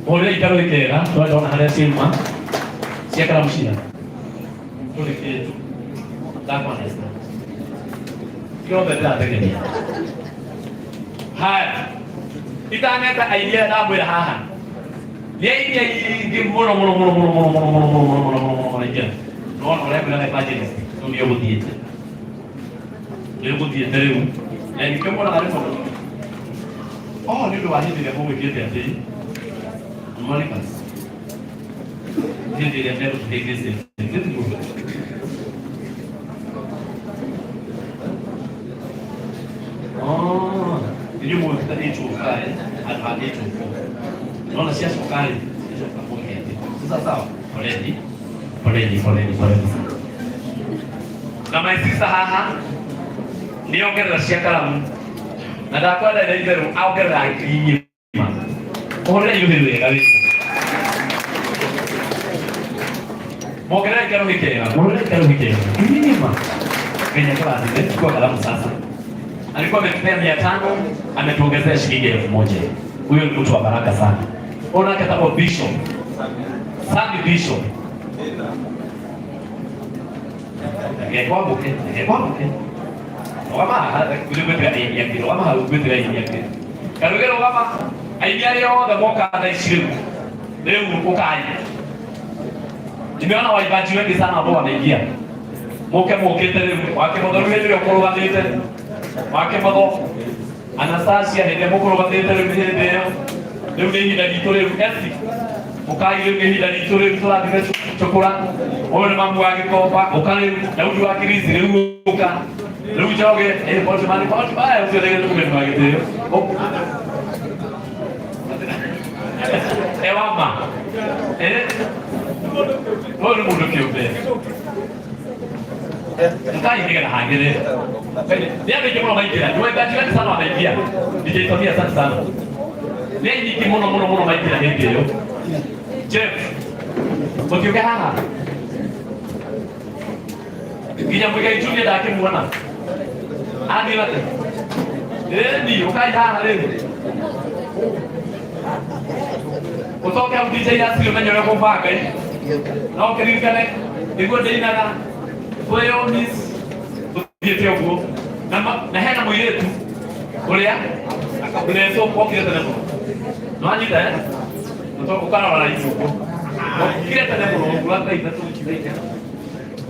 Mũhũrĩre itarũ ikega tũrenda harĩa ciauma cia karamu cira tũrĩ kĩndũ ndakwanesta kĩothe ndĩrategeria. Haya, itaneta aini aya ndamwĩra haha nĩ aini aingĩ mũno mũno mũno mũno mũno mũno mũno mũno mũno mũno mũno mũno mũno ingĩra nona ũrĩa kwĩra evangelist rĩu nĩ ũgũthiĩte, nĩ ũgũthiĩte rĩu na ningĩ muonaga rĩmwe oh nĩ ũndũ wa hĩndĩ ĩrĩa mũgwĩkĩte atĩ Monica hĩndĩ ĩrĩa megũtũhĩngĩcĩte nĩtiguo. Oh, inyuĩ mũgwĩkĩte 805 handũ ha 804. Naona ciacoka rĩ, ciacoka mwĩke atĩ sasa sawa, poleni poleni poleni poleni. Na my sister haha nĩ ongerera cia karamu na ndakwenda ina itherũ aongerera ngiri ng'ima. Ũhũrĩre iruhĩ wega wĩ mwongerera ikaruhĩ kega, mũhũrĩre ikaruhĩ kega, ngiri ng'ima. Ngai akũrathime. Chukua kalamu sasa. Alikuwa ametupea 500, ametuongezea shilingi 1000. Huyo ni mtu wa baraka sana. Ona akatagwo Bishop Sami Bishop Gekwambuke, gekwambuke. Rũgama haha, gũthiĩ gwĩtĩra aini angĩ. Rũgama hau gwĩtĩra aini angĩ. Karuge rũgama. Aini arĩa othe moka thaa ici rĩu. Rĩu ũkai. Nimeona waimbaji wengi sana ambao wameingia. Moke mokĩte rĩu. Wake motho rĩu hĩndĩ ĩrĩa ũkũrũgamĩte. Wake motho. Anastasia hĩndĩ ĩrĩa mũkũrũgamĩte rĩu nĩ hĩndĩ ĩyo. Rĩu nĩ ihinda ritũ rĩu. Esi. Ũkai rĩu nĩ ihinda ritũ rĩu tũrathime cũkũra. Ũyũ nĩ mamu wa Gĩkomba. Ũka rĩu. Daudi wa Kirizi rĩu ũka. Rĩu Njoroge. Eh, Boltman, Boltman. Aya ũcio nĩ mũgeni wa gĩtĩo. Ewama. Eh? Ũyũ nĩ mũndũ kĩũmbe. Mkai nĩgetha hagĩrĩre. Nĩ andũ aingĩ mũno maingĩra. Nĩ waimbaji wengi sana wanaingia. DJ Tomia, asante sana. Nĩ aingĩ mũno mũno mũno maingĩra hĩndĩ ĩyo. Jeff, mũtiũke haha. Nginya Muigai Junior ndakĩmuona. Athiĩ atĩa? Ĩni, ũkai haha rĩu. Ũcoke hau DJ Asili ũmenye ũrĩa ũkũbanga ĩ. No ũkĩririkane nĩguo ndĩinaga kwĩyonis ũthiĩte ũguo. Na na hena mũirĩtu ũrĩa akableso okire tene mũno. Nĩwanyita eh? Ũkarora raini ũguo. Okire tene mũno ũguo thaa ithatũ thaa inya.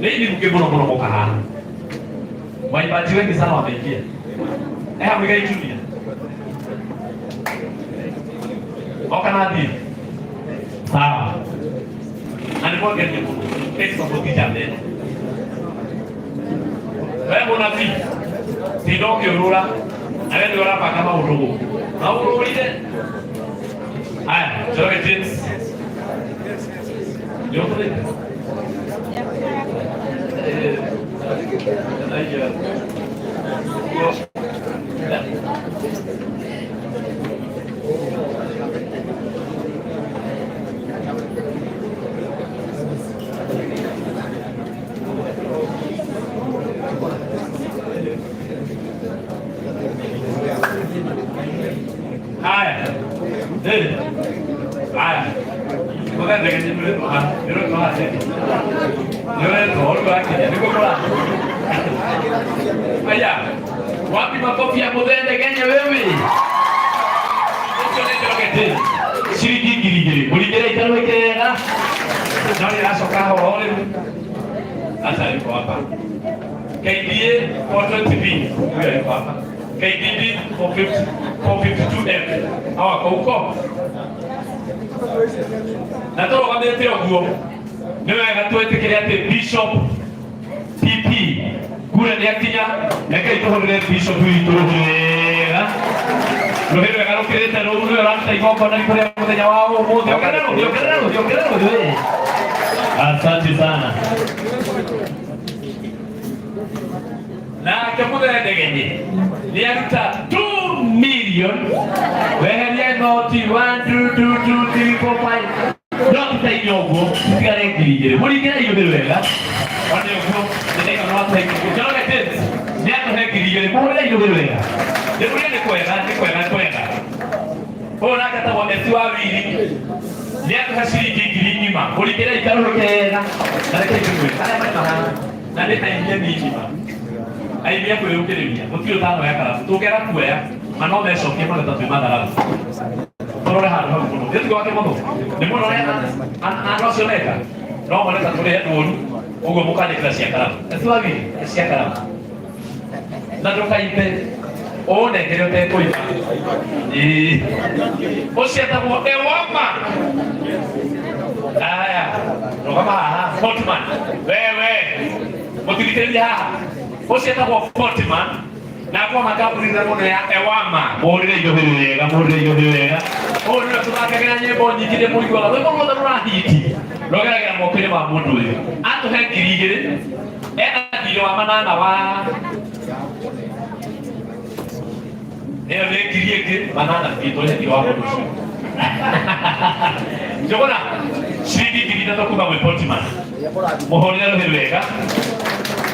Nĩ ithuĩ mũno mũno mũka haha. Waimbaji wengi sana wameingia. Eh, Muigai Junior. Oka na thiĩ. Sawa. Na nĩ mwangeria mũno. Thanks for the We mũnabii, tinda ũkĩũrũra na we nĩwe ũrabanga maũndũ gũkũ. Na ũrũrire. Haya, Njoroge James. Nĩ ũtũrĩte? Eh, aya. Haya. Eh. Haya. Mũthembe nĩ ũretwo haha. Nĩ ũretwo haha. Nĩ ũretwo ũrĩa wakinya. Nĩguo kũra. Aya. Wapi makofi ya Muthende Kenya wewe? Ũcio nĩ Njoroge James. Ciringi 2000. Mũringĩre itarũ ĩkĩrega. No nĩ ĩracoka hoho rĩu. Acha yuko hapa. KDA 420B. Huyo yuko hapa. KDB 450 452M. Hawa wako huko. Na tũrũgamĩte ũguo nĩ wega twĩtĩkĩre atĩ Bishop PP kura nĩ akinya. Rekei tũhũrĩre Bishop witũ rũhĩ wega, rũhĩ rwega rũkĩrĩte rũu. Nĩwe ũraruta igongona ritũ rĩa mũthenya wa ũmũthĩ. Ongerera rũhĩ, ongerera rũhĩ, ongerera rũhĩ we. Asante sana. Nake mũthendegenye nĩ aruta 2 million. Weheria noti 1 2 2 2 3 4 5, noti ta inya ũguo, citigare 2000. Mũringĩre iũthĩ wega one ũguo nĩndaiga no atũhe ngiri. Njoroge James nĩ atũhe 2000. Mũhũrĩre iũthĩ wega, ndĩmũrie nĩ kwega, nĩ kwega, nĩ kwega. Ũyũ nake etagwo Esi wa Wiri, nĩ atũhe ciringi 10,000. Mũringĩre ikarũrũ kega na reke ndĩmwĩre arĩa marĩ haha na nĩ aini anini ma aini a kwĩyũkĩrĩria, gũtirĩ ũtanoya karabu tũngĩaga kuoya ma no mecokie mone ta twĩ matharabu. Tũrore handũ hau mũno nĩ tigo wake mũno nĩ mũno ũrĩa andũ acio meka no mone ta tũrĩ andũ oru ũguo mũkandĩkĩra cia karabu. Esi wa Wiri cia karabu na ndũkaimbe ũnengere ũtekũimba. Ĩĩ. Ũcio etagwo Ewama. Aya, rũgama haha Fortman, wewe mũtirikĩrĩrie haha. Ũcio etagwo Fortman na kwa makambuni na mũno ya Ewama. Mũhũrĩre igohĩ wega, mũhũrĩre igohĩ wega. Ũyũ nĩwe tũthakagĩra nyĩmbo nyingĩ nĩ mũiguaga rwĩmbo ruothe rũrahiti rũgeragĩra moko-inĩ ma mũndũ ũyũ. Atũhe 2,000 ena thirĩ wa manana wa ĩyo nĩ ngiri ĩngĩ manana thiĩ tũrĩhe thirĩ wa mũndũ ũcio. Njũgũna ciringi 3,000 kuma gwĩ Portman, mũhũrĩre rũhĩ wega.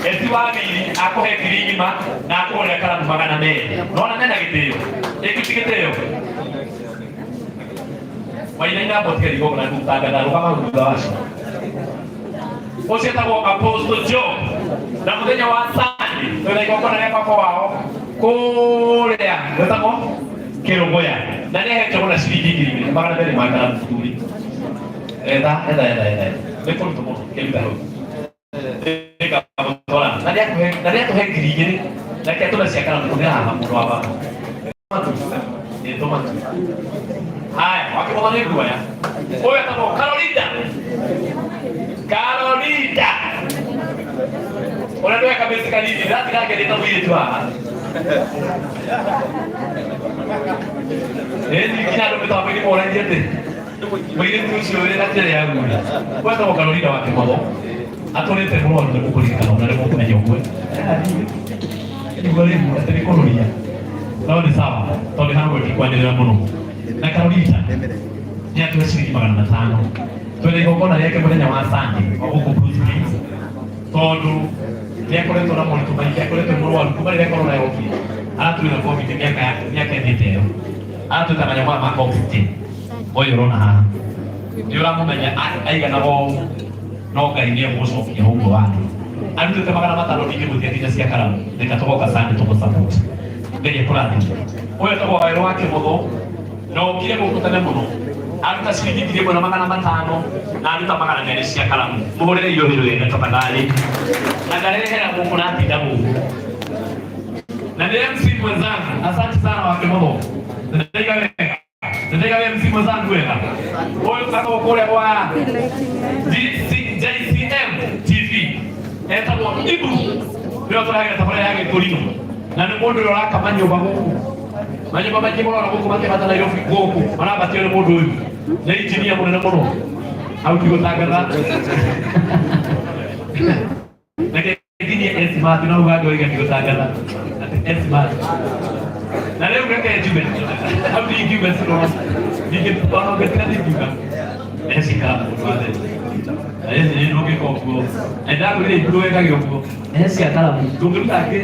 Esi wa Wiri akũhe 10,000 na akũgũrĩra karamu 200. Nona mena gĩtĩo ĩkĩ ti gĩtĩo wainaina mbotigeri igongona gũtangatha rũgama thutha wacio. Ũcio etagwo Apostle Job na mũthenya wa Sunday twĩna igongona rĩa baba wao kũrĩa gwĩtagwo Kĩrũgũya na nĩ ahetwo na ciringi 2,200 ma karamu. Mũthuri etha etha etha etha, nĩ kũritũ mũno kĩruta hau nĩngamũtwara na nĩatũhe na nĩatũhe 2,000 na kĩa tũme cia karamu kũhũthĩra haha mũndũ wa baba nĩ tũmatu. Haya, wakĩmũtha nĩ guoya. Ũyũ etagwo Carolinda, Carolinda ũrĩa ndweka mĩci kanini ndatiga ngĩrĩte mũirĩtu haha. Ĩni nginya andũ mĩtambo-inĩ moragia atĩ mũirĩtu ũcio wĩ gatĩrĩ ya guri wetagwo Carolinda wa Kĩmotho atũrĩte mũno nĩ mũkũririkana na nĩ mũkũmenya ũguo nĩguo rĩu atĩ nĩ kũrũria no nĩ sawa tondũ hau ndikwanĩrĩra mũno. Na Carolita nĩ atũhe ciringi 500. Twĩna igongona rĩake mũthenya wa Sunday wa gũkũ Blue Springs tondũ nĩ akoretwo na moritũ maingĩ, akoretwo mũrwaru kuma rĩrĩa corona yokire, aratũire COVID mĩaka mĩaka ĩthĩte ĩyo aratwĩta manyamũ maya ma oxygen. Ũyũ ũrona haha nĩ ũramũmenya aiganaga ũũ no Ngai nĩ egũgũcokia ũguo wake. Arutĩte 500 ndingĩmũtia nginya cia karamu reka tũgoka Sunday tũmũsupport. Ngai akũrathime. Ũyũ etagwo Wawerũ wa Kĩmũthũ na okire gũkũ tene mũno aruta ciringi 1,500 na aruta 200 cia karamu. Mũhũrĩre irohĩ wega tafadhali na ndarehera gũkũ na atinda gũkũ na nĩ MC mwenzangu. Asante sana wa Kĩmũthũ, ndaiga wega, ndaiga we MC mwenzangu wega. Ũyũ atagwo kũrĩa gwa JCM TV etagwo Ibu, nĩwe tũrehagĩra tabarĩra ya Gĩkũrinũ na nĩ mũndũ ũrĩa ũraka manyũmba gũkũ, manyũmba maingĩ mũrona gũkũ makĩbata Nairobi gũkũ marambatio nĩ mũndũ ũyũ, nĩ injinia mũnene mũno. Hau ndigũtangatha reke nginyie Esmart no uga ndoiga ndigũtangatha atĩ Esmart na rĩu reke njuge hau ndingiuga ciro ndingĩona ũngĩtiga ndingiuga ecikara mũndũ wa mbere na eci nĩ ndũngĩka ũguo na ndakwĩrire iburu wekage ũguo eci akaramu ndũngĩruta ngĩ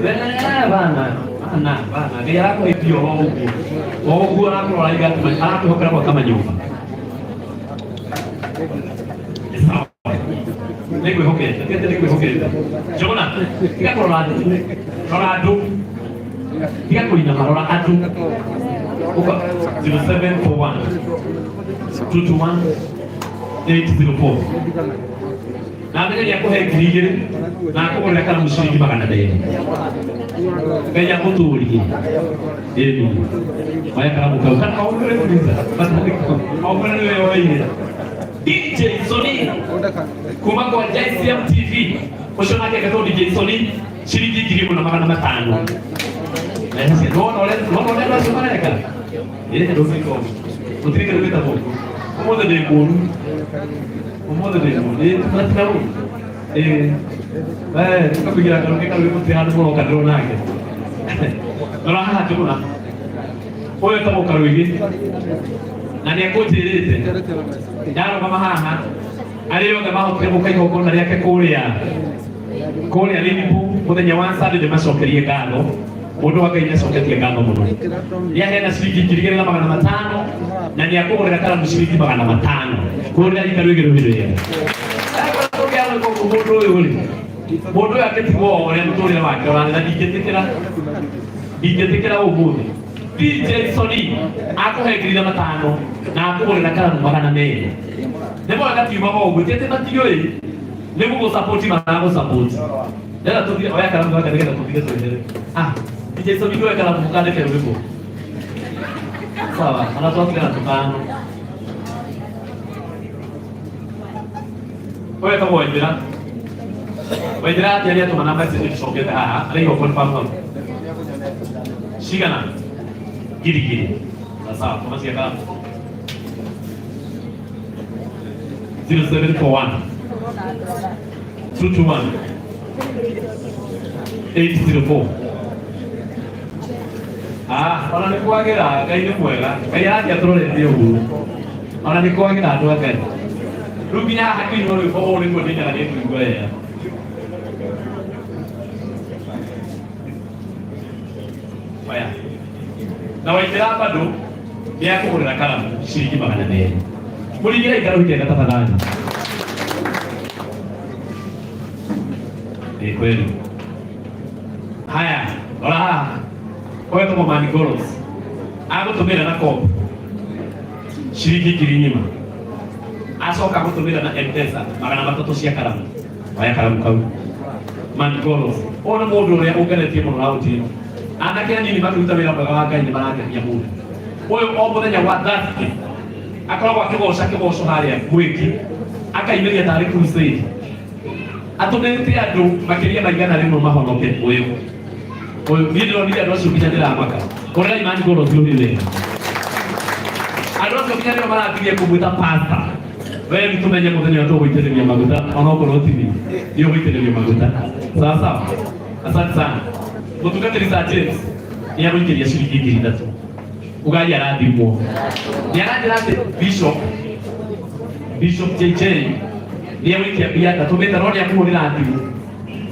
bana bana bana. Ngai arakũhe mbia o ũguo o ũguo arakũrora aratwĩhokera gwaka manyũmba. Nĩ sawa. Nĩngwĩhokete tiga nĩngwĩhokete. Njũgũna, tiga kũrora andũ, rora andũ, tiga kũinama, rora andũ. Uka 0741 221 804 na menye nĩ akũhe 2,000 na akũgũrĩra karamu ciringi 200. Ngai akũtũrie. Ĩni oya karamu kau kana kaũgũre kaũgũre nĩwe yoeire. DJ Sony kuma kwa JCM TV ũcio nake etwo DJ Sony ciringi 1,500. Nona ũrĩa nona ũrĩa andũ acio mareka ĩĩ ndũngĩka ũguo gũtirĩ kĩndũ gĩtagwo ũguo. Ũmũthĩ ndĩ mũũru, ũmũthĩ ndĩ mũũru ĩĩ matina ũru ĩĩ eh tũkakũigĩra karũgĩ karũgĩ gũtirĩ handũ mũrokanĩrwo nake. Rora haha njũgũna ũyũ etagwo Karũigĩ na nĩ akũnjĩrĩte ndarũgama haha arĩa othe mahotire gũka igongona rĩake kũrĩa kũrĩa Liverpool mũthenya wa Sunday ndĩmacokerie ngatho. Mundu wa Ngai nĩacoketie ngatho mũno. Nĩaheana ciringi 2500 na nĩakũgũrĩra karamu ciringi 500. Kũrĩra ita rwĩgĩ rũhĩ rwega. Mũndũ ũyũ rĩ, mũndũ ũyũ akĩtigwo o ũrĩa mũtũrĩre wake ũrarĩ na ndingĩtĩkĩra ndingĩtĩkĩra ũmũthĩ. DJ Sony akũhe 5,000 na akũgũrĩra karamu 200. Nĩ mwega gatiumaga ũguo, ti atĩ matiũĩ, nĩ gũgũsapoti maragũsapoti. Ndĩrenda tũthire, oya karamu gaka nĩgetha tũthire twehere. Ah, DJ Sony ndũe karamu kandĩke rwĩmbo. Sawa, ona twatigana tũtano. Ũyũ etagwo Waithĩra. Waithĩra atĩ arĩa atũma na message tũcokete haha, araiga confirm hau. Cigana? 2,000. Sawa, tũma cia karamu. 0741 221 804. Ah, ona nĩ kwagĩra, Ngai nĩ mwega. Ngai arathiĩ atũrorete ũguo. Ona nĩ kwagĩra andũ a Ngai. Rĩu nginya haha kĩinwo rwĩmbo ũũ nĩguo ndĩinaga nĩ ngũigua wega. Oya. Na Waithĩra bado nĩ akũgũrĩra karamu ciringi 200. Mũringĩre ikaro ikega tafadhali. Ni kweli. Haya, ora haha. Ũyũ etagwo Mani Golos. Agũtũmĩra na kob ciringi 1,000. Acoka agũtũmĩra na M-Pesa 300 cia karamu. Oya karamu kau. Mani Golos. Ũyũ nĩ mũndũ ũrĩa ũngenetie mũno na Otieno. Anake anini makĩruta wĩra mwega wa Ngai nĩ marangenia mũndũ. Ũyũ o mũthenya wa Thursday akoragwo akĩgoca kĩgoco harĩa mwĩki akaimĩria tarĩ crusade atũmĩte andũ makĩria ma 100 mahonoke. Ũyũ ũyũ niĩ ndĩronire andũ acio nginya ndĩramaka. Kũrĩra imani ngoro biũ nĩ wega. Andũ acio nginya nĩo marambirie kũmwĩta pastor. We rĩu tũmenye mũthenya ũrĩa tũgũitĩrĩria maguta onokorwo ti niĩ nĩ ũgũitĩrĩrio maguta. Sawa sawa. Asante sana. Mũtungatĩri Sir James nĩ agũikĩria ciringi 3,000. Ugai arathimwo. Nĩ aranjĩra atĩ Bishop JJ nĩ egũikia mbia ndatũmĩte no nĩ akũhũrĩra thimũ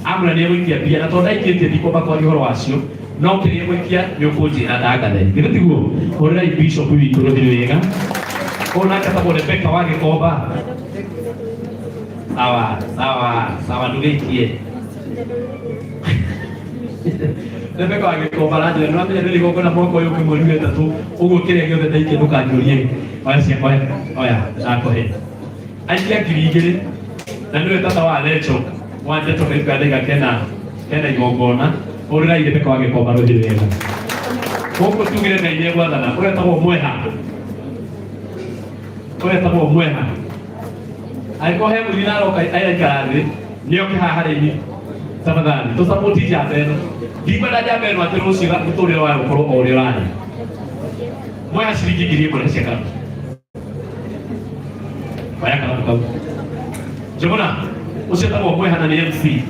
amwĩra nĩ egũikia mbia na tondũ ndaikĩtie ndikwamba kwaria ũhoro wacio no kĩrĩa egũikia nĩ ũkũnjĩra ndangathe githĩ tiguo? Hũrĩrai Bishop witũ rũhĩ wega. Ũyũ nake etagwo Rebecca wa Gĩkomba. Sawa sawa sawa, ndũgĩikie. Rebecca wa Gĩkomba aranjĩra nĩ wamenya ndĩrĩ igongona mwaka ũyũ ũngĩ mweri wa ĩtatũ ũguo kĩrĩa gĩothe ndaikia ndũkanjũrie. Oya cia oya oya ndakũhe. Aikia 2,000 na nĩwe tata wa Recho wa Ndeto Kaituka ndaiga kena igongona. Hũrĩrai Rebecca wa Gĩkomba rũhĩ wega. Gũkũ tugire Ngai nĩ egwathana. Ũrĩa etagwo Mweha. Ũrĩa etagwo Mweha. Angĩkorwo he mũthii aroka araikara thĩ nĩ oke haha harĩ niĩ tafadhali tũsapoti njamba ĩno. Ndikwenda njamba ĩno atĩ rũciũ mũtũrĩre wayo ũkorwo o ũrĩa ũrarĩ. Mweha ciringi 1,000 cia karamu. Oya karamu kau. Njũgũna ũcio etagwo Mweha na nĩ MC.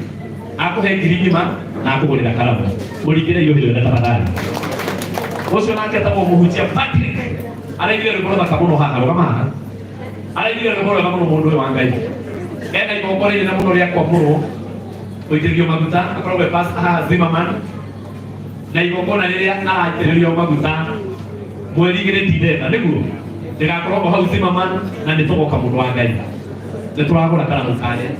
Akũhe 1,000 na akũgũrĩra karamu. Mũringĩre iũhĩ wega tafadhali. Ũcio nake etagwo mũhunjia Patrick. Araigire rwĩmbo rũthaka mũno haha, rũgama haha. Araigire rwĩmbo rwega mũno mũndũ ũyũ wa Ngai. Ena igongona inene mũno rĩa kwamũrwo gũitĩrĩrio maguta, akoragwo e pastor haha Zimmerman. Na igongona rĩrĩa araitĩrĩrio maguta mweri igĩrĩ Dithemba nĩguo rĩgakorwo o hau Zimmerman na nĩ tũgoka mũndũ wa Ngai. Nĩ tũragũra karamu karĩa.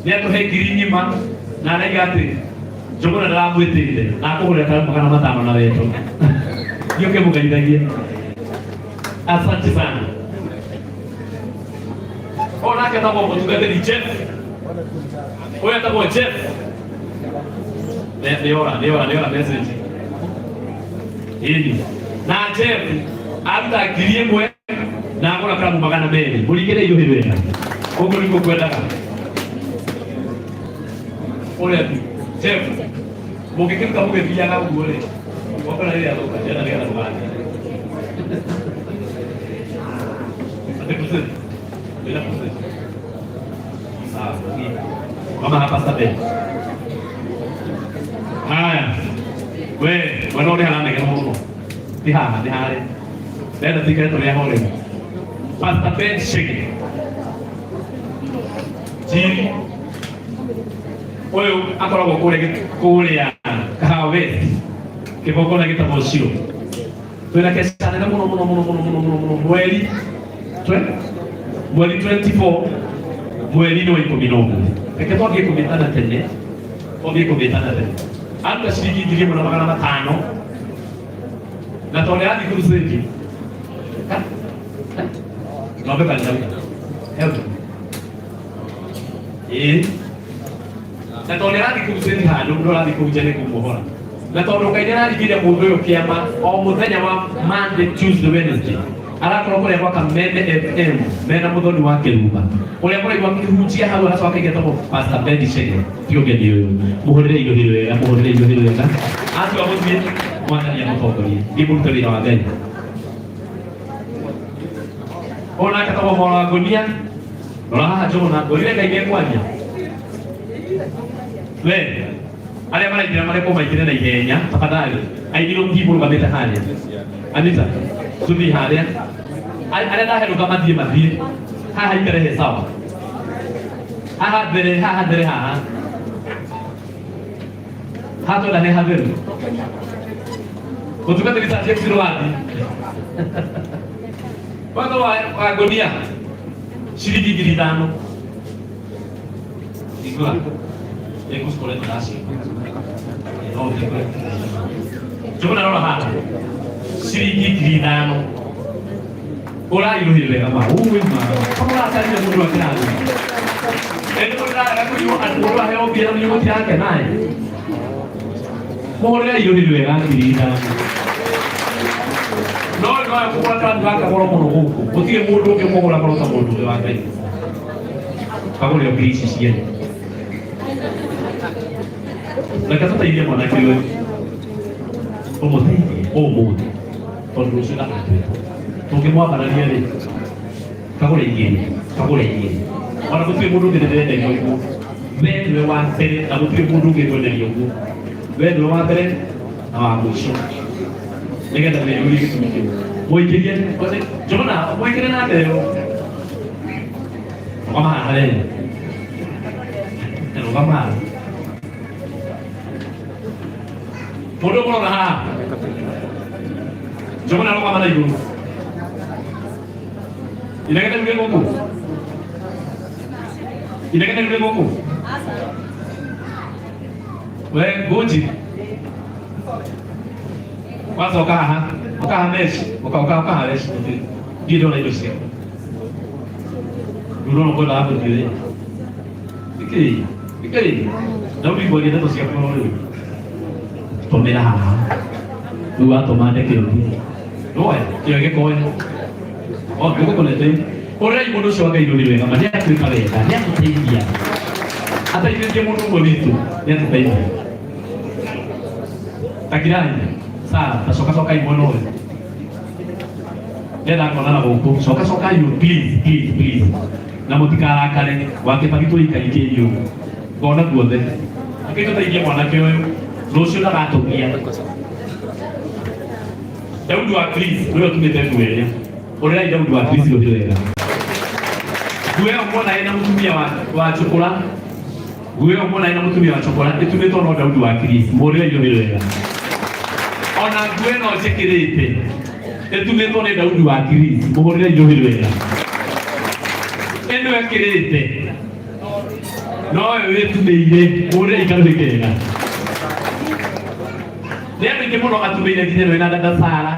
Nĩ atũhe 1,000 na araiga atĩ Njũgũna ndaramwĩtĩte na akũgũrĩra karamu 500 na wendo. Thiĩ ũkĩmũgeithagie. Asante sana. Ũyũ nake etagwo mũtungatĩri Jeff. Ũyũ etagwo Jeff. Nĩ ora, nĩ ora, nĩ ora message. Ĩni. Na Jeff aruta 1,000 na agũra karamu 200. Mũringĩre iũhĩ wega. Ũguo nĩguo ngwendaga. Ũrĩa tu. Jeff, mũngĩkĩruta mũgĩthiaga ũguo rĩ, wakora rĩrĩa thũka, ndĩrenda nĩgetha ndũgathiĩ. Ate crusade. Ndĩna crusade. Sawa. Mama hapa sasa. Haya. We, mwena ũrĩa haranegena mũno. Ti haha, nĩ harĩa. Ndĩrenda tuikare tũrĩ ahoreri. Pastor Ben Shege. Jiri. Ũyũ akoragwo kũrĩa Kahawa West. Kĩgongona gĩtagwo Shilo. Twĩna keca nene mũno mũno mũno mũno mũno mũno mũno mweri mweri 24 mweri-inĩ wa 11. Reke twambie kũmĩtana tene, twambie kũmĩtana tene. Aruta ciringi 1,500 na tondũ yathi crusade. Ng'ombe kanitha. Help. Ĩĩ. Na tondũ nĩarathiĩ crusade handũ no arathiĩ kũhunjia nĩ kũmuohora. Na tondũ Ngai nĩararingĩire mũndũ ũyũ kĩama o mũthenya wa Monday, Tuesday, Wednesday arakorwo kũrĩa gwa Kameme FM mena mũthoni wa Kĩrumba ũrĩa mũraigua akĩhunjia hau aracoka akaigĩtwo Pastor Ben Chege ti ũgeni ũyũ. Mũhũrĩre iruhi wega, mũhũrĩre iruhi wega. Atua gũthiĩ Mwathani amũtongorie. Thiĩ mũrute wĩra wa Ngai. Ona akatagwo mwana wa ngũnia. Rora haha Njũgũna, ngwĩrire Ngai nĩekwaria. We, arĩa maraingĩra marekwo maingĩre na ihenya, tafadhali. Aingĩrwo mũthiĩ mũrũgamĩte harĩa. Anita, tũthiĩ harĩa. Arĩa ndahenũka mathiĩ mathiĩ. Haha ikare he sawa. Haha mbere, haha mbere haha. Haha twenda he hatheru. Mũtungatĩri ta James Rwathi. Kwanza wa ngũnia ciringi 5,000. Igua. Ĩgũkoretwo ndaciigua. No ũthikwe. Njũgũna rora haha. Ciringi 5,000. Ũrairũhire wega ma. Uwe ma. Kama ũracarire mũndũ wa kĩrathi. Ĩndĩ mũndũ ndaraga kũnyua atĩ mũndũ aheo mbia na mũnyue gũtirake naye. Mũhũrĩre irũhire wega 5,000. No no kũgũra karamu gaka goro mũno gũkũ. Gũtirĩ mũndũ ũngĩ kũgũra goro ta mũndũ ũyũ wa Ngai. Kagũre mbia ici ciene. Reke tũteithie mwanake ũyũ. Tũmũteithie ũmũthĩ tondũ rũciũ ndagatwĩta. Tũngĩmwambararia rĩ, kagũre igĩrĩ, kagũre igĩrĩ. Ona gũtirĩ mũndũ ũngĩ ndĩrenderia ũguo. We nĩwe wa mbere na gũtirĩ mũndũ ũngĩ ngwenderia ũguo. We nĩwe wa mbere na wa mũico. Nĩgetha wĩyũrie gĩtũmi kĩu. Mũikĩrie, Jona, mũikĩre na mbere ũũ. Rũgama haha we. Rũgama haha. Mũndũ ũkũrora haha. Jona rũgama na igũrũ. Inegene rĩu rĩ gũkũ. Inegene rĩu rĩ gũkũ. We Ngunji. Kwanza ũka haha. Ũka haha meshi. Ũka ũka ũka haha meshi. Ndiĩ ndona indo ciaku. Rĩu ndona ũkwendaga gũthiĩ rĩ. Nĩkĩĩ? Nĩkĩĩ? Daudi kwaria ndeto ciaku oro rĩu. Tũmĩra haha. Rĩu watũma ndeke ũthiĩ. Nĩwoya kĩo gĩkoya. O nĩgũkũnete. Ũrĩrai mũndũ ũcio wa Ngai rũri wega ma nĩatwĩka wega, nĩatũteithia. Ateithĩtie mũndũ ũmwe witũ, nĩatũteithia. Takirai, Sara, ta coka cokai mwena ũyũ. Ndĩrenda kuonana gũkũ. Coka cokai ũyũ, please, please, please. Na mũtikarakare, wakĩbagi tũikaikĩrie ũguo. Ngona guothe. Reke tũteithie mwanake ũyũ, rũciũ ndagatũgia. Daudi wa Chris, nĩwe ũtumĩte nguo ĩrĩa. Ũrĩrai Daudi wa Chris rũhĩ wega. Nguo ĩyo muona ĩna mũtumia wa cũkũra. Nguo ĩyo muona ĩna mũtumia wa cũkũra ĩtumĩtwo no Daudi wa Chris. Mũrĩrai rũhĩ wega. Ona nguo ĩno njĩkĩrĩte ĩtumĩtwo nĩ Daudi wa Chris. Mũhũrĩrai rũhĩ wega. Ĩno ĩkĩrĩte nowe wĩtumĩire mũhũrĩrai karũhĩ kega. Nĩ andũ aingĩ mũno atumĩire nginya ĩno ĩna dada Sara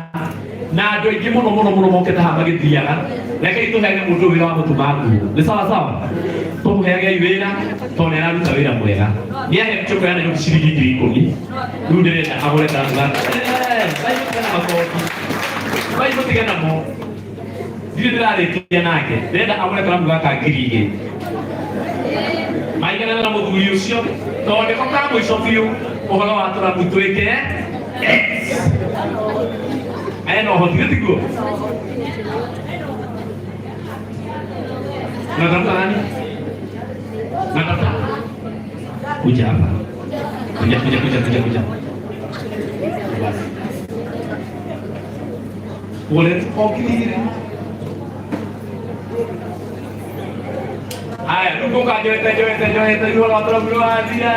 na andũ aingĩ mũno mũno mũno mokĩte haha magĩthiaga. Rekei tũheage mũndũ ũyũ wĩra wa gũtuma nguo. Nĩ sawa sawa? Tũmũheagei wĩra tondũ nĩ araruta wĩra mwega. Nĩ ahe mĩcũkũ ya Nairobi ciringi 10,000. Rĩu ndĩrenda agũre karamu gaka. Vai mũtige na makondi. Vai mũtige namo. Ndirĩ ndĩrarĩkia nake. Ndĩrenda agũre karamu gaka 2,000. Maiganana na mũthuri ũcio tondũ nĩko ka mũico biũ ũhoro wa tũramu twĩke X. Ena ũhoti githĩ tiguo? Unatafuta nani? Unatafuta? Kuja hapa. Kuja kuja kuja kuja kuja. Basi. Wallet okirire. Haya, rĩu njoete njoete njoete rĩu ũhoro wa tũramu nĩwathira.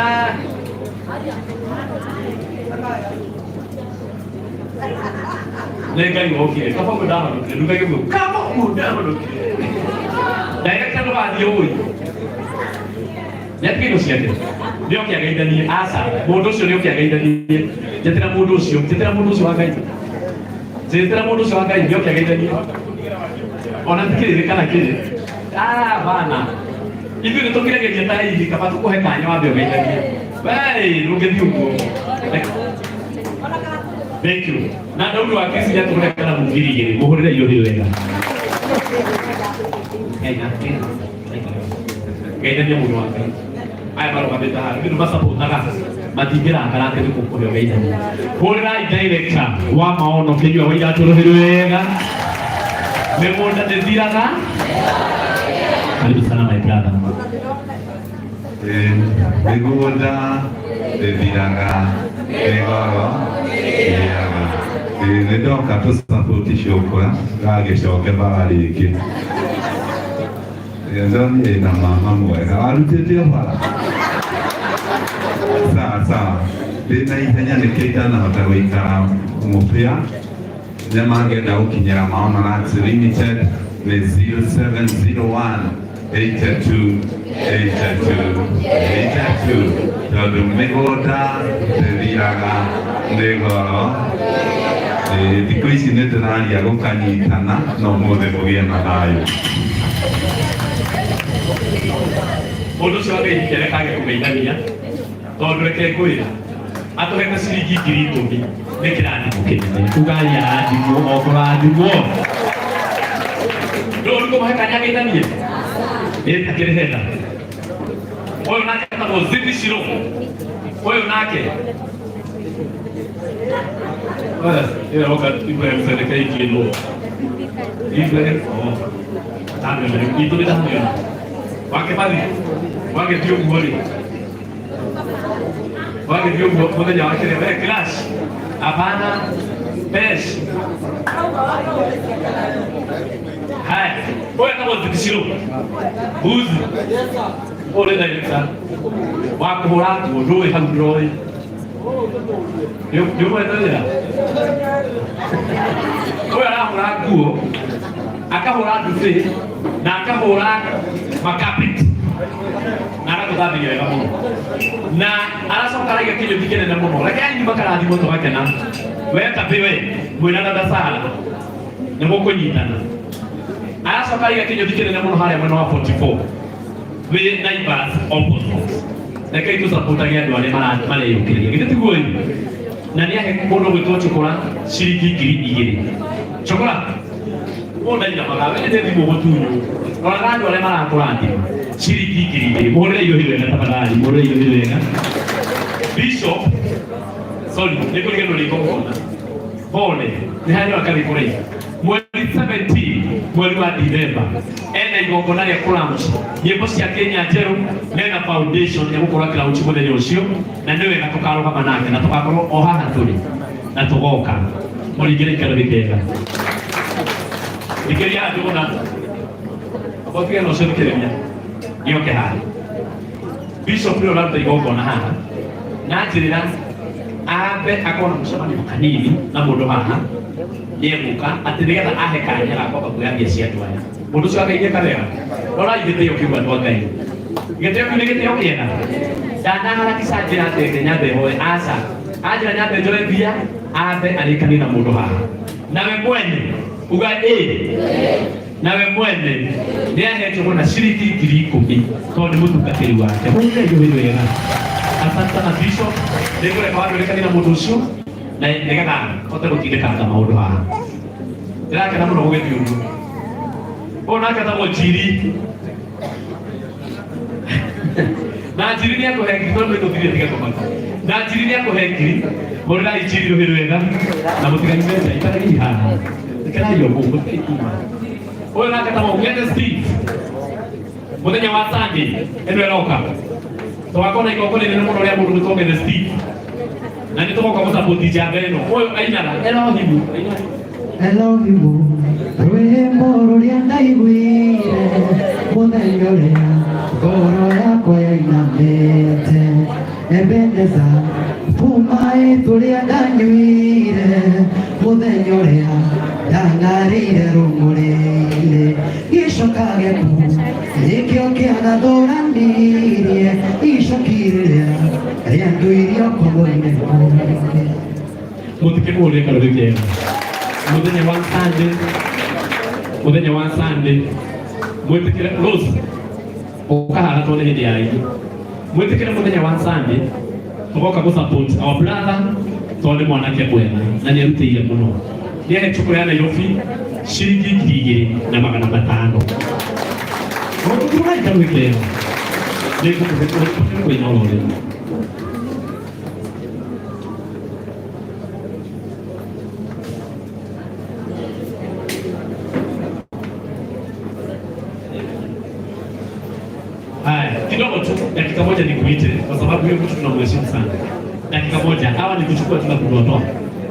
Nĩ Ngai wokire. Kaba ũguo ndahonokire. Ndugage ũguo. Kaba ũguo ndahonokire. Director ndũgathiĩ ũĩ. Nĩatige indo ciake. Nĩoke ageithanie. Aca. Mũndũ ũcio nĩoke ageithanie. Njetera mũndũ ũcio. Njetera mũndũ ũcio wa Ngai. Njetera mũndũ ũcio wa Ngai nĩoke ageithanie. Ona ti kĩrĩrĩ kana kĩrĩ. Ah, bana. Ithuĩ nĩtũkiragĩria ta hihi kaba tũkũhe kanya wambe ũgeithanie. Wee, ndũngĩthiĩ ũguo. Thank you. Na Daudi wa Kristo nĩatũhũre karamu 2000. Mũhũrĩre irũhi wega. Ngai na geithania mũndũ wa Ngai. Aya marũgamĩte haha nĩ macapotaga matingĩrakara atĩ nĩ kũkũhe ũgeithania. Hũrĩrai director wa maono kĩnyua wa iratũ rũhĩ wega. Mĩgũnda ndĩthiraga. Karibu sana my brother. Mĩgũnda ĩthiraga, mĩgoro ĩgĩaga. Nĩ ndoka tũcabũti cũkũra gagĩcoke bara rĩngĩ. Ndonire ĩna mama mwega warutĩte o bara. Sawa sawa, ndĩna ihenya nĩkĩo itanahota gũikara mũbĩa. Arĩa mangĩenda gũkinyĩra Maono Arts Limited nĩ 0701 82 82 82 tondũ mĩgũnda ndĩthiraga nĩ goro. Thikũ ici nĩ ndĩraria gũkanyitana no mũthĩ mũgĩe na thayũ. Mũndũ ũcio wa Ngai ndĩrekage kũgeithania tondũ reke ngwĩre atũhete ciringi 10,000 nĩ kĩrathimo kĩnene. Ugai arathimwo o kũrathimwo. Ndũru kũmũhe kanya ageithanie ĩ akĩrĩ hena ũyũ nake etagwo Zithi Shiro. Ũyũ nake ĩyo roka Ibrahim Sendeka ikĩndwo Ibrahim oh ndamĩona rĩu itũ nĩ ndamĩona wake bathi wagĩthiĩ ũguo rĩ wagĩthiĩ ũguo mũthenya wa kĩrĩa we clash hapana pesh haya ũyũ etagwo Zithi Shiro mbuzi ũyũ nĩ director wa kũhũra nguo ndũĩ hau ndũroĩ nĩ ũmwete wĩra ũyũ arahũra nguo akahũra nduthi na akahũra makapeti na agatũthambiria wega mũno na aracoka araiga kĩnyũthi kĩnene mũno reke aini makarathimwo tũgakena we kabĩ we mwĩna dada Sara nĩ mũkũnyitana aracoka araiga kĩnyũthi kĩnene mũno harĩa mwena wa 44 wĩ Naivas opposite rekei tũcapotage andũ arĩa mareyũkĩrĩria githĩ tiguo ĩ na nĩ ahe mũndũ gwĩtwo Chokora ciringi 2000 Chokora mũndũ ndainamaga we nĩ thimũ gũtunywo roraga andũ arĩa marakũrathima ciringi 2000 mũhũrĩre irũhi wega tafadhali mũhũrĩre irũhi wega Bishop sorry nĩ kũriganĩrwo nĩ igongona pole nĩ harĩa karĩ kũraihu mweri 17 mweri wa Dithemba ena igongona rĩa kũlaunch nyĩmbo cia Kenya njerũ mena foundation ya gũkorwo akĩlaunch mũthenya ũcio na nĩ wega tũkarũgama nake na tũgakorwo o haha tũrĩ na tũgoka mũringĩre ikaro gĩkega thikĩria andũ ona otige na ũcio thikĩrĩria nĩoke haha Bishop nĩwe ũraruta igongona haha na njĩrĩra ambe akorwo na mũcemanio kanini na mũndũ haha nĩegũka atĩ nĩgetha ahe kanya ga kwamba kuoya mbia cia andũ aya mũndũ ũcio akairie kawega rorai gĩtĩo kĩu andũ a Ngai gĩtĩo kĩu nĩ gĩtĩo kĩega ndanaharakisha njĩra atĩ nyambe hoe aca anjĩra nyambe njoe mbia ambe arĩkanie na mũndũ haha nawe mwene uga ĩ nawe mwene nĩ ahetwo na ciringi 10,000 tondũ nĩ mũtungatĩri wake hũrĩre iũhĩ wega asante sana bishop nĩ ngũreka wambĩrĩkanie na mũndũ ũcio na nĩgetha hote gũtindĩkanga maũndũ haha ndĩrakena mũno gũgĩthiĩ ũguo ũyũ nake etagwo Njiri na Njiri nĩ akũhe ngiri tondũ nĩ tũthirie tiga kũmaka na Njiri nĩ akũhe ngiri hũrĩrai Njiri rũhĩ rwega na mũtiganyume nja ikaragei haha ikarai o kũu mũtigaikuma ũyũ nake etagwo Ng'ende Steve mũthenya wa Sunday ĩno ĩroka tũgakorwo na igongona inene mũno rĩa mũndũ gwĩtwo Ng'ende Steve na nĩ tũgoka gũcapoti njamba ĩno ũyũ ainaga Elohimu ainaga Elohimu, rwĩmbo rũrĩa ndaiguire mũthenya ũrĩa ngoro yakwa yainamĩte. Ebeneza, Tũmaĩ tũrĩa ndanyuire mũthenya ũrĩa ndang'arĩire rũng'ũrĩ-inĩ gĩcoka gĩaku nĩkĩo kĩagathũranirie icoki rĩrĩa rĩanduirie ũkombo-inĩ mũingĩ. Muthikĩmũrĩe karũthĩ kega muthenya wa Sunday, muthenya wa Sunday mwĩtĩkĩre Rose ũkahaha tondũ nĩ hĩndĩ ya aingĩ mwĩtĩkĩre muthenya wa Sunday tũgoka gũ support our brother tondũ nĩ mwanake mwega na nĩ arutĩire mũno. Nĩ ahe cukuru ya Nairobi ciringi 2500. Ũtũraika rwĩkega nĩ ngũkũina ũrore. Haya, kidogo tu, dakika moja nikuite, kwa sababu huyo mtu tunamheshimu sana. Dakika moja, hawa ni kuchukua tu na kuondoa,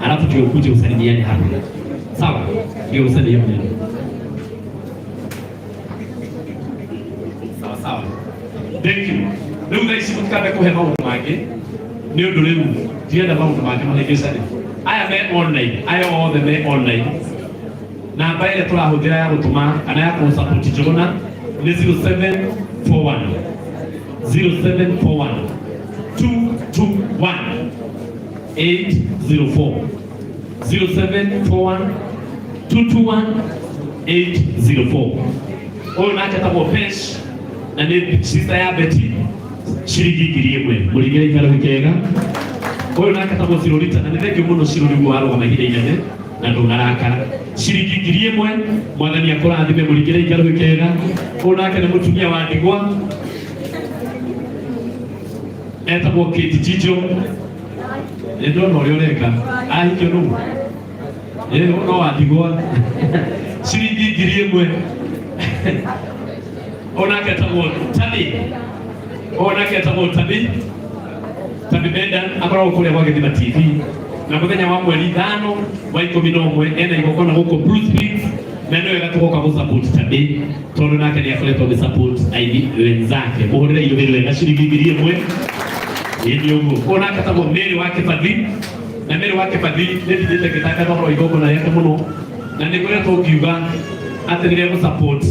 alafu ndio ukuje usalimiane hapa, sawa? Ndio usalimiane. Sawa sawa, thank you. Rĩu thaa ici mũtikambe kũhe maũndũ mangĩ nĩ ũndũ rĩu ndienda maũndũ mangĩ mahĩngĩcane. Aya me online, aya othe me online, namba ĩrĩa tũrahũthĩra ya gũtũma kana ya kũsupport Njũgũna nĩ 0741 0741 221 804, 0741 221 804. Ũyũ nake etagwo Pesh na nĩ sister ya Betty, ciringi 1000. Mũringĩre ikaro gĩkega. Ũyũ nake etagwo Cirorita na nĩ thengiũ mũno Cirori guo warũgama ihinda inene na ndũnarakara, ciringi 1000. Mwathani akũrathime. Mũringĩre ikaro gĩkega. Ũyũ nake nĩ mũtumia wa ndigwa etagwo Kate Jijo. Nĩ ndona ũrĩa ũreka ahikio nũ ĩ no wa ndigwa, ciringi 1000. Ũyũ nake etagwo Tabi, ũyũ nake etagwo Tabi, Tabi Bendan, akoragwo kũrĩa gwa Gĩthima TV na mũthenya wa mweri 5 wa 11 ena igongona gũkũ Blue Springs na nĩ wega tũgoka gũ support Tabi tondũ nake nĩ akoretwo agĩ support aini wenzake. Mũhũrĩre irũhĩ wega, ciringi 1000. Ĩĩ ũguo. Ũyũ nake etagwo Mary wa Kĩbathi na Mary wa Kĩbathi nĩ ndindĩte ngĩtangatha ũhoro wa igongona rĩake mũno na nĩ ngoretwo ngiuga atĩ nĩ rĩa support,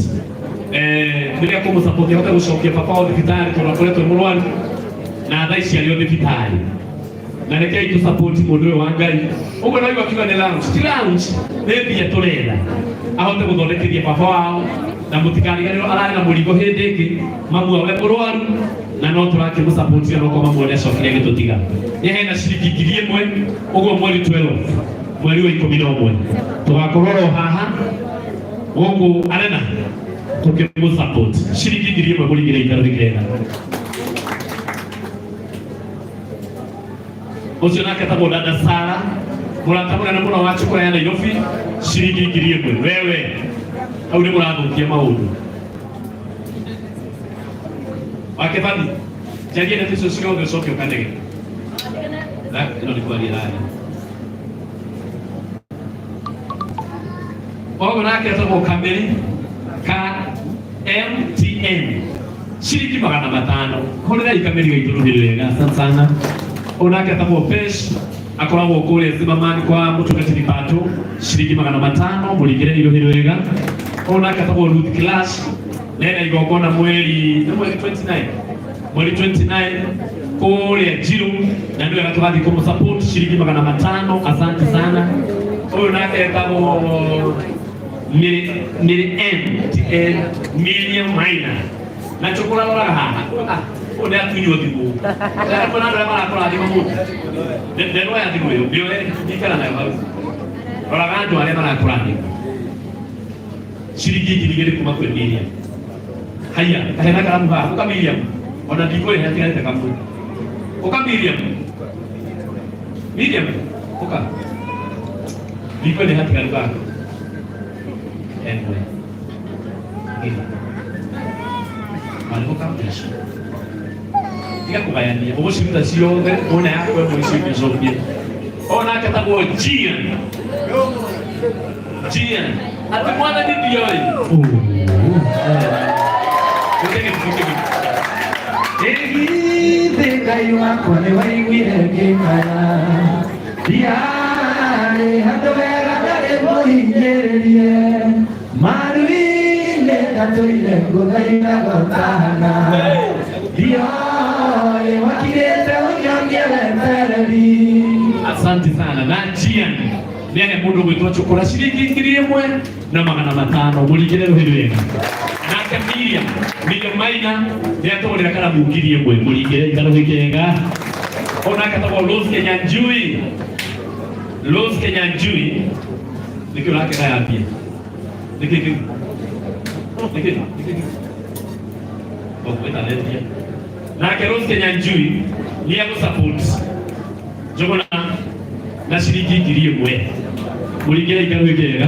nĩ rĩa kũmũ support ahote gũcokia baba wa thibitarĩ tondũ akoretwo e mũrwaru na thaa ici arĩ o thibitarĩ na rekei tũ support mũndũ ũyũ wa Ngai. Ũguo no igua kiuga nĩ launch, ti launch, nĩ mbia tũretha ahote gũthondekithia baba wao na mũtikariganĩrwo ararĩ na mũrigo hĩndĩ ĩngĩ mamu awe mũrwaru na no tũrakĩmũ support onokorwo mamu nĩ acokire agĩtũtiga. Nĩ hena ciringi 1000. Ũguo mweri 12, mweri wa 11, tũgakorwo ro haha gũkũ arena tũkĩmũ support, ciringi 1000. Mũringĩre ikaro gĩkega. Ũcio nake etagwo Dada Sara, mũrata mũnene mũno wa cukuru ya Nairobi, ciringi 1000. Wewe hau nĩ mũrathũkia maũndũ wakĩbathi njarie ndeto icio ciothe ũcoke ũkanege ĩno nĩ kwaria raria. Koguo nake etagwo Kameri ka MTN, ciringi 500. Hũrĩrai Kameri gaitũ rũhĩ wega, asante sana. Ũyũ nake etagwo Pesh, akoragwo kũrĩa Zimmerman kwa mũtungatĩri Pato, ciringi 500. Mũringĩre rũhĩ wega. Ũyũ nake etagwo Ruth Clash nena igongona mweri nĩ mweri 29, mweri 29 kũrĩa Njiru na nĩ wega tũgathiĩ kũmũ support, ciringi 500. Asante sana. Ũyũ nake etagwo Miri Miri M T N Miriam Maina na chukura roraga haha. Ah, ũyũ nĩ atunywo thimũ. Ndĩrona andũ arĩa marakũrathima mũndũ ndenoya thimũ ĩyo mĩoe ikara nayo hau roraga andũ arĩa marakũrathima, ciringi 2000 kuma kwĩ Miriam. Haya, kahena karamu haha. Ũka Miriam, ona ndikũrĩha tigarĩte kamwe. Ũka Miriam, Miriam ũka, ndikũrĩha tigaru gaka emwe ngiri marĩgũka mbeca tiga kũgayania ũgũciruta ciothe wone yaku ĩmwe icio ingĩ ũcokie. Ũyũ nake tagwo Gian Gian atĩ mwathani ndioĩ. Ũte gĩbuku kĩgima. Ĩgithĩ Ngai. Ngai wakwa nĩ waiguire ngĩkaya. Ndiarĩ handũ hega ndarĩ mũhinyĩrĩrie, maru-inĩ ndatũire ngũthaithaga ũtana. Ndioĩ wakirĩte ũnyonie wetereri. Asante sana. Na Gian nĩahe mũndũ gwĩtwo Chukura ciringi 1500 mũringĩre rũhĩ wega. Nake Miriam, Miriam Maina nĩatũgũrĩra karamu 1000 mũringĩre karũhĩ kega. Onake etagwo Rose Kenyanjui. Rose Kenyanjui nĩkĩ ũrakĩgaya mbia? Nĩkĩ kĩu? Nĩkĩ? Nĩkĩ kĩu? Ũgwĩta mbia. Nake Rose Kenyanjui nĩ egũsupport Njũgũna na ciringi 1000 mũringĩre ikarũhĩ kega.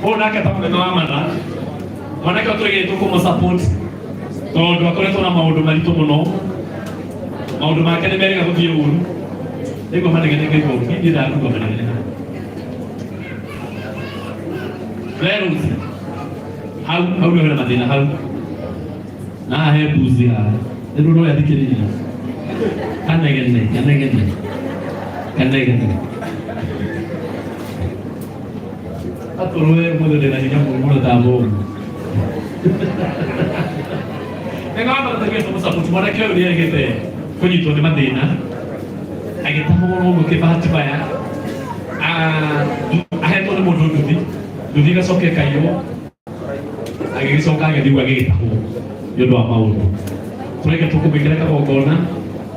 Ũyũ nake ta mũnene wa matha mwanake ũyũ tũrĩgĩrĩtwo kũmũ support tondũ akoretwo na maũndũ maritũ mũno, maũndũ make nĩ merĩga gũthiĩ ũru, nĩguo manegene ngaigua ũru, niĩ ndakugua manegene haha. Rose hau hau nĩho hena mathĩna hau na haha he mbuzi haha nĩ ndũndũ ũrĩa thikĩrĩria kanegene kanegene kanegene atũrũe mũthĩ ndĩna hinya mũru mũno ta bomu nĩngamba tũtagĩre tũmũsupport mwanake ũyũ nĩaregete kũnyitwo nĩ mathĩna agĩtahwo ũguo kĩbahati mbaya ahetwo nĩ mũndũ nduthi nduthi ĩgacoka ĩkaiywo agĩgĩcoka agĩthiĩ ũguo agĩgĩtahwo nĩ ũndũ wa maũndũ tũreke tũkũmwĩkĩra kagongona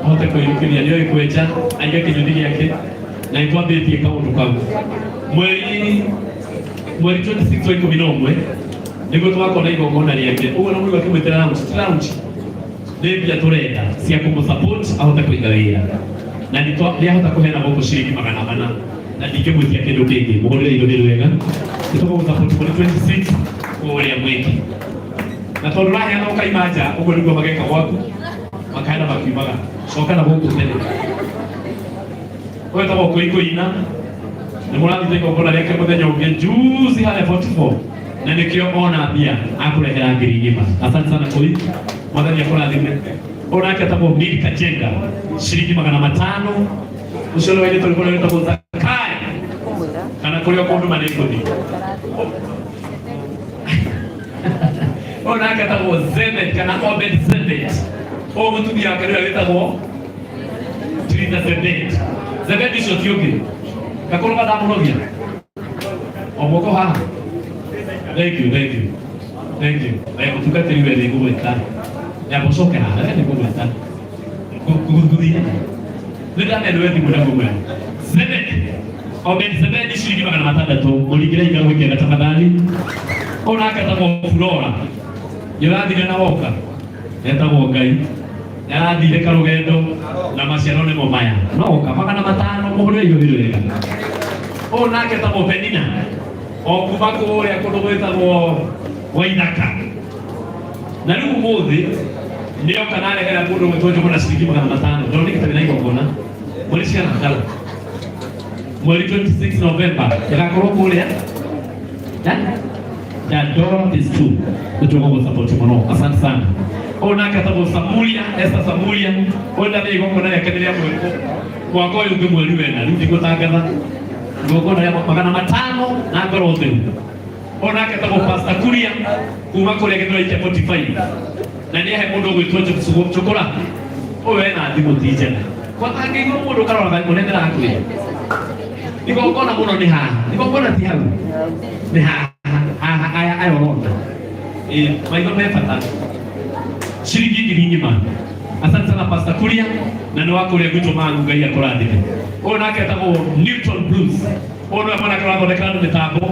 ahote kwĩyũkĩria nĩoĩ kwenja aige kĩnyuthi gĩake na nĩtwambĩtie kaũndũ kau mweri mweri 26 wa 11 nĩguo tũgakorwo na igongona rĩake ũguo na mũigua akĩmwĩtĩra lounge ti lounge nĩ mbia tũrenda cia kũmũ support ahote kũiga wĩra na nĩahota kũheana gũkũ ciringi 400 na ndingĩmwĩtia kĩndũ kĩngĩ mũhũrĩre indo nĩ wega nĩtũkũmũ support mweri 26 kũrĩa mwĩki na tondũ ũraheana ũkaima nja ũguo nĩguo mageka gwaku makaheana makiumaga coka na gũkũ tene ũyũ wĩtagwo Kũikũina nĩ mũrathite igongona rĩake mũthenya ũngĩ juzi harĩa 44 na nĩkĩo ona mbia akũrehera 10,000. Asante sana Kũi, mwathani akũrathime. Ũyũ nake etagwo Milka Jenga ciringi 500 ũcio nĩ wainĩtwo nĩ wĩtagwo Zakai kana kũrĩa kũndũ manĩkũthi. Ũyũ nake etagwo Zebet kana Obed Zebet. Ũyũ mũtumia wake nĩwe wĩtagwo Trina Zebet. Zebet ũcio ti ũngĩ gakorwo gathamũrogia o guoko haha. Thank you, thank you, thank you. Mũtungatĩri we nĩngũgwĩta nyamba ũcoke haha we nĩngũgwĩta ngũthie nĩ ndanenwe thimũ na ngũmwĩra Zebet Obed Zebet ciringi 600 mũringĩre ikarũhĩ kega tafadhali. Ũyũ nake etagwo Flora nĩ ũrathire na woka etagwo Ngai nĩarathire karũgendo na maciaro nĩmo maya no oka 500 mũhũrĩre indo hĩrĩ wega. Ũyũ nake etagwo Penina o kuma kũrĩa kũndũ gwĩtagwo Waithaka na rĩu ũmũthĩ nĩoka narehera mũndũ gwĩtwo Njũgũna ciringi 500 ndonire na igongona mweri cigana ngaro mweri 26 November ĩgakorwo kũrĩa Dandora Phase 2 nĩtũgũgũ support mũno asante sana. Ũyũ nake etagwo Samuria Esther Samuria ũyũ ndathiĩ igongona rĩake nĩ rĩa mwaka ũyũ ũngĩ mweri wena rĩu ndigũtangatha igongona rĩa 500 na ngoro theru. Ũyũ nake etagwo Pastor Kuria kuma kũrĩa Gĩthũrai kĩa 45 na nĩahe mũndũ ũgwĩtwo Chukura ũyũ ena thimũ ti njega kwatangĩigua mũndũ ũkaroraga ũrĩa ndĩrakwĩra igongona mũno nĩ haha igongona ti hau nĩ haha haha aya aya ũrona ĩ maitho me bata ciringi 10,000. Asante sana Pastor Kuria na nĩ wa kũrĩa gwitũ Mangu Ngai akũrathime. Ũyũ nake etagwo Newton Blues ũyũ nĩwe mwanake ũrathondekera andũ mĩtambo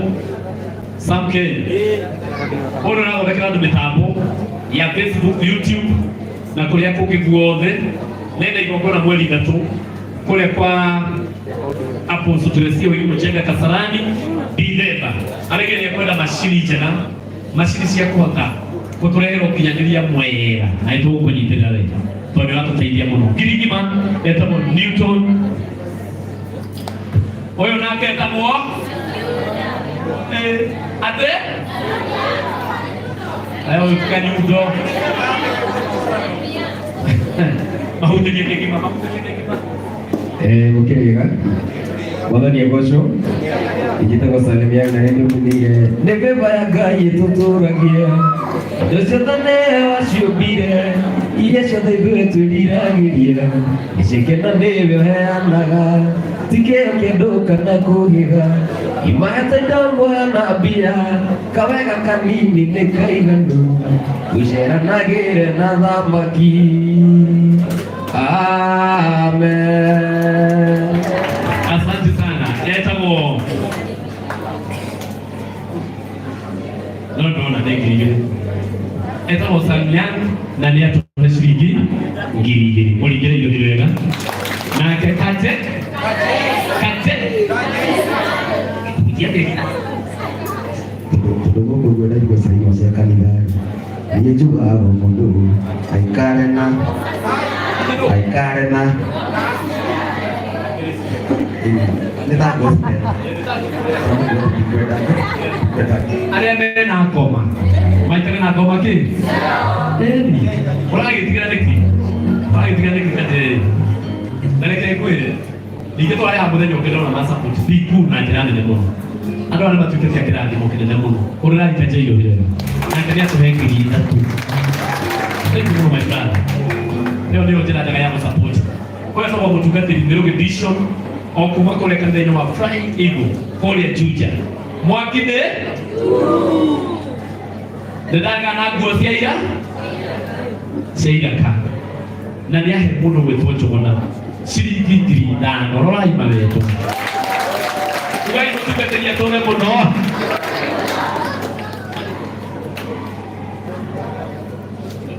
Sam K ũyũ nĩwe ũrathondekera andũ mĩtambo ya Facebook, YouTube na kũrĩa kũngĩ guothe nenda igongona mweri 3 kũrĩa kwa Apostle Teresia Ũiru Mũjenga Kasarani Dithemba aregeria kwenda macini njega macini cia kũhota gũtũrehera ũkinyanĩria mwega na nĩtũgũkũnyitĩrĩra we tondũ nĩũratũteithia mũno 10,000 etagwo Newton ũyũ nake etagwo atĩ ayo kanyundo Mahunjĩrie kĩgima, mahunjĩrie kĩgima. Mũkĩrĩga mwathani agocwo. Injĩtagwo Salim Yang na nĩ ndĩmũnĩire nĩ bĩba ya Ngai ĩtũtũragia indo ciothe nĩwe waciũmbire iria ciothe ithuĩ twĩriragĩria icikena nĩwe ũheanaga ti kĩo kĩndũ kana kũgĩga imahete indo muoyo na mbia kawega kanini nĩ kaiganu gũceranagĩre na thamaki. Amen. Asante sana. Etagwo no ndona nĩ 2,000. Etagwo Samian na nĩ atũhe ciringi 2,000. Mũringĩre irio wega. Nake Kate Kate Kate Tondũ gũkũ guo ndaigua caino cia kanitha niĩ njugaga o mũndũ aikare na aikare na nĩ ta gospel. Ndikwenda ndikwenda. Arĩa mena ngoma maikare na ngoma kĩ ĩni ũragĩtigĩra nĩkĩ ũragĩtigĩra nĩkĩ Kate? Na reke ngwĩre ningĩ twarĩ haha mũthenya ũngĩ ndona ma support biku na njĩra nene mũno. Andũ aya nĩ matuĩkĩte a kĩrathimo kĩnene mũno. Ũrĩrai Kate irio wega. Nake nĩ atũhe 3,000. Thank you mũno, my brother. Ĩyo nĩyo njĩra njega ya gũsupport. Ũyũ etagwo mũtungatĩri Mĩrũgĩ Bishop o kuma kũrĩa kanitha-inĩ wa Flying Eagle kũrĩa Juja. Mwaki nĩ ndĩndagana na nguo cia ira cia iraka na nĩ ahe mũndũ gwĩtwo Njũgũna ciringi 5,000. Rorai mawendo. Ugai mũtungatĩri atũre mũno.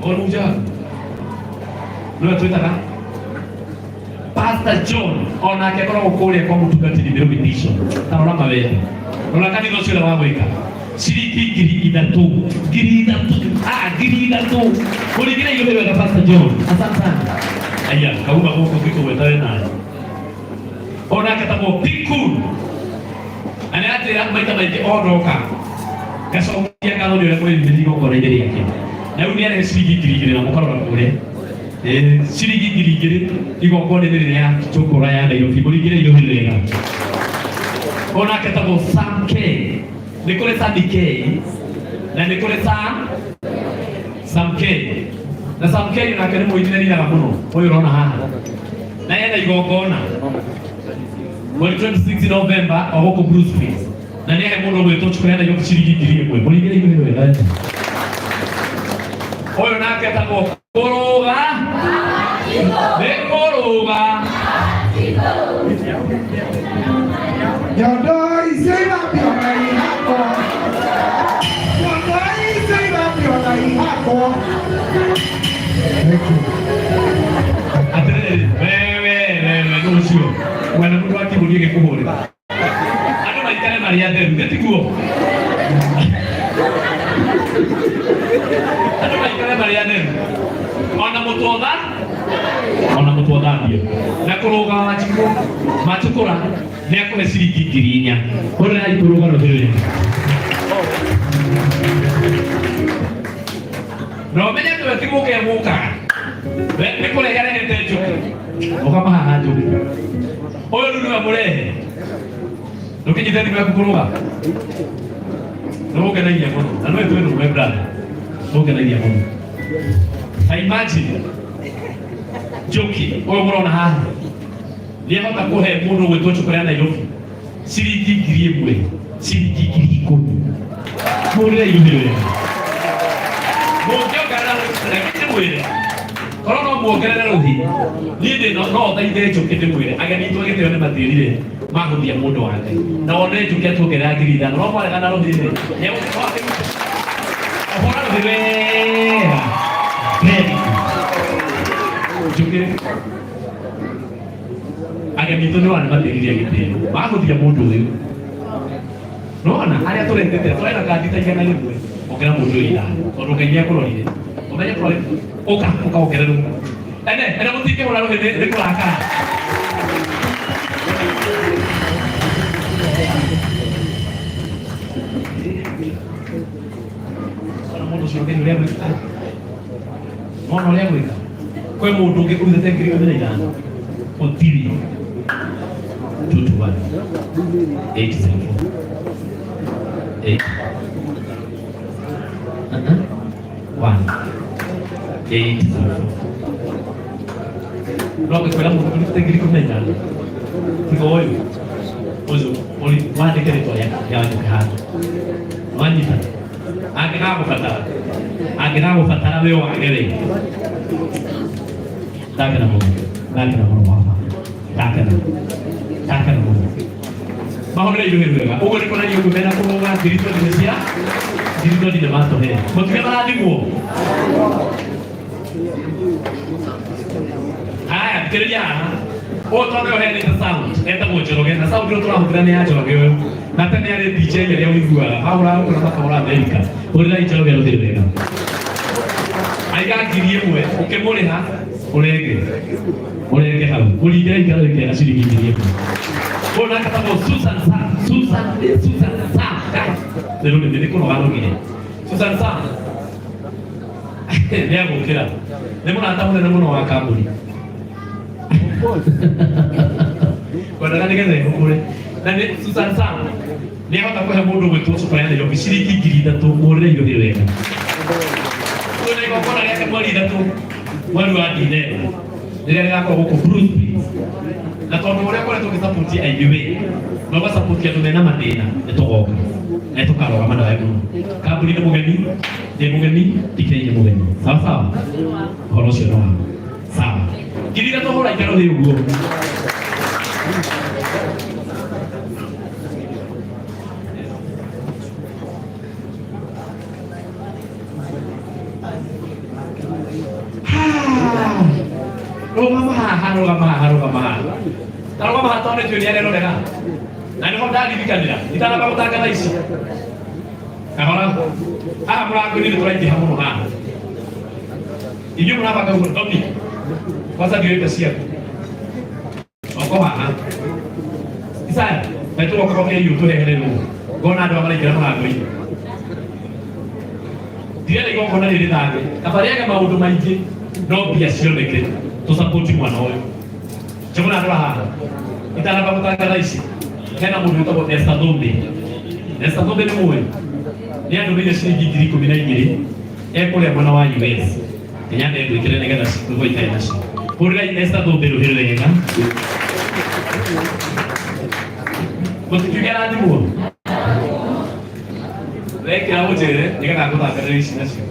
Oruja nĩwe twĩtaga Pastor John onake akoragwo kũrĩa kwa mũtungatĩri Mĩrũgĩ Bishop. Ta rora mawendo, rora kanitha ũcio ũrĩa wa gwĩka ciringi 3,000 3,000 3,000. Mũringĩre igũrũ wega Pastor John, asante sana. Aya kauma gũkũ ngĩkũgweta we nawe onake tagwo Pikun na nĩ atĩra maita maingĩ onoka ngacokia ngatho nĩ ũrĩa mwĩrĩ igongona-inĩ rĩake na rĩu nĩ arehe ciringi 2,000 na mũkarora kũrĩa ciringi 2,000 igongona-inĩ rĩrĩa njũkũra ya Nairobi. Mũringĩre igũrũ wega. Onake tagwo Sam K. Nĩ kũrĩ Sammy K na nĩ kũrĩ Sam K na Sam K nake nĩ mũini nĩ mũno ũyũ ũrona haha na ena igongona mweri 26 November o gũkũ Bruce Street na nĩ ahe mũndũ ũgwĩtwo Chukwu ya Nairobi ciringi 1,000. Mũringĩre igũrũ wega. Ũyũ nake etagwo Kũrũga nĩ kũrũga. Nyondo icio ithambio na ihakwo. Nyondo icio ithambio na ihakwo. Thank you. Atĩrĩrĩ wewe wewe nĩ ũcio wena mũndũ wa kĩbũri gĩkũhũrĩra andũ maikare marĩ atheru nĩ tiguo andũ maikare marĩ atheru ona mũtwotha ona mũtwothambio na kũrũga wanjikũ matukũra nĩ akũhe ciringi 4,000. Hũrĩrai kũrũga rũhĩ wega na ũmenye atĩ we ti gũka egũkaga we nĩ kũrehe arehete njũkĩ ũkamahaha njũkĩ ũyũ rĩu nĩwe mũrehe ndũkĩnyite thimũ yaku kũrũga nĩgũkenagia mũno na nĩwe twĩ nũme brother nĩgũkenagia mũno. Ta imagine Njoki ũyũ mũrona haha nĩahota kũhe mũndũ ũgwĩtwo Njũkũra ya Nairobi ciringi 1,000 ciringi 10,000. Mũrĩre iruhĩ wega mũngĩongerera reke ndĩmwĩre korwo no muongerere rũhi niĩ ndĩ no thaithe Njũkĩ ndĩmwĩre ageni itũ agĩtĩo nĩ matĩrire magũthia mũndũ wa Ngai na wone Njũkĩ atuongerera 5,000 no mwarega na rũhi rĩ ũhũra rũhi wega. Very good. Njũkĩ ageni itũ nĩ wana matĩririe gĩtĩo magũthia mũndũ ũyũ nona arĩa tũretete tũrenda kandi ta 100 ongera mũndũ ũyũ ithano tondũ Ngai nĩakũrorire ũmenye kũrori ũka ũka ongererwo ene ene mũtingĩhũra rũhĩ nĩ kũrakara. Ona mũndũ ũcio Ngai ũrĩa gwĩka nona ũrĩa gwĩka. Kwĩ mũndũ ũngĩ ũrutĩte 15,000? Gũtirĩ. 221 804 8 1 8 0. No ngĩkwĩra mũndũ ũrutĩte 15,000 tiga ũyũ ũcio wandĩke rĩtwa rĩa Wanyũkĩ handũ. Wanyita angĩgagũbatara, angĩgagũbatara we wage we. Ndakena mũno, ndakena mũno baba, ndakena, ndakena mũno. Mahũrĩre iruhĩ wega ũguo nĩ kuonania ũguo mena kũrũga 20,000 nĩ cia 20,000 nĩ matũhe mũtige marathimwo. Haya, thikĩrĩria haha. Ũyũ tondũ ũheanĩte sound etagwo Njoroge, na sound ĩno tũrahũthĩra nĩ ya Njoroge ũyũ, na tene arĩ DJ ĩrĩa ũiguaga mahũra gũkũ na makahũra Amerika. Hũrĩrai Njoroge rũthĩ wega. Aiga 1,000 ũkĩmũrĩha ũrenge ũrenge hau ũringĩre ikaro ikera ciringi 1,000. Ũyũ nake etagwo Susan Sam. Susan, Susan Sam. Nĩ rũrĩmĩ nĩ kũnoga rũgire. Susan Sam nĩ agũkĩra, nĩ mũrata mũnene mũno wa kambuni, kwendaga nĩgetha ĩgũkũre. Na nĩ Susan Sam nĩ ahota kũhe mũndũ gwĩtwo cuba ya Nairobi ciringi 3,000. Mũrĩre irio wega. Kwĩna igongona rĩake mweri 3 mweri wa Dithemba rĩrĩa rĩgakorwo gũkũ Bruce Springs, na tondũ ũrĩa ũkoretwo ũgĩsapoti aini we na ũgasapoti andũ mena mathĩna, nĩ tũgoka na nĩ tũkarũgama nawe mũno. Kambuni nĩ mũgeni, ndĩ mũgeni, DK nĩ mũgeni. Sawa sawa, ũhoro ũcio nĩ wa sawa. 3,000 hũra ikaro thĩ ũguo. Rũgama haha, rũgama haha, rũgama haha, ta rũgama haha, tondũ nĩ njũĩ nĩ arerorera na nĩho ndaririkanĩra itanamba gũtangatha ici. Kahora haha mũrango-inĩ nĩ tũraingĩha mũno haha. Inyuĩ mũrabanga ũguo Tomi, kwanza ndioĩte ciaku oko haha. Isaya kaitũgoka gwake irio tũrehere rũũ ngona andũ aya maraingĩra mũrango-inĩ. Ndirenda igongona rĩrĩ thage kaba rĩage maũndũ maingĩ no mbia cioneke tũsapoti mwana ũyũ. Njũgũna ndora haha itanamba gũtangatha ici, hena mũndũ wĩtagwo Esther Thumbi. Esther Thumbi nĩ mũĩ, nĩ andũmĩire ciringi 12,000 ekũrĩa mwena wa US. Nginya ndengwĩkĩre nĩgetha tũguo itarĩ nacio. Hũrĩrai Esther Thumbi rũhĩ wega. Mũtikiuge arathimwo. Wekĩra ũnjĩre nĩgetha ngũthangarĩre ici nacio.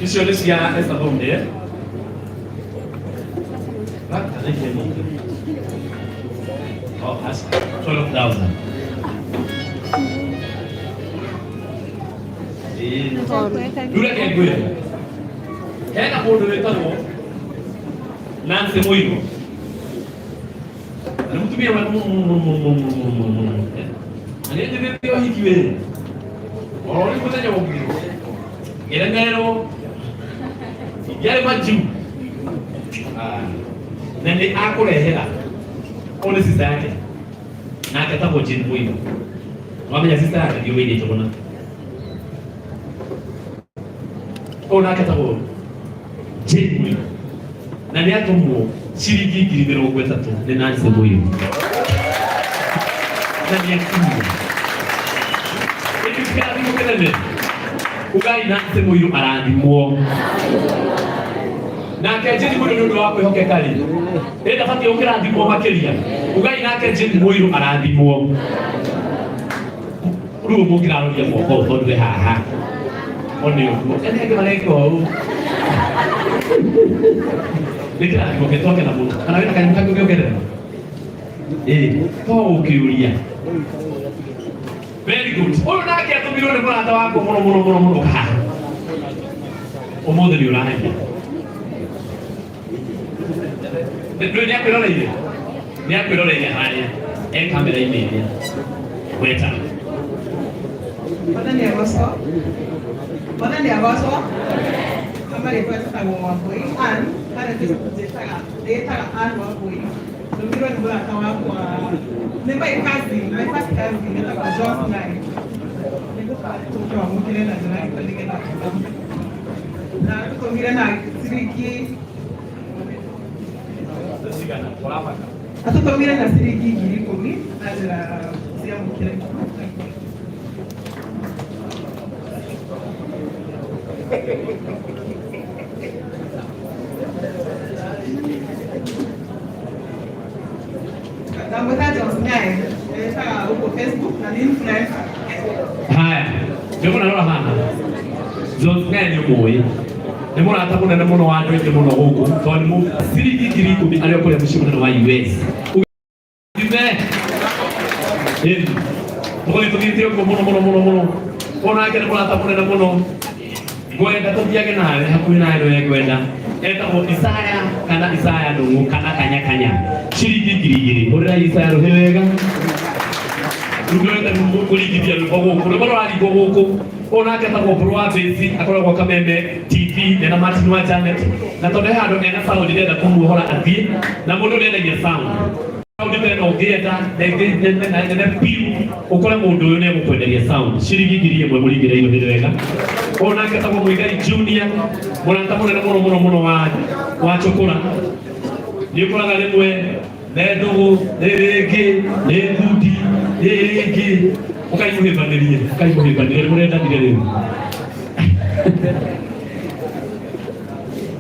Icio nĩ cia Esther Thumbi, eh? Kana icio nyingĩ. Oh, that's 12,000. Rĩu reke ngwĩre, hena mũndũ wĩtagwo Nancy Mũirũ na nĩ mũtumia mwega mũno mũno mũno mũno mũno mũno mũno, na nĩ njĩthĩtie ũhiki wĩ oro rĩu mũthenya ũngĩ ngĩremerwo ingĩarĩ majuu. Na nĩ akũrehera ũyũ nĩ sister yake, nake etagwo Jane Mũirũ. Wamenya sister yake ndiũĩ Njũgũna. Ũyũ nake etagwo Jane Mũirũ na nĩ atũmwo ciringi 30,000 nĩ Nancy Mũirũ na nĩ akinyia. Ĩndĩ kĩrathimo kĩnene, ugai Nancy Mũirũ arathimwo. Nake Jane Mũirũ nĩ ũndũ wa kwĩhokeka rĩ, ĩ ndabatiĩ gũkĩrathimwo makĩria? Ugai nake Jane Mũirũ arathimwo. Rĩu mũngĩraroria moko ũũ tondũ we haha one ũguo ene angĩ mareka ũũ nĩ kĩrathimo gĩtwake na mũno. Kana wĩna kanyamũ kangĩ ũngĩongerera? Ĩ to ũkĩũria. Very good. Ũyũ nake atũmirwo nĩ mũrata wakwa mũno mũno mũno mũno haha. Ũmũthĩ nĩ ũrahagia. Ndũĩ nĩ akwĩroreire? Nĩ akwĩroreire harĩa e kamera-inĩ ĩrĩa. Gweta. Mwathani agocwo. Mwathani agocwo. Kama rĩtwa njĩtagwo Wambui Ann, harĩa njĩtaga Ann Wambui. Ndũmirwo nĩ mũrata wakwa, nĩ my cousin, my first cousin, etagwo Jos Ngai. Nĩngũtũke wamũkĩre na njĩra ĩyo nĩgetha na tũtũmire na ciringi, atũtũmire na ciringi 10,000 na njĩra ciamũkĩre. Ndamwĩta Jos Ngai, etaga gũkũ Facebook na nĩ influencer. Haya, nĩũkona rora haha. Jones Ngai nĩ ũmũĩ, nĩ mũrata mũnene mũno wa andũ aingĩ mũno gũkũ, tondũ nĩ ciringi 10,000 arĩ o kũrĩa mũciĩ mũnene wa US. Ugithime ĩni tũgũthiĩ tũthiĩte ũguo mũno mũno mũno mũno. Onake nĩ mũrata mũnene mũno, ngwenda tũthiage nawe hakuhĩ nawe, nĩwe ngwenda. Etagwo Isaya kana Isaya Ndũng'ũ kana Kanya Kanya, ciringi 2,000. Hũrĩra Isaya rũhĩ wega. Rĩu ndĩrenda kũringithia rwĩmbo gũkũ, rwĩmbo rũraringwo gũkũ. Ũyũ nake etagwo Mbũrũ wa Bĩci, akoragwo Kameme TV ena Martin wa Janet, na tondũ he handũ ena sound ndĩrenda kũmuohora athiĩ na mũndũ ũrĩa endagia sound. Sound ta ĩno ũngĩenda na ĩngĩ nene na nene biũ, ũkore mũndũ ũyũ nĩ egũkwenderia sound ciringi 1,000. Mũringĩre indo wega. Ũyũ nake etagwo Mũigai Junior, mũrata mũnene mũno mũno mũno wa Chũkũra. Nĩ ũkoraga rĩmwe nĩ ndũgũ, nĩ rĩngĩ nĩ ngundi, nĩ rĩngĩ ũkaimũhĩmbanĩrie, ũkaimũhĩmbanĩrie, mũrendanire rĩu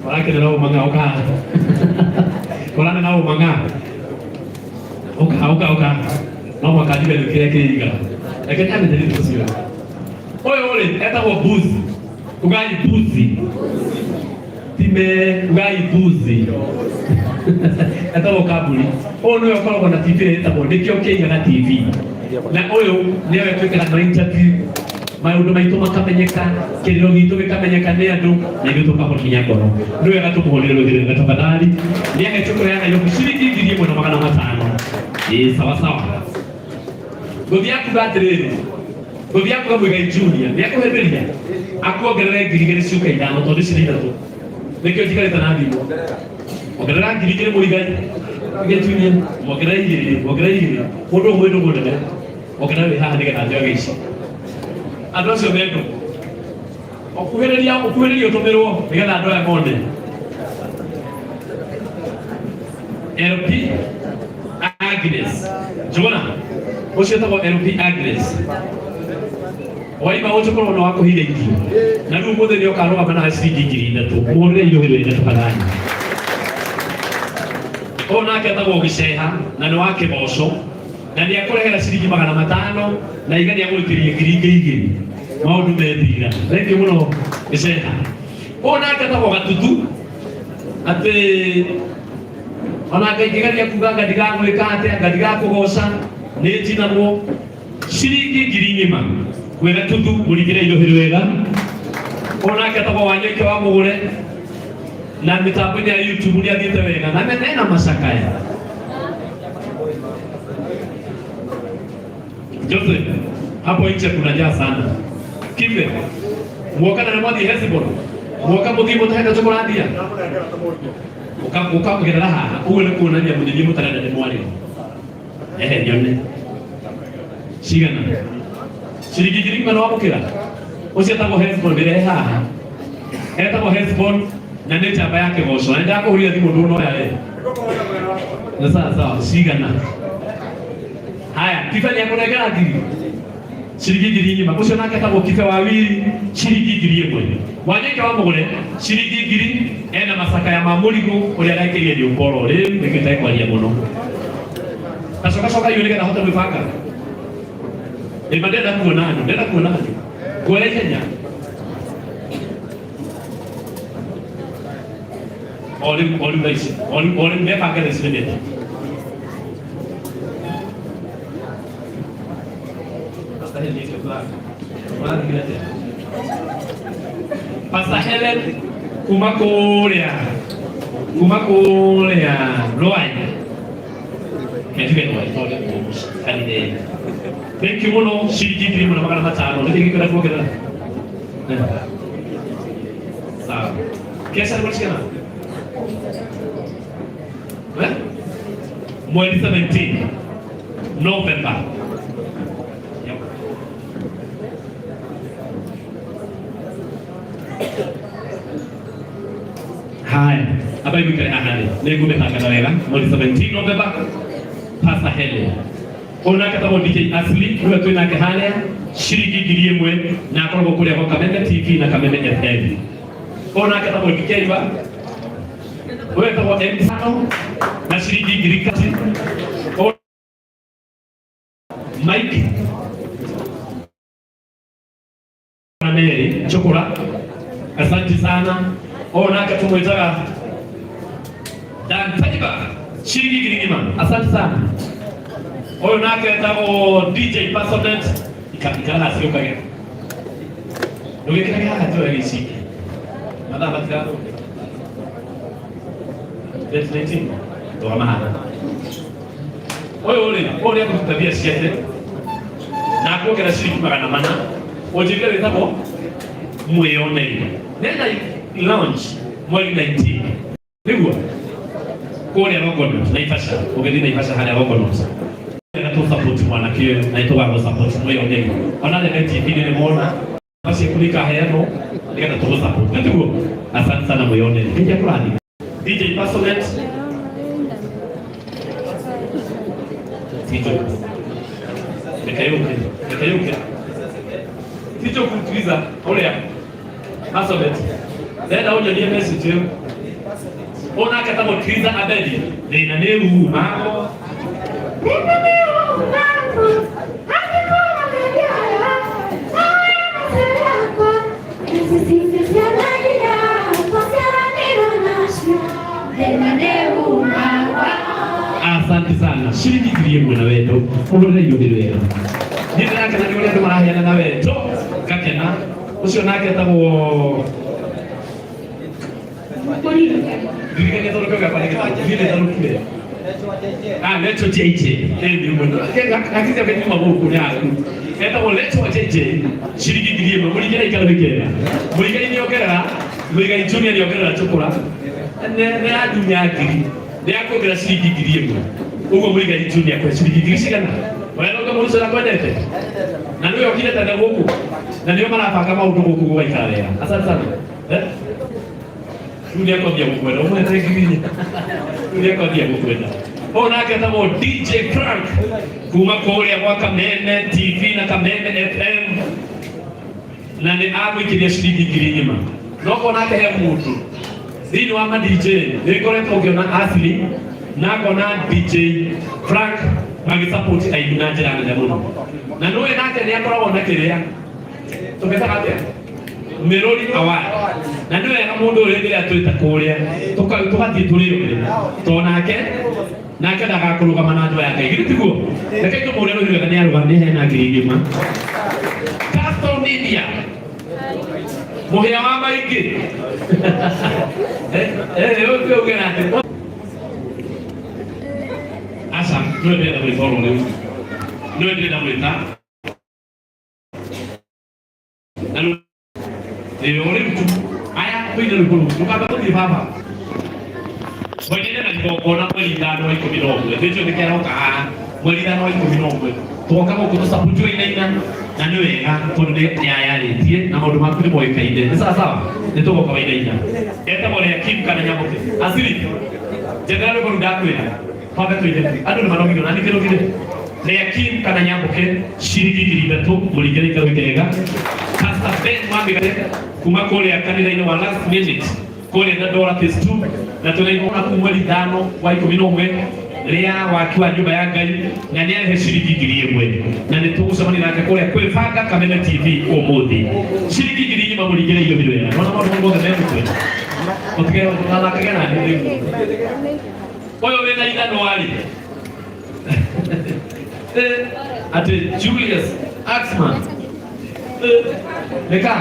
ũrakenera ũmang'a ũka ũranena ũmang'a ũka ũka ũka no mwaka njibe nĩ kĩrĩa kĩiga. Reke nyamĩte ũcio. Ũyũ rĩ etagwo Buzi. Ugai Buzi. Time ugai Buzi. Etagwo Kamburi. Ũyũ nĩwe ũkoragwo na TV ĩrĩa ĩtagwo Nĩkĩo Kĩigaga TV, na ũyũ nĩwe twĩkaga no interview, maũndũ maitũ makamenyeka, kĩrĩro gitũ gĩkamenyeka nĩ andũ, na ithuĩ tũkahonia ngoro. Nĩ wega tũmũhũrĩre rũhĩ rwega tafadhali. Nĩ ahe cukuru ya Nairobi ciringi 1,500. Ĩĩ, sawa sawa. Ngũthiĩ akuga atĩrĩrĩ, ngũthiĩ akuga Mũigai Junior nĩ akũhĩmbĩria akuongerere 2,000 ciũke ithano, tondũ ici nĩ ithatũ nĩkĩo njikarĩte na thimũ. Ongerera 2,000 Mũigai. Mũigai Junior, mongerere igĩrĩ, mongerere igĩrĩ. Mũndũ ũmwe ndũgũ nene, ongerera wĩ haha nĩgetha njoge ici. Andũ acio me ndũgũ, ũkuhĩrĩria, ũkuhĩrĩria, ũtũmĩrwo nĩgetha andũ aya mone. LP Agnes Njũgũna, ũcio etagwo LP Agnes waima ũtũkorwo na wakũhire irio, na rĩu ũmũthĩ nĩ ũkarũgama na ciringi 3,000. Mũhũrĩre irio hĩrĩ nene tafadhali. Ũyũ nake etagwo Gĩceha na nĩ wa Kĩgoco, na nĩ akũrehera ciringi 500 na iga nĩ agũrutĩria ngiri ingĩ igĩrĩ. Maũndũ methira. Thengiũ mũno, Gĩceha. Ũyũ nake etagwo Gatutu, atĩ ona Ngai ngĩgeria kuga nga ndigagwĩka atĩa, nga ndigakũgoca, nĩ njinagwo. Ciringi 1,000 gwĩ Gatutu. Mũringĩre indo hĩrĩ wega. Ũyũ nake etagwo Wanyoike wa Mũgũre, na mĩtambo-inĩ ya YouTube nĩ athiĩte wega na mena macakaya. Joseph, hapo nje kuna jaa sana. Kibe muoka na mwathi Hezibon, muoka muthii mutahete cukurathia ukamugerera haha uguo nĩ kuonania mũthii mũtarenda nĩ mwarĩo. Ehe, nyone cigana. Ciringi 1,000 nĩ wamũkĩra. Ũcio etagwo Hezibon, ndĩrehe haha. Etagwo Hezibon na nĩ njamba ya kĩgoco, na nĩndakũhũrire thimũ ndũnoya we. Na sawa sawa, cigana? Haya, Kibe nĩ akũnengera ngiri, ciringi 1,000. Ũcio nake etagwo Kibe wa Wiri, ciringi 1,000. Wanyoike wa Mũgũre, ciringi ngiri. Ena macakaya ma mũrigo ũrĩa arekĩire rĩũmba oro rĩu, nĩkĩo itekwaria mũno. Gacoka coka iũ nĩgetha hote gwĩbanga. Ĩma ndĩrenda kuona andũ, ndĩrenda kuona andũ. Nguoya ihenya. O rĩu, o rĩu thaa ici, o rĩu, o rĩu mebange thaa ici nĩmete. Pastor Helen nĩkĩo tũrathimire atĩa? Pastor Helen kuma kũrĩa Rwai, metuge Rwai tondũ nĩ mũciĩ kanitha-inĩ. Thank you mũno, ciringi 1,500. Nĩ kĩngĩkwenda kuongerera? Sawa. Kesha nĩ cigana? Eh? Mweri 17 November. Yep. Haya, aba ikare haha rĩ nĩ ngũmĩtangatha wega. Mweri 17 November, Pastor Helen. Ũyũ nake etagwo DJ Asli, nĩwe twĩ nake harĩa, ciringi 1000, na akoragwo kũrĩa gwa Kameme TV na Kameme FM. Ũyũ nake etagwo DJ Iva, ũyũ etagwo MC Sano na ciringi ngiri kati. Ũyũ Mike na Mary Chokora, asante sana. Ũyũ nake tumwĩtaga Dan Taiba, ciringi ngiri ng'ima, asante sana. Ũyũ nake etagwo DJ Personet, ikara hasi ũkage ndũgĩkĩrage haha tuoe gĩciki mathaa matirathũke. 2019 rũgama haha. Ũyũ rĩ, ũyũ nĩ akũruta mbia ciake na akuongerera ciringi 400. Ũnjĩrire wĩtagwo Mwĩyoneri, nena launch mweri 19 nĩguo kũrĩa Longonot, Naivasha. Ũgĩthiĩ Naivasha harĩa Longonot na tũ support mwanake ũyũ na nĩtũgagũ support Mwĩyoneri. Ona rĩrĩa TV nĩ mona ciaku nĩ ikaheanwo nĩgetha tũgũ support, nĩ tiguo? Asante sana Mwĩyoneri, nĩ kũrathima. DJ Personet Tijo, reke yũke, reke yũke Tijo kutuliza ũrĩa Personet ndenda ũnyonie message ĩyo. Ũyũ nake etagwo Triza Abedi, thĩna nĩ uma. Asante sana, ciringi 1000 na wendo. Ũhũrĩre iruthi wega. Niĩ ndĩrakena nĩ ũrĩa andũ maraheana na wendo, ngakena. Ũcio nake etagwo ndirikania tondũ kĩu gĩakwa nĩ gĩtarũku, niĩ nĩndarũkire. Ah, Lecho JJ. Eh, ni mũno. Akija kanyuma gũkũ nĩ aku. Etagwo Lecho JJ. Ciringi 1000. Mũringĩra ikaro ikera. Mũigai nĩ ongerera, Mũigai Junior nĩ ongerera chokora. Nĩ andunya ngiri. Nĩ akuongerera ciringi 1000. Ũguo Mũigai Junior kwe ciringi ngiri cigana? Wega ũguo mũndũ ũcio akwendete. Na nĩwe okire tene gũkũ. Na nĩo marabanga maũndũ gũkũ gũgaikara wega. Asante sana. Eh? Rĩu nĩ akwambia gũkwenda, ũmũhete 4,000. Rĩu nĩ akwambia gũkwenda. Ũyũ nake etagwo DJ Frank kuma kũrĩa gwa Kameme TV na Kameme FM, na nĩ agũikĩria ciringi 10,000. No ko nake he mũndũ thĩinĩ wa ma DJ nĩ ngoretwo ngĩona Ashley na ngona DJ Frank magĩsupport aini na njĩra nene mũno, na nĩũĩ nake nĩ akoragwo na kĩrĩa tũmĩtaga atĩa, Mĩrũri Award, na nĩ wega mũndũ ũrĩa rĩrĩa twĩta kũrĩa tũgathiĩ tũrĩ othe, tondũ nake ndagakũrũgama na njũa ya Ngai, githĩ tiguo? Reke tũmũre rũhi wega, nĩ arũgama nĩ hena 10,000. Castle Media, mũhĩa wa maingĩ. Eh eh, ũyũ uge atĩ aca, nĩwe ndĩrenda gwĩta oro rĩu, nĩwe ndĩrenda gwĩta na rĩu ĩ rĩu tu aya tũine rwĩmbo rũu ndũkamba tũthiĩ baba mwenene na igongona mweri 5 wa 11. Nĩnjũĩ nĩkĩo aroka haha mweri 5 wa 11, tũgoka gũkũ tũcabuti wainaina, na nĩ wega tondũ nĩ ayarĩtie na maũndũ maku nĩ moĩkaine. Nĩ sawa sawa, nĩ tũgoka wainaina. Etagwo rĩa Kim kana Nyaboke. Asiri njethera rwĩmbo rũu ndakwĩra twambe tũine, andũ nĩ manogire na nĩkĩnogire. Rĩa Kim kana Nyaboke, ciringi 3,000, mũringĩre ikaro ikega. Pastor Ben Wamigate kuma kũrĩa kanitha-inĩ wa Last Minute kũrĩa Dandora Phase 2, na tũraigua kuu mweri 5 wa 11 rĩa waki wa nyũmba ya Ngai, na nĩ arehe ciringi 1000, na nĩ tũgũcemania nake kũrĩa kwĩbanga Kameme TV ũmũthĩ. Ciringi 4,000, mũringĩre irio wega. Nona maũndũ mothe me mũtwe, ũtige ũthakage na niĩ. Ũyũ wĩna ithanwa rĩ, atĩ Julius Axman nĩka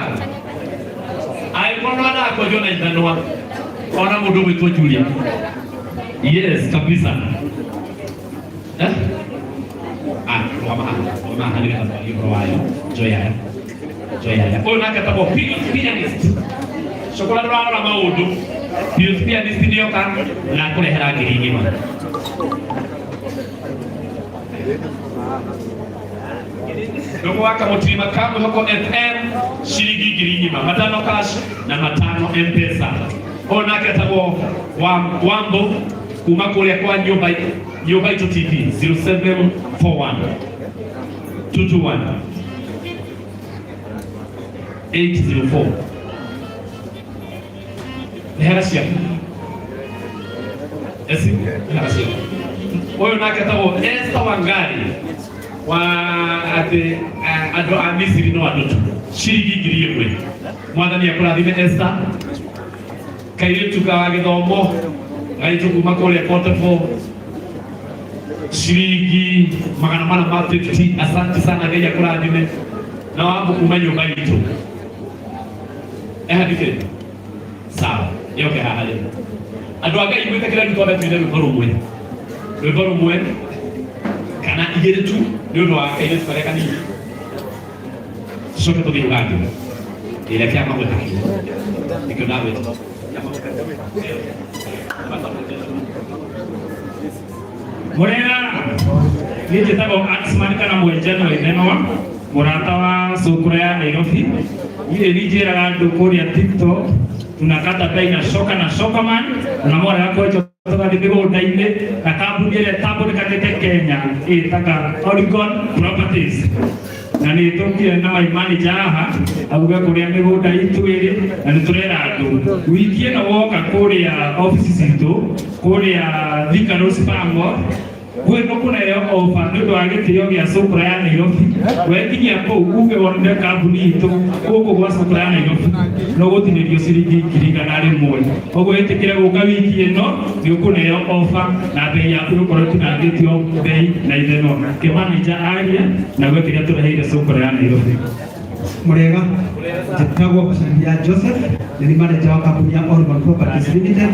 angĩkorwo nĩ na ithanwa ona mũndũ gwĩtwo Julius, yes kabisa. Eh, ah, rũgama haha, rũgama haha nĩgetha twarie ũhoro wayo. Njoya aya, njoya aya. Ũyũ nake etagwo Pius Pianist Cokora, ndũrarora maũndũ. Pius Pianist nĩoka na akũrehera 10,000. Ndugu waka mutirima ka Mwihoko FM ciringi ngiri ng'ima, matano cash na matano Mpesa. Ũyũ nake etagwo Wambo kuma kũrĩa kwa nyũmba nyũmba itũ TV 0741 221 804. Nĩ ciaku eci, nĩ ciaku. Ũyũ nake etagwo Esther Wangari wa atĩ andũ a Misiri no andũ tu, ciringi 1000. Mwathani akũrathime Esther, kairĩtu ka gĩthomo gaitũ kuma kũrĩa Portable, ciringi magana mana ma 50. Asante sana, Ngai akũrathime. Na wambo kuma nyũmba itũ ehandike sawa yoke haha rĩ. Andũ a Ngai, gwĩtĩkĩra rĩu twambe tuine rwĩmbo rũmwe, rwĩmbo rũmwe kana igĩrĩ tu nĩ ũndũ wa kairĩtu karĩa kanini, tucoke tũthiĩ Uganda ĩrĩa kĩama gwĩta kiugo nĩkĩo ndagwĩta. Murega, niĩ njĩtagwo Axman kana Mwenjano Ithenwa, mũrata wa cukuru ya Nairobi. Niĩ nĩ njĩraga andũ kũrĩa TikTok tunakata bei na shoka na shokaman na mwarega kwenjwo tũgathiĩ mĩgũnda-inĩ na kambuni ĩrĩa ĩtambũrĩkanĩte Kenya ĩtaga Oregon Properties, na nĩ tũkire na my manager haha auge kũrĩa mĩgũnda itũ ĩrĩ. Na nĩ tũrera andũ wiki ĩno woka kũrĩa ofici citũ kũrĩa Thika Road Spar Mall gwĩ kũneo ofa nĩ ũndũ wa gĩtĩo gĩa cukura ya Nairobi. Wekinyia kũu uge wonire kambuni itũ gũkũ gwa cukura ya Nairobi, no gũtinĩrio ciringi 100,000. Koguo ĩtĩkĩre gũka wiki ĩno, nĩ ũkũneo ofa na bei yaku ĩgũkorwo ĩtinangĩtio bei na ithenwa. Kĩmanĩnja aria na gwĩ kĩrĩa tũreheire cukura ya Nairobi. Murega, njĩtagwo Basharia Joseph, nĩ manager wa kambuni ya Oregon Properties Limited.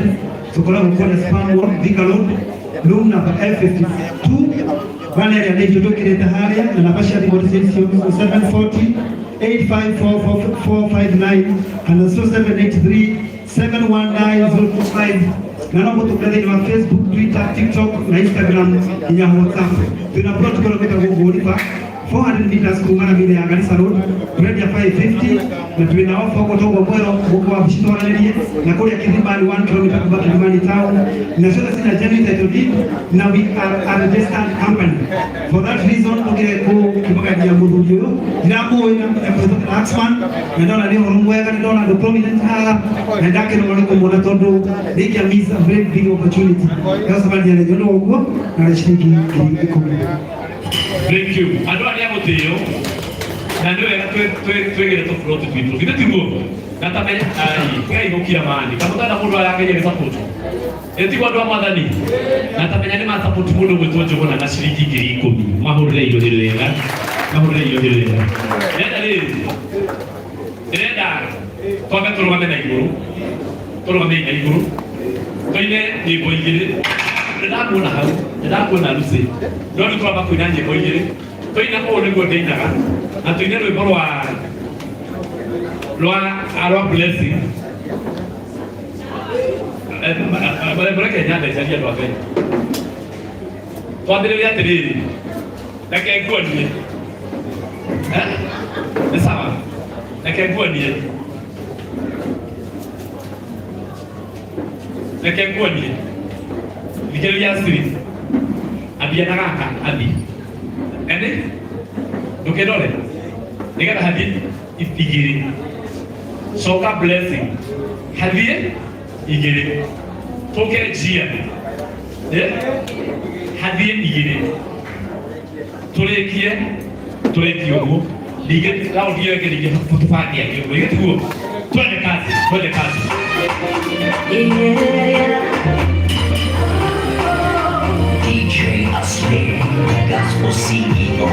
Tukoragwo kũrĩa Spar Mall, Thika Road, room number L52. Bana ĩrĩa nĩ itũ twĩkĩrĩte harĩa, na namba cia thimũ nĩ 740 854459 kana 0783 719025, na no mũtũkũre thĩinĩ wa Facebook, Twitter, TikTok na Instagram nginya WhatsApp. Twĩna plot kũrĩa gwĩtagwo Gũriba, 400 meters kuma na mine ya Garissa Road, turendia 550 na twĩna ofa ũguo toguo mwero gũkũ wabici twaranĩrie, na kũrĩa Kithimani, 1 km kuma Kithimani town, na ciothe cina genuine title deed na we are a registered company. For that reason tũkire kũmagaria mũthuri ũyũ ndiramũĩ na Axman, na ndona nĩ ũhoro mwega, nĩ ndona andũ prominent haha na ndakĩrũga nĩ kũmuona tondũ rĩngĩ miss a very big opportunity ya gũcemania na inyuĩ ũguo na ciringi 10,000. Thank you. Andũ arĩa gũtĩo na nĩ wega twĩgĩre tũburoti twitũ, githĩ tiguo? Na tamenya ai ngai gũkira mani kamũtanda mũndũ arageria gĩsupport ĩtigwo andũ a mwathani, na tamenya nĩ ma support mũndũ gwĩtwo Njũgũna na ciringi 10,000. Mahũrĩre irio wega, mahũrĩre irio wega. Ndĩrenda rĩrĩ, ndĩrenda twambe tũrũgame na igũrũ, tũrũgame na igũrũ tũine nyĩmbo igĩrĩ. Nĩndakuona hau, nĩndakuona Lucy, no rĩu twamba kũina nyĩmbo igĩrĩ. Tũina ũũ nĩguo ndĩinaga, na tũine rwĩmbo rwa blessing. Mũreke nyambe njarie. Andũ a Ngai, twambĩrĩrie atĩrĩrĩ, reke nguonie. Nĩ sawa, reke nguonie, reke nguonie. Thikĩrĩria siri ambia na gaka athi ene ndũkĩndore nĩgetha hathiĩ igĩrĩ, coka blessing hathiĩ igĩrĩ, tũke njia, eh? Hathiĩ igĩrĩ, tũrĩkie tũrĩkie ũguo, ningĩ raundi ĩyo ĩngĩ ningĩ tũbange angĩ ũguo, githĩ tiguo? Twende kazi, twende kazi. DJ Asli, Gospel CEO.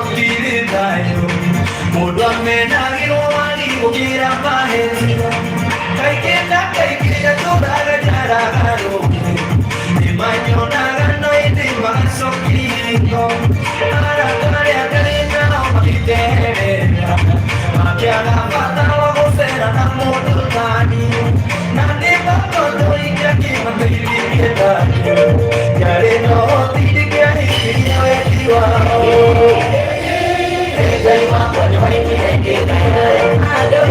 Gũtirĩ thayũ mũndũ amenagĩrwo wagi gũkĩra mahĩtia kaingĩ na kaingĩ gatũraga njaragarũke nĩmanyonaga no ĩndĩ magacokia hingo arata arĩa ndarĩ nao makĩndeherera makĩaga bata wa gũcera na mũndũ tani na nĩma tondũ ingĩakĩmateithirie thayũ ndarĩ na ũhoti ndingĩahingirie wendi wao. Ngai wakwa nĩwaigire andũ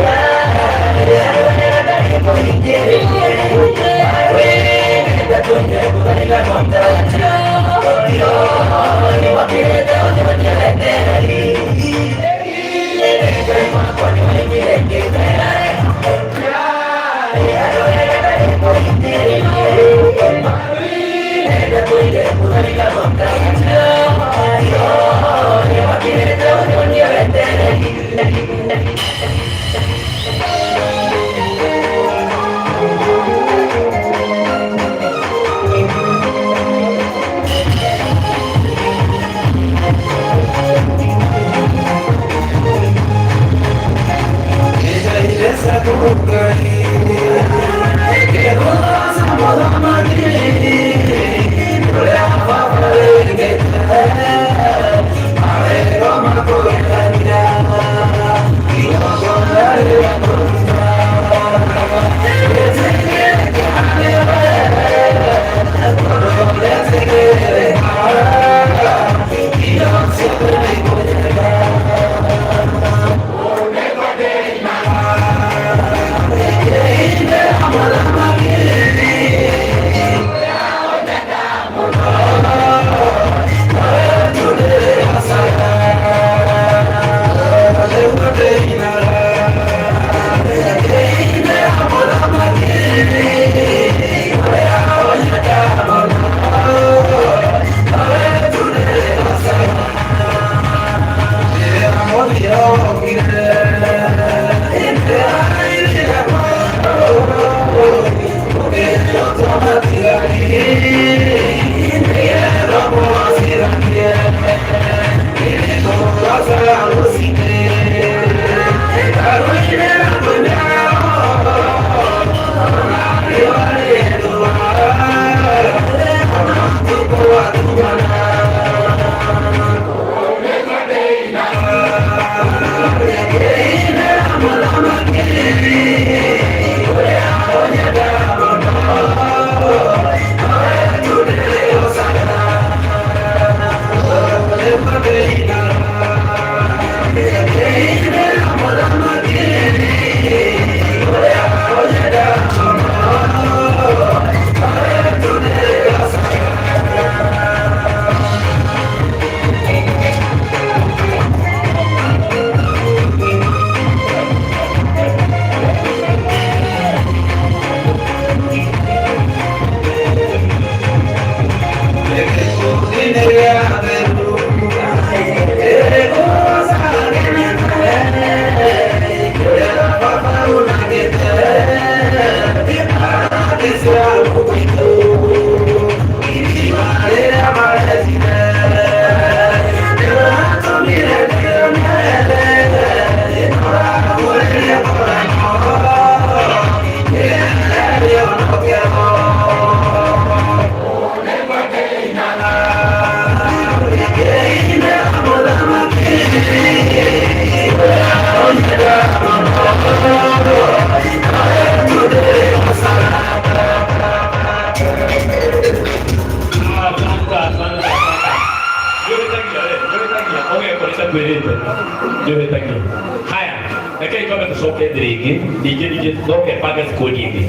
Haya, rekei twambe tucoke thĩ rĩngĩ, ningĩ ningĩ tũcoke pange squad ĩngĩ.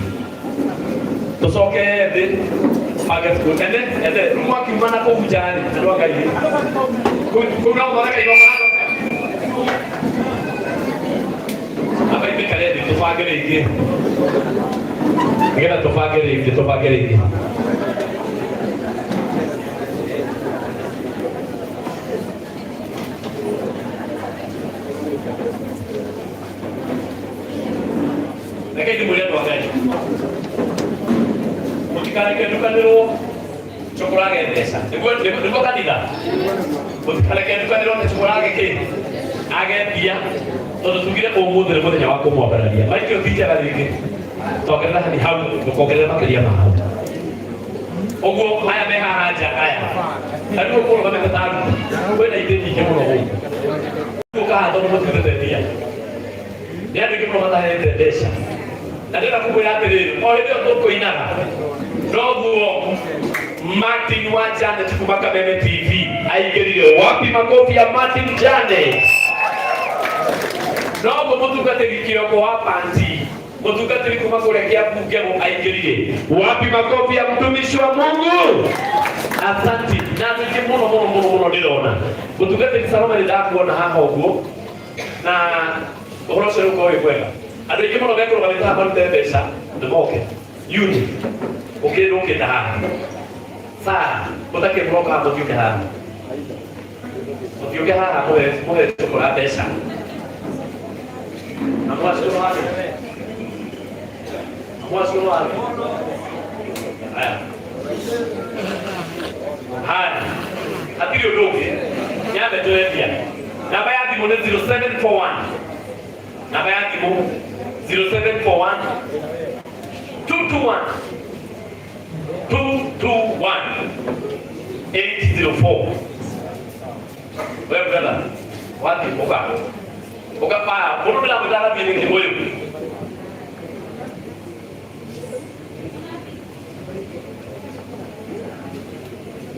Tũcoke thĩ pange squad. Ende ende rĩu mwakiuma na kũu nja rĩ, andũ a Ngai. Kũu no gũthondeka igongona. Amba imĩkare thĩ tũbange rĩngĩ. Nĩgetha tũbange rĩngĩ, tũbange rĩngĩ. Rekei ndĩmwĩre andũ a Ngai, mũtikareke ndukanĩrwo cũkũrage mbeca nĩguo nĩguo kanitha. Mũtikareke ndukanĩrwo nĩ cũkũra gĩkĩ agendia tondũ tugire ũmũthĩ nĩ mũthenya wa kũmwambararia. Maikio ti njega rĩngĩ, tongerera hani hau, ndũkongerere makĩria ma hau. Ũguo aya me haha nja aya na rĩu ũkũrũgamĩte ta arutwo, kwĩna itĩ nyingĩ mũno gũkũ. Gũka haha tondũ mũtiurĩte mbia, nĩ andũ aingĩ mũno matahete mbeca, na ndĩrenda kũmwĩra atĩrĩrĩ, o hĩndĩ ĩyo tũkũinaga noguo Martin wa Janet kuma Kameme TV aingĩrire. Wapi makofi ya Martin Janet? Noguo mũtungatĩri kĩoko wa panti, mũtungatĩri kuma kũrĩa Kiambu Ngegũ aingĩrire. Wapi makofi ya mtumishi wa Mungu? Asanti. Na andũ aingĩ mũno mũno mũno mũno ndĩrona mũtungatĩri Salome, nĩ ndakuona haha ũguo, na ũhoro ũcio ũkorwo wĩ mwega. Andũ aingĩ mũno mekũrũgamĩte haha marute mbeca nĩ moke yuni ũkĩndũ ũkĩnda haha Sara ũtakĩmũroka haha, mũtiũke haha, mũtiũke haha, mũhe mũhe cũkũra mbeca na mwacũrwo harĩ na mwacũrwo harĩ. Haya haya, hatirĩ ũndũ ũngĩ, nyambe twendia. Namba ya thimũ nĩ 0741, namba ya thimũ 0741 221 221 804. We brother, wathi uka uka pa mũndũ ndĩramwĩta arathiĩ nĩkĩ ũyũ?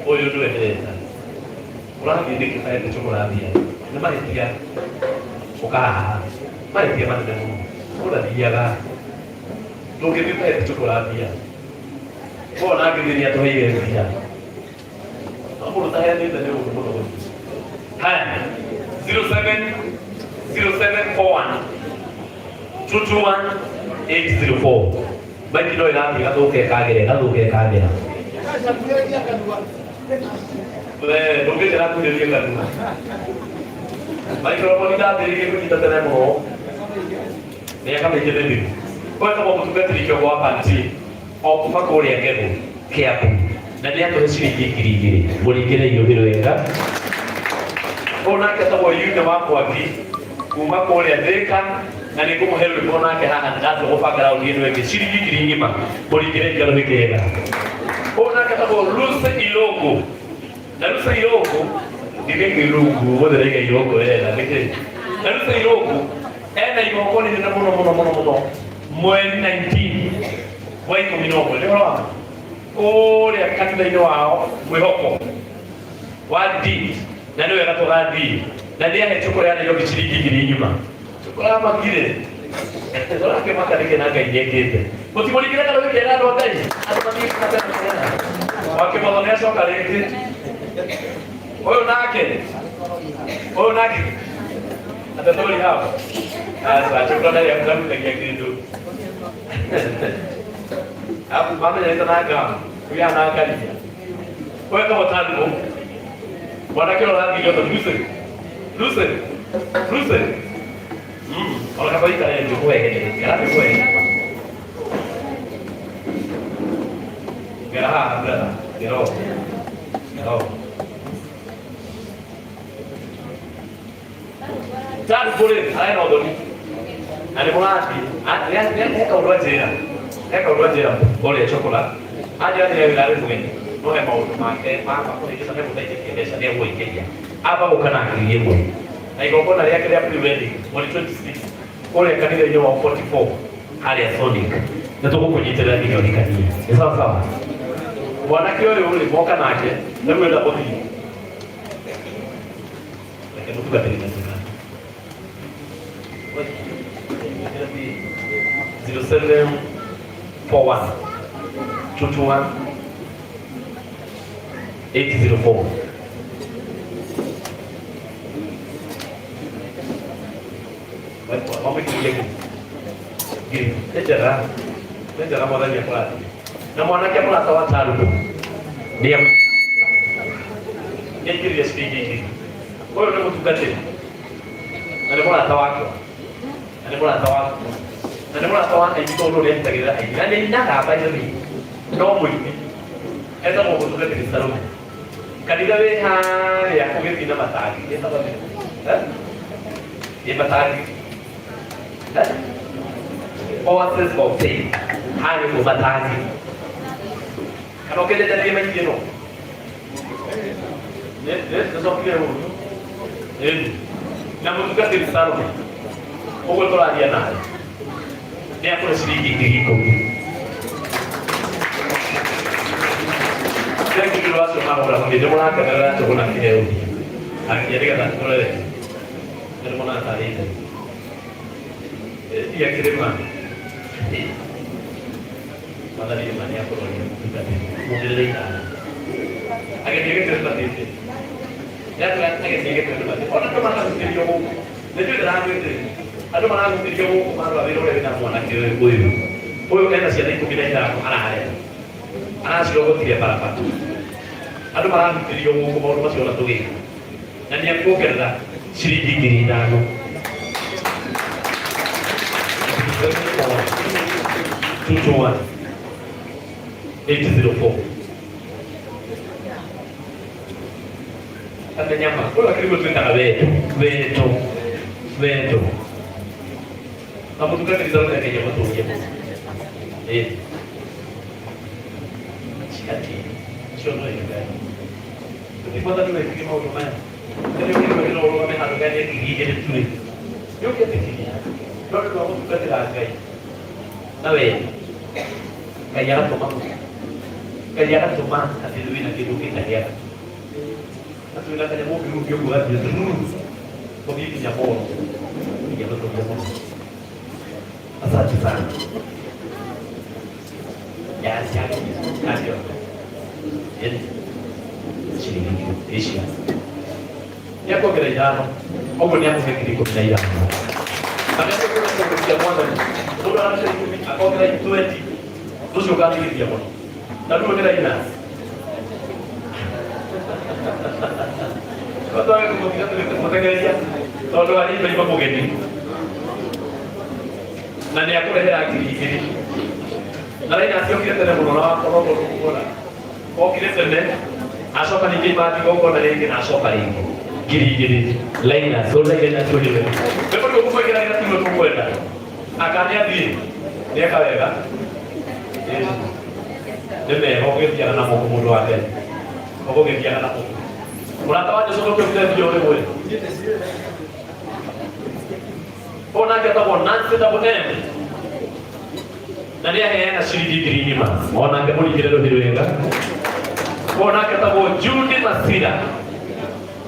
Ũyũ nĩwe ndĩreta. Ũrathiĩ nĩkĩ ũtahete cũkũrathia? Nĩ mahĩtia, ũkahaha mahĩtia manene mũno. Ũrathiaga ndũngĩthiĩ ũtahete cũkũrathia. Wona ngĩthiĩ nĩ atũheire mbia, no mũndũ ũtaheanĩte nĩ ũndũ mũno gũthiĩ. Haya, 07 0741 221 804. Maiki no ĩrathiĩ gathuke kagĩra gathuke kagĩra. We ndũngĩnjĩra kuhĩrĩria kanua. Microphone ndambĩrĩirie kũnyita tene mũno mĩaka mĩingĩ mĩthiru. Ũyũ etagwo mũtungatĩri kĩongo wa panti o kuma kũrĩa Ngegũ, Kĩambu, na nĩ atũhe ciringi 2000. Mũringĩre iũhĩ wega. Ũyũ nake etagwo Yune wa Mwangi kuma kũrĩa Thĩka, na nĩ ngũmũhe rwĩmbo nake haha ndatua gũbanga raundi ĩno ĩngĩ, ciringi 10,000. Mũringĩre ikarũhĩ kega. Ũyũ nake etagwo Lucy Irũngũ, na Lucy Irũngũ ndingĩiga Irũngũ ũmũthĩ, ndaiga Irũngũ wega nĩkĩ? Na Lucy Irũngũ ena igongona inene mũno mũno mũno mũno mweri 19 wa 11, nĩ ũhoro wa kũrĩa kanitha-inĩ wao mwĩhoko wa D, na nĩ wega tũgathiĩ, na nĩ ahe cũkũrũ ya Nairobi ciringi 10,000. Cũkũramakire tũrakĩmaka nĩkĩ na Ngai nĩekĩte. Mũtimũringĩre kana wĩkĩra andũ a Ngai, andũ mathiĩ wakĩmotho nĩ acoka rĩngĩ. Ũyũ nake, ũyũ nake atetori hao aca cũkũra ndarĩ akurarutagia kĩndũ mamenyerete na ngamu uya na ngaria. Ũyũ etagwo Taribo, mwanake ũrĩa ũrathiĩ ũtho. Lucy, Lucy, Lucy, ona kaba ikare thĩ kweherere karathi kwehere. Gera haha brother, gera ũũ, gera ũũ. Taribo rĩ arena ũthoni na nĩ mũrathiĩ he kaũndũ anjĩra, he kaũndũ anjĩra ũrĩa cokora anjĩra nĩ wĩra arĩ mũgeni, no he maũndũ make makũhĩngĩca he mũtaikĩtie mbeca nĩ egũikĩria amba gũka na 1000 na igongona rĩake rĩa pre-wedding mweri 26 kũrĩa kanitha-inĩ wa 44 harĩa Sonic, nĩ tũgũkũnyitĩrĩra nginya ũhikanie. Nĩ sawa sawa. Mwanake ũyũ rĩ moka nake rĩu enda gũthiĩ, reke mũtungatĩri na thutha 0741 221 804. Mamũikĩrie ngiri ngiri. Nĩ njega, nĩ njega. Mwathani akũrathime. Na mwanake mũrata wa Tarubu nĩ nĩaingĩrire ciringi 1000. Ũyũ nĩ mũtungatĩri na nĩ mũrata wakwa na nĩ mũrata waku na nĩ mũrata wa aini, tondũ nĩ anyitagĩrĩra aini na nĩ ainaga, by the way, no mũini etagwo mũtungatĩri Salome. Kanitha wĩ harĩa ũgĩthiĩ na matangi ĩtagwo atĩa? Eh? Ĩ matangi. Eh? Oasis of Faith harĩa ũguo matangi. Kana ũkĩendete thiĩ maithiĩ no? Nĩ nĩcokire ũru. Ĩni. Na mũtungatĩri Salome ũguo tũraria nawe nĩ akũhe ciringi 10,000. Thengi nĩ wacio mahũra mũthĩ nĩ mũrakenerera njũgũ na kĩheo akia nĩgetha tũrere nĩ mũna tarĩte ia kĩrĩma mwathani nĩ ma nĩ akũroria mũtungatĩri muongerere ithano agetie gĩtĩo tũbatĩte nĩatũra agetie gĩtĩo tũbatĩte ona andũ marahutĩrio gũkũ nĩ njũĩ ndĩragwĩtĩria andũ marahutĩrio gũkũ marora wĩra ũrĩa wĩna mwanake ũyũ ũyũ ena ciana 15 ararera aracirogotire barabara andũ marahutĩrio gũkũ maũndũ macio ona tũgĩka na nĩ akuongerera ciringi 5,000. 221 804 Ate nyama ũyũ akĩrigwo twĩtaga wendo wendo wendo na mũtungatĩri Salome akĩgeria gũtũria mũno ĩĩ ciati cio no Ngai tũtikwathani wekire maũndũ maya nĩ ũkĩrigwo no ũrũgame handũ Ngai nĩ 2,000 tu rĩ nĩ ũkĩtĩkirie no nĩ ũndũ wa gũtungatĩra Ngai na wendo Ngai agatũma Ngai agatũma atĩ wĩna kĩndũ kĩtagĩaga na twĩna kanyamũ ũngĩhutia ũguo gathiĩ tũthiĩ nginya moro nginya tũtũria mũno. Asante sana. Ya ya yani ciringi icia nĩakuongerera ithano ũguo nĩakũhe 15,000 na nĩakuongerera kĩndũ kĩa mwathani mũndũ araruta 10 akongerera 20 ũcio ũgatigithia mũno na rĩu nĩ raina twage kũmũtiga tũgĩtũmũthekereria tondũ arĩ maima mũgeni na nĩ akũrehera 2,000 na raina aciokire tene mũno na wakorwo kuona okire tene acoka ningĩ imathi gongona rĩngĩ na acoka rĩngĩ 2,000 laina so laina tũrĩwe nĩ mũndũ ũkũmwĩkĩragĩra tiguo tũkwenda aka nĩ athiĩ nĩeka wega nĩ mega ũgĩthiaga na moko mũndũ wa mbere ũgũgĩthiaga na moko mũrata wa Jesũ ndũkĩrutire mbia ũrĩ mwe onake etagwo Nancy Double M na nĩ aheana ciringi 1,000 onake mũringĩre rũhĩ rwega onake etagwo Judy Masira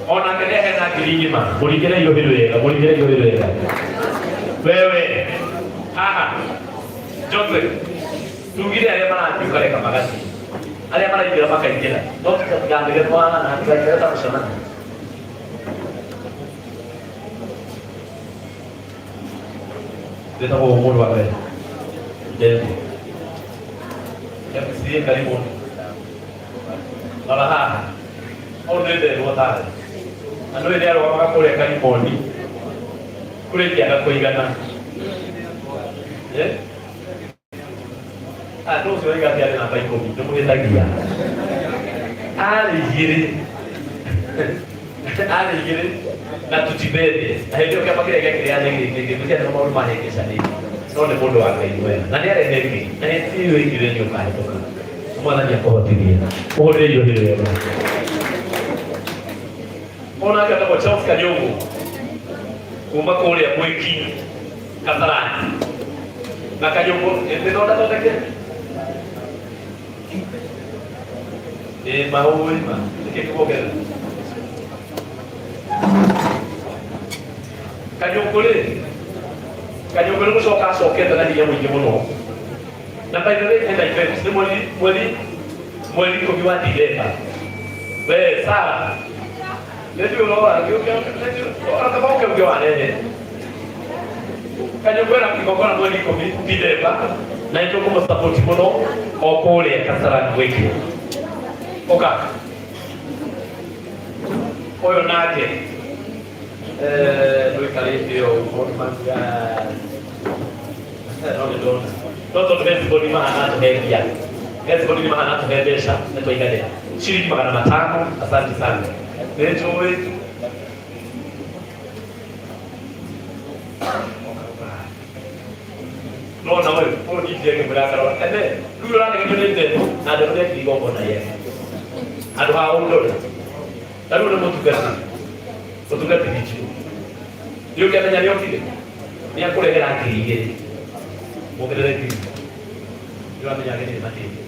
onake nĩ aheana 1,000 mũringĩre rũhĩ rwega mũringĩre rũhĩ rwega wewe haha Joseph tugire arĩa marathiĩ ũkareka magathiĩ arĩa maraingĩra makaingĩra no tũtiganĩre mwana na hatigaikare ta mũcemanio wĩtagwo mũndũ wa mbere Ndembo MCA karibu rora haha hau nĩ nderwo tarĩ na nĩ nĩ arũgamaga kũrĩa Karimoni kũrĩ kĩaga kũigana. Eh? Ah, no ũcio oiga atĩ arĩ namba 10 nĩ mũhĩtagia arĩ igĩrĩ arĩ igĩrĩ na tutibebe na hĩndĩ ĩyo kĩama kĩrĩa gĩakĩrĩ gĩkĩrĩa nĩ maũndũ mahĩngĩcanĩte no nĩ mũndũ wa Ngai mwega na nĩ arehete na nĩ wĩigire nĩ ũkahĩtũka mwathani akũhotithie ũhũrĩre irio wega onake etagwo Charles Kanyũngũ kuma kũrĩa Mwĩki Kasarani na Kanyũngũ nĩ thondathondeke ĩ mahũĩ ma nĩkĩ kĩkuongerera Kanyũngũ rĩ Kanyũngũ nĩ gũcoka acokete na hinya mũingĩ mũno na by the way ena event nĩ mweri 10 wa Dithemba we Sara nĩ ũrora kaba ũke ũngĩ warehe Kanyũngũ ena kĩgongona mweri 10 Dithemba na nĩ tũkũmũsupport mũno o kũrĩa Kasarani Mwĩki ũka ũyũ nake ndũikarĩte ũũ maũndũ maku no nĩ ndona no tondũ Heziboni mahana tũhe mbia Heziboni nĩ mahana tũhe mbeca nĩ twaiganĩra Shilingi 500. Asante sana. Nĩnjũĩ no na we ũyũ ningĩ ngĩmwĩra akarora ene rĩu ũranegenio nĩ ithe na ndeto nĩekire igongona yes handũ ha ũndore na rĩu nĩ mũtungatĩri mũtungatĩri njirũ nĩ ũkĩamenya nĩokire nĩ akũrehera 2,000 wongerere 1,000 nĩ ũramenya ageni nĩ matĩte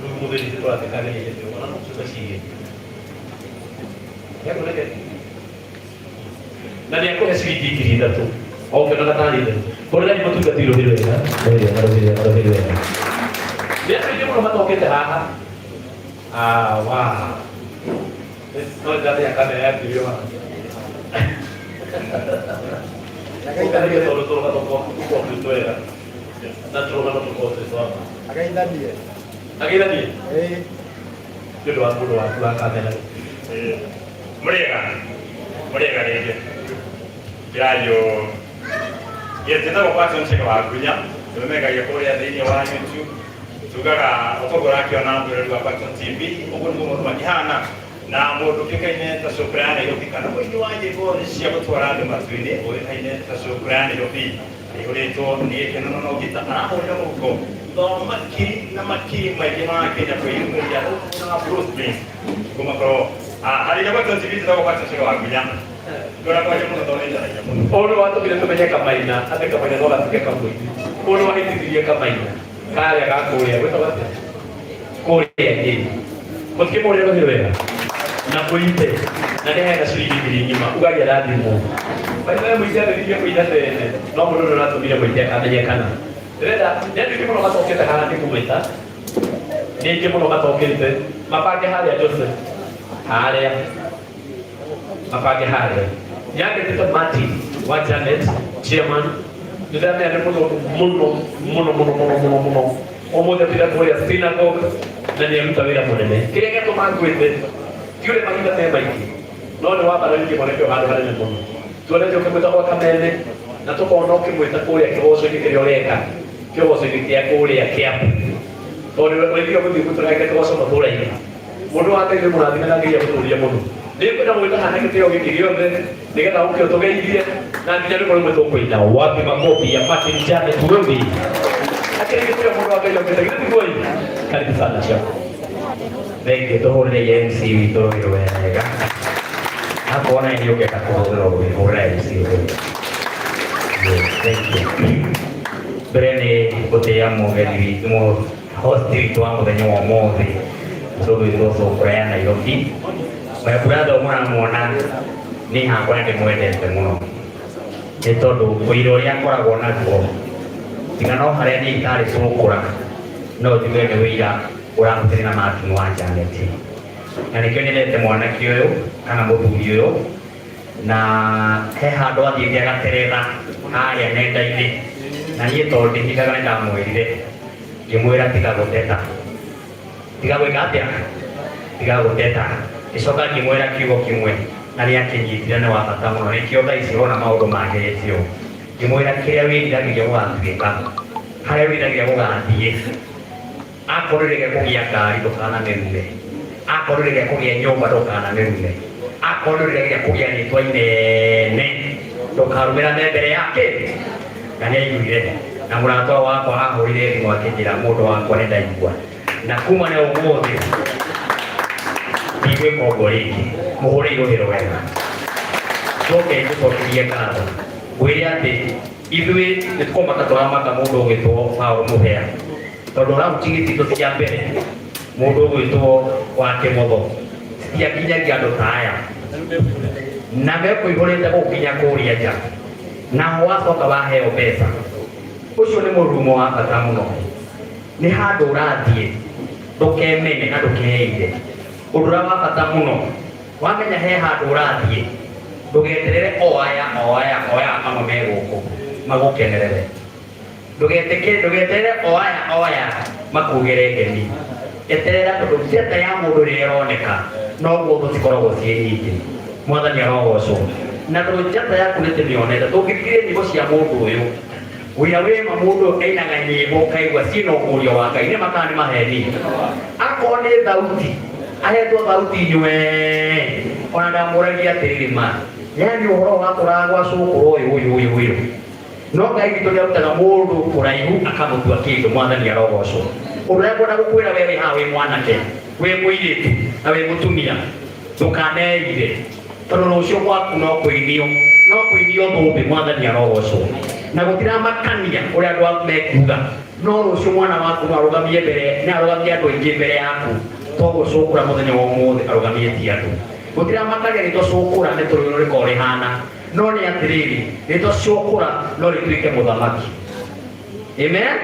rĩu mũthĩni tũrateka ageni aitũ ona no cuba cigĩrĩ nĩakũrehera na nĩ akũhe ciringi 3,000 okĩonaga tarĩ ithatũ hũrĩrai mũtungatĩri rũhĩ rwega rũhĩ rwega rũhĩ rwega rũhĩ rwega nĩ andũ aingĩ mũno matokĩte haha. Ah, wow. No ndamenya kamera yanjĩrĩrio haha. Ũkanagia tondũ tũrũgano twaku tũkorwo twĩ twega na tũrũgano tũkorwo twĩ twa ma. Ageithanie. Ageithanie? Ĩĩ. Nĩ ũndũ wa mũndũ waku wa kamera. Mũrĩega mũrĩega rĩngĩ ndĩrario yes njĩtagwo Patson Chege wa Ngunya tũmemengagia kũrĩa thĩinĩ wa YouTube tugaga ũkoguo ũrakĩona mwĩrori wa Patson TV ũguo nĩguo maũndũ makĩhana na mũndũ ũkĩũkaine ta Cũkũra ya Nairobi kana mũini wa nyĩmbo cia gũtwara andũ matu-inĩ ũĩkaine ta Cũkũra ya Nairobi aihũrĩtwo nĩ gĩkeno na no ngita arahũrĩra mũhuko thutha wa makiri na makiri maingĩ ma Kenya kwĩyumĩria na Bruce Lee kũmakorwo harĩ na Patson TV njĩtagwo Patson Chege wa Ngunya ngora kwanja mũno tondũ nĩ njaragia mũno. Ũyũ nĩ watũmire tũmenye Kamaina atĩ Kamaina no gatuĩke kamũini. Ũyũ nĩ wahĩtithirie Kamaina karĩa ga kũrĩa gwĩtagwo atĩa kũrĩa Nyĩrĩ. Mũtikĩmũrĩre rũhĩ wega na mũite na nĩ heaga ciringi 1,000 ugagia rathimwo. By the way mũite ambĩrĩirie kũina tene no mũndũ ũrĩa ũratũmire mũite akamenyekana. Ndĩrenda nĩ andũ aingĩ mũno matokĩte haha nĩ kũmwĩta nĩ aingĩ mũno matokĩte mabange harĩa Joseph harĩa mabange harĩa nyandĩkĩte Martin wa Janet chairman ndĩramenya nĩ mũndũ mũno mũno mũno mũno mũno mũno ũmũthĩ atire kũrĩa synagogue na nĩ aruta wĩra mũnene kĩrĩa gĩatũma ngwĩte ti ũrĩa mahinda me maingĩ no nĩ wambararĩtie mwanake ũyũ handũ hanene mũno tuonete ũkĩmwĩta gwa kamene na tũkona ũkĩmwĩta kũrĩa kĩgoco-inĩ kĩrĩa ũreka kĩgoco-inĩ kĩa kũrĩa Kĩambu tondũ ũrĩthio gũthiĩ gũtũranga kĩgoco matũra-inĩ mũndũ wa Ngai nĩ mũrathime na Ngai agũtũrie mũno nĩngwenda gwĩta haha gĩtĩo gĩkĩ gĩothe nĩgetha ũke ũtũgeithie na nginya rwĩmbo rũmwe tũkũina wapi makofi ya Martin Janet Wembi akĩrĩ gĩtĩo mũndũ wa Ngai okĩte githĩ tiguo ĩ karibu sana chef. Thengiũ tũhũrĩre MC witũ rũhĩ wega akorwo nawe nĩ ũngĩenda kũhũrĩrwo rũhĩ hũrĩra MC rũhĩ. Thank you. Mbere nĩ gũtĩĩa mũgeni witũ host witũ wa mũthenya wa ũmũthĩ tũgwĩtwo Cũkũra ya Nairobi. My brother mũramuona niĩ hakwa nĩ ndĩmwendete mũno nĩ tondũ ũira ũrĩa akoragwo naguo tiga no harĩa niĩ itarĩ cũkũra no njuge nĩ ũira ũrahutania na Martin wa Janet na nĩkĩo nyendete mwanake ũyũ kana mũthuri ũyũ na he handũ athiĩte agateretha harĩa nenda-inĩ na niĩ tondũ ndĩhithaga nĩ ndamwĩrire ngĩmwĩra tiga gũteta tiga gwĩka atĩa tiga gũteta ngĩcoka ngĩmwĩra kiugo kĩmwe na nĩ akĩnyitire nĩ wa bata mũno nĩkĩo thaa ici ũrona maũndũ magĩrĩte ũũ ngĩmwĩra kĩrĩa wĩriragĩria gũgatuĩka harĩa wĩriragĩria gũgathiĩ akorwo rĩrĩa kũgĩa ngari ndũkanamĩrume akorwo rĩrĩa kũgĩa nyũmba ndũkanamĩrume akorwo rĩrĩa kũgĩa rĩtwa inene ndũkarumĩra me mbere yake na nĩ aiguire na mũrata wakwa ahũrire thimũ akĩnjĩra mũndũ wakwa nĩ ndaigua na kuma nĩ ũmũthĩ ndigwĩka ũguo rĩngĩ mũhũre irũhĩro wega njoke ngũcokerie ngatho ngwĩre atĩ ithuĩ nĩ tũkũmaka tũramaka mũndũ ũgwĩtwo Paul Mũhea tondũ rauti gĩtitũ cia mbere mũndũ ũgwĩtwo wa Kĩmotho citiakinyagia andũ ta aya na mekũihũrĩte gũkinya kũrĩa nja naho wacoka waheo mbeca ũcio nĩ mũrurumo wa bata mũno nĩ handũ ũrathiĩ ndũkemene na ndũkeire ũndũ ũrĩa wa bata mũno wamenya he handũ ũrathiĩ ndũgeterere o aya o aya o aya amwe me gũkũ magũkenerere ndũgetĩkĩre ndũgeterere o aya o aya makugĩre ngemi eterera tondũ njata ya mũndũ rĩrĩa ĩroneka noguo thũ cikoragwo ciĩ nyingĩ mwathani arogocwo na tondũ njata yaku nĩ tũmĩonete tũngĩthikĩrĩria nyĩmbo cia mũndũ ũyũ wĩra wĩma mũndũ ũyũ ainaga nyĩmbo ũkaigua ciĩna ũkũrio wa Ngai nĩ ma kana nĩ maheni akorwo nĩ thauti Ahetwo thauti nywe ona ndamũragia atĩrĩrĩ ma yani ũhoro watũraga gwa cũkũrũ ũyũ ũyũ ũyũ ũyũ no Ngai witũ nĩarutaga mũndũ kũraihu akamũtua kĩndũ mwathani arogocwo. Ũndũ ũrĩa ngwenda gũkwĩra we wĩ haha wĩ mwanake wĩ mũirĩtu na wĩ mũtumia ndũkaneire tondũ rũciũ gwaku no kũinio thũmbĩ mwathani arogocwo na gũtiramakania ũrĩa andũ mekuga no rũciũ mwana waku no arũgamie mbere nĩ arũgamie andũ aingĩ mbere yaku toguo cũkũra mũthenya wa ũmũthĩ arũgamĩtie andũ gũtiramakania rĩtwa cũkũra nĩ tũrũĩ rĩkorwo rĩhana no nĩ atĩrĩrĩ rĩtwa cũkũra no rĩtuĩke mũthamaki. Amen.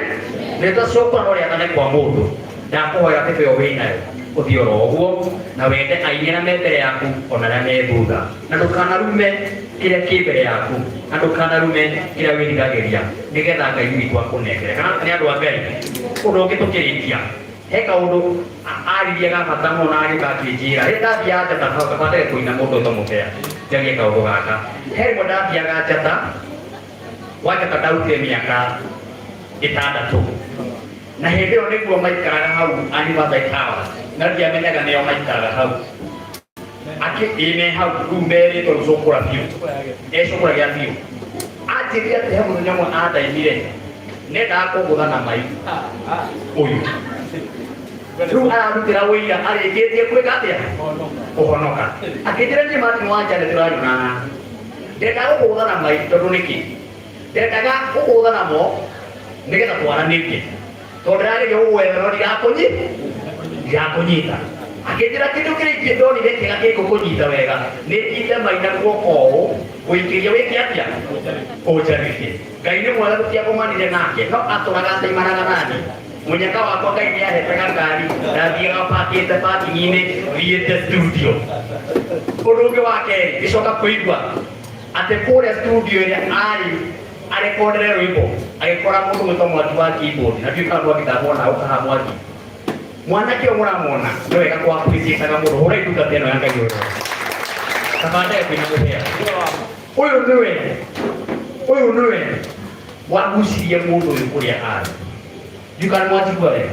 Rĩtwa cũkũra no rĩathane kwa mũndũ. Ndakũhoya atĩ ĩyo wĩnayo ũthiĩ oro ũguo na wende aini arĩa me mbere yaku ona arĩa me thutha na ndũkanarume kĩrĩa kĩ mbere yaku na ndũkanarume kĩrĩa wĩriragĩria nĩgetha Ngai witũ akũnengere. Kana nĩ andũ a Ngai ũndũ ũngĩ tũkĩrĩkia he kaũndũ aririe ga bata mũno na agĩũka akĩnjĩra rĩrĩa ndathiaga njata kabandege kũina mũndũ ũtamũbea njarie kaũndũ gaka he rĩmwe ndathiaga njata gwa njata ndarutire mĩaka ĩtandatũ na hĩndĩ ĩyo nĩguo maikaraga hau Anniversary Tower na ndiamenyaga nĩo maikaraga hau akĩ ĩ me hau rĩu merĩtwo rĩu cũkũra biũ ecũkũra gĩa biũ anjĩrire atĩ he mũthenya ũmwe andaimire nendaga kũngũtha na mai ũyũ rĩu ararutĩra ũira arĩkĩtie gwĩka atĩa kũhonoka akĩnjĩra niĩ Martin Wanja nĩ tũranyonana ndendaga gũkũgũtha na mai tondũ nĩkĩ ndendaga gũkũgũtha namo nĩgetha twaranĩrie tondũ ndĩrageria gũgwetha no ndirakũnyita akĩnjĩra kĩndũ kĩrĩa ingĩ ndonire kĩega gĩgũkũnyita wega nĩ nyite mai na guoko ũũ gũikĩria wĩke atĩa ũnjarĩrie Ngai nĩ mwega tũtiagomanire nake no atũraga ataimanaga nani mũnyaka wakwa Ngai nĩ ahete gakari ndathiaga pakĩte parking-inĩ thiĩte studio ũndũ ũngĩ wa kerĩ ngĩcoka kũigua atĩ kũrĩa studio ĩrĩa arĩ arekondere rwĩmbo agĩkora mũndũ gwĩtwo Mwangi wa keyboard na ndiũĩ kana Mwangi ndamwona ũkaha Mwangi mwanake ũyũ mũramwona nĩ wega kwa appreciate-aga mũndũ hũra ndungata ĩno ya Ngai ũyũ kabandege kwĩna mũhea ũyũ nĩwe wagucirie mũndũ ũyũ kũrĩa arĩ ndiũĩ kana mwanjigua wega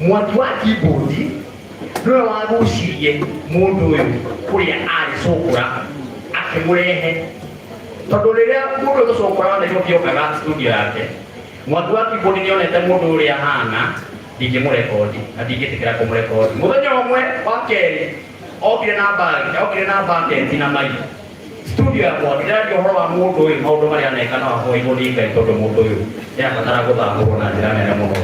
Mwangi wa keyboard nĩwe wagucirie mũndũ ũyũ kũrĩa arĩ cũkũra akĩmũrehe tondũ rĩrĩa mũndũ ũyũ cũkũra wa Nairobi okaga studio yake Mwangi wa keyboard nĩonete mũndũ ũrĩa ahana ndingĩmũrekondi na ndingĩtĩkĩra kũmũrekondi mũthenya ũmwe wa kerĩ okire na bag okire na bucket na mai studio ya Mwangi ndĩraria ũhoro wa mũndũ ũyũ maũndũ marĩa aneka no ahoirwo nĩ Ngai tondũ mũndũ ũyũ nĩabatara gũthamũrwo na njĩra nene mũno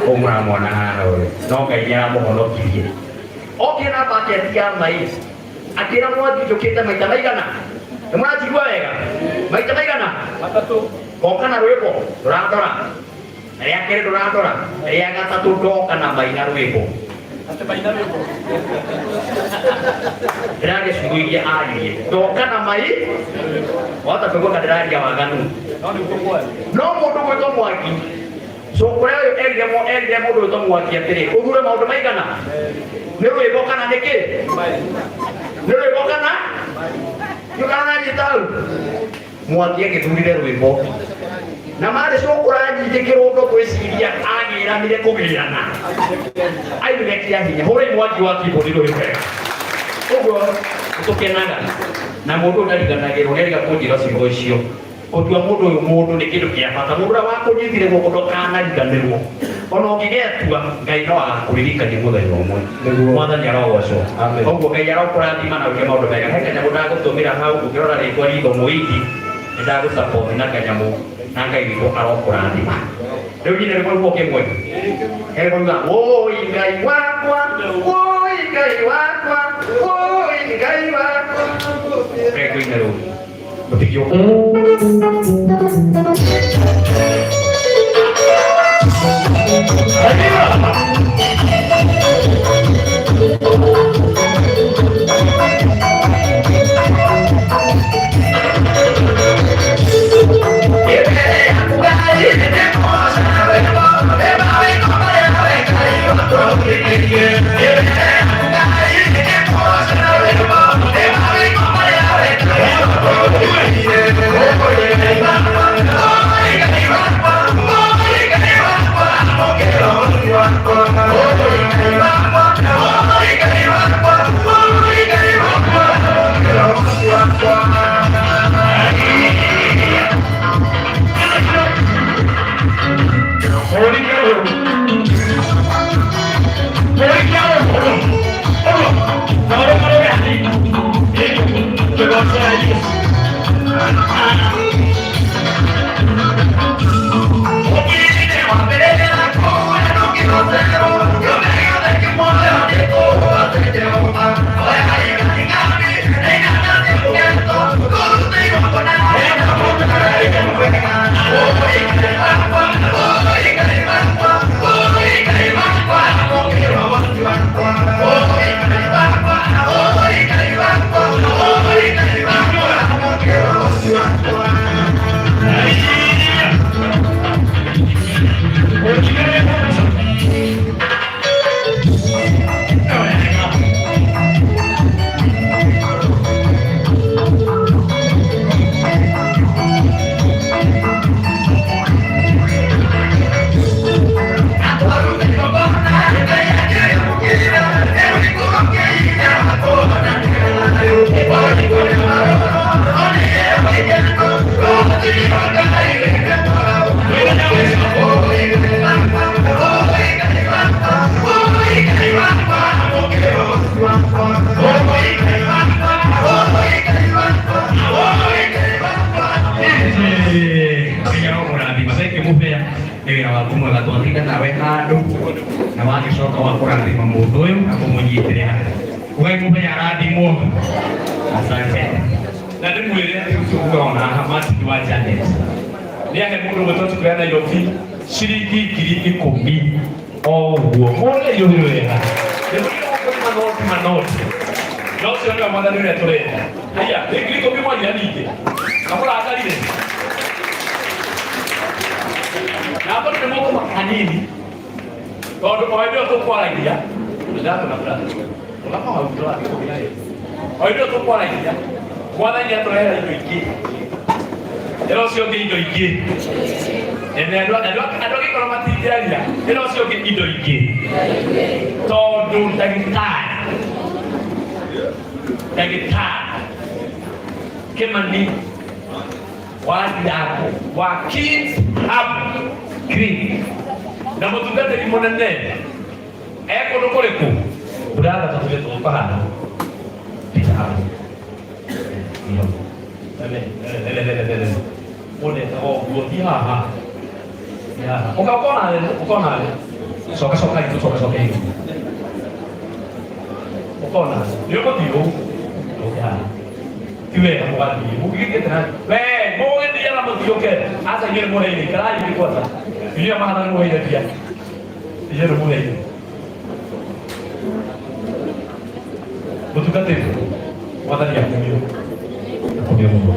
ũyũ mũramwona haha ũyũ no Ngai nĩaramũhonokirie okire na bucket ya mai akĩra Mwangi njũkĩte maita maigana nĩ mũranjigua wega maita maigana matatũ ngoka na rwĩmbo ndũrandora rĩa kerĩ ndũrandora rĩa gatatũ ndoka na mai na rwĩmbo ndĩraria ciugo iria aririe ndoka na mai wahota kũigua ka ndĩraria waganu no mũndũ gwĩtwo Mwangi cũkũra ũyũ erire mũndũ gwĩtwo Mwangi atĩrĩ ũthure maũndũ maigana nĩ rwĩmbo kana nĩkĩ nĩ rwĩmbo kana nĩ kana nanyita hau Mwangi agĩthurire rwĩmbo na marĩ cũkũra nyingĩ kĩrũndo gwĩciria agĩranire kũgĩrana aimire kĩa hinya hũrai Mwangi wa keyboard rũhĩ wega ũguo tũkenaga na mũndũ ndariganagĩrwo nĩariga kũnjĩra ciugo icio gũtua mũndũ ũyũ mũndũ nĩ kĩndũ kĩa bata mũndũ ũrĩa wakũnyitire guoko ndũkanariganĩrwo ona ũngĩgetua Ngai no agakũririkania mũthenya ũmwe mwathani arogocwo ũguo Ngai arokũrathima na wĩke maũndũ mega he kanyamũ ndagũtũmĩra hau ũngĩrora rĩtwa ritho mũingi nĩ ndagũsupport na kanyamũ na Ngai witũ arokũrathima rĩu nyine rwĩmbo rũmwe kĩmwe he rwĩmbo ruga wũi Ngai wakwa wũi Ngai wakwa wũi Ngai wakwa reke tũine rũu Na wagicoka wa kũrathima mũndũ ũyũ na kũmũnyitĩrĩra. Ugai mũhea arathimwo. Asante. Na ndĩmwĩre atĩ ũcio uga ona haha Martin wa Janet nĩ ahe mũndũ ũmwe twatukũya Nairobi ciringi 10,000 o ũguo mũrĩ iũhĩ wega nĩmũrĩ manoti manoti na ũcio nĩwe mwathani ũrĩa tũrenda. Haya, nĩ 10,000 mwaria ningĩ na mũrakarire na andũ nĩ mũkũmaka hanini tondũ o hĩndĩ ĩyo tũkwaragia ndatũna ũgama hau tũrathiĩ kũgĩa o hĩndĩ ĩyo tũkwaragia mwathani atũrehera indo ingĩ ĩra ũcio ũngĩ indo ingĩ ene andũ angĩkorwo matingĩaria ĩra ũcio ũngĩ indo ingĩ tondũ ndagĩtarĩ Kĩmani wa Ndirango wa Kings Hub Clinic na mũtungatĩri mũnene e kũndũ kũrĩkũ brother tũthiĩ tũgũka haha pita haha mũndũ etagwo ũguo ti haha ti haha ũka ũkona ũkona coka coka itu coka coka itu ũkona nĩ ũgũthiĩ ũũ ũke haha ti wega mũgathiĩ mũngĩgĩthiĩte na we mũgĩthiaga mũthiũke aca inyuĩ nĩ mũheire ikarai nĩ kwanza inyuĩ mahana nĩ mũheire mbia inyuĩ nĩ mũheire mũtungatĩri mwathani akumio akumio mũno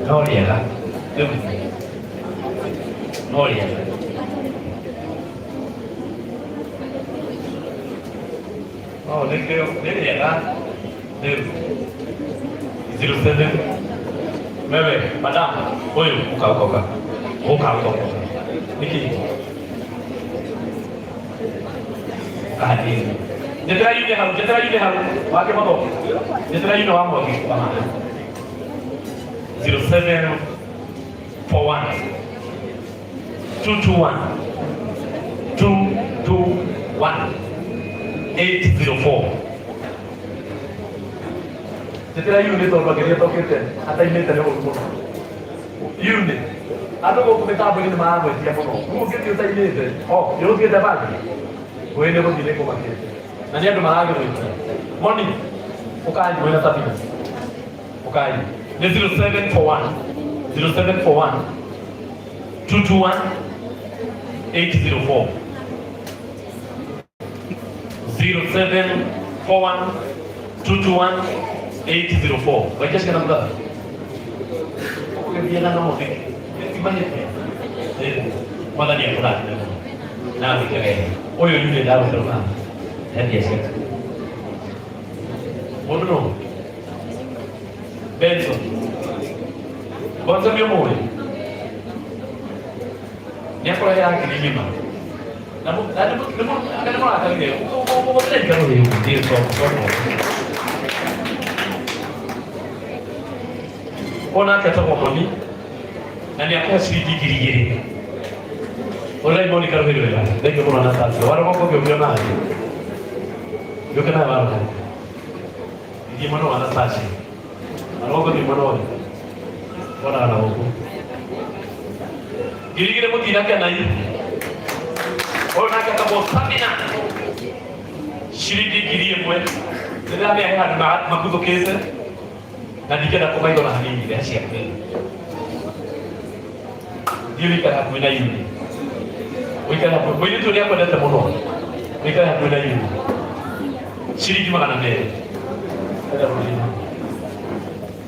no rĩega rĩu no rĩega no nĩkĩo nĩ rĩega rĩu 07 wewe madam huyu uka uka uka uka uka uka niki kahadini njethera yune hau njethera yune hau wake mathoke njethera yune wa mwangi kama 0741 221 221 804 njethera yune tondũ akĩria tokĩte ataimĩte nĩ ũru mũno yune andũ gũkũ mĩtambo-inĩ nĩ maramwĩtia mũno rĩu ũngĩthiĩ ũtaimĩte o nĩ ũthiĩte bangi wĩ nĩ gũthiĩ nĩ kũmakĩte na nĩ andũ maragĩgwĩtia moni ũkai wĩna Sabina ũkai nĩ 0741 0741 221 804 0741 221 804 waikia cigana mũthatha ũgũgĩthiaga na mũthiki timahĩtia mwathani akũrathime mũno na agwĩke wega ũyũ yule ndagũterũka he mbia ciaku mũndũ nũ Benson Benson nĩ ũmũĩ nĩ akũrehera ngiri ng'ima na nĩ mũrakarire ũgũtĩra ikaro rĩu Ona aketagwo Moni na nĩ akũhe ciringi 2,000. Ũrai Monica rũhĩ rwega. Thengiũ mũno Anastasia. Warũgongo ngĩũkire nawe. Ngĩũke nawe warũgongo. Thiĩ mwena wa Anastasia. Warũgongo thiĩ mwena ũyũ. Wonaga na gũkũ. 2,000 mũtinakenai. Ũyũ nake etagwo Sabina. Ciringi 1,000. Nĩndĩramenya he handũ maguthũkĩte na ndingĩenda kũmaigua na hanini rehe ciaku. Thiĩ ũikare hakuhĩ na Yuni. Ũikare hakuhĩ. Mũirĩtu ũyũ nĩakwendete mũno. Ũikare hakuhĩ na Yuni. Ciringi 200. Enda rũrĩrĩ.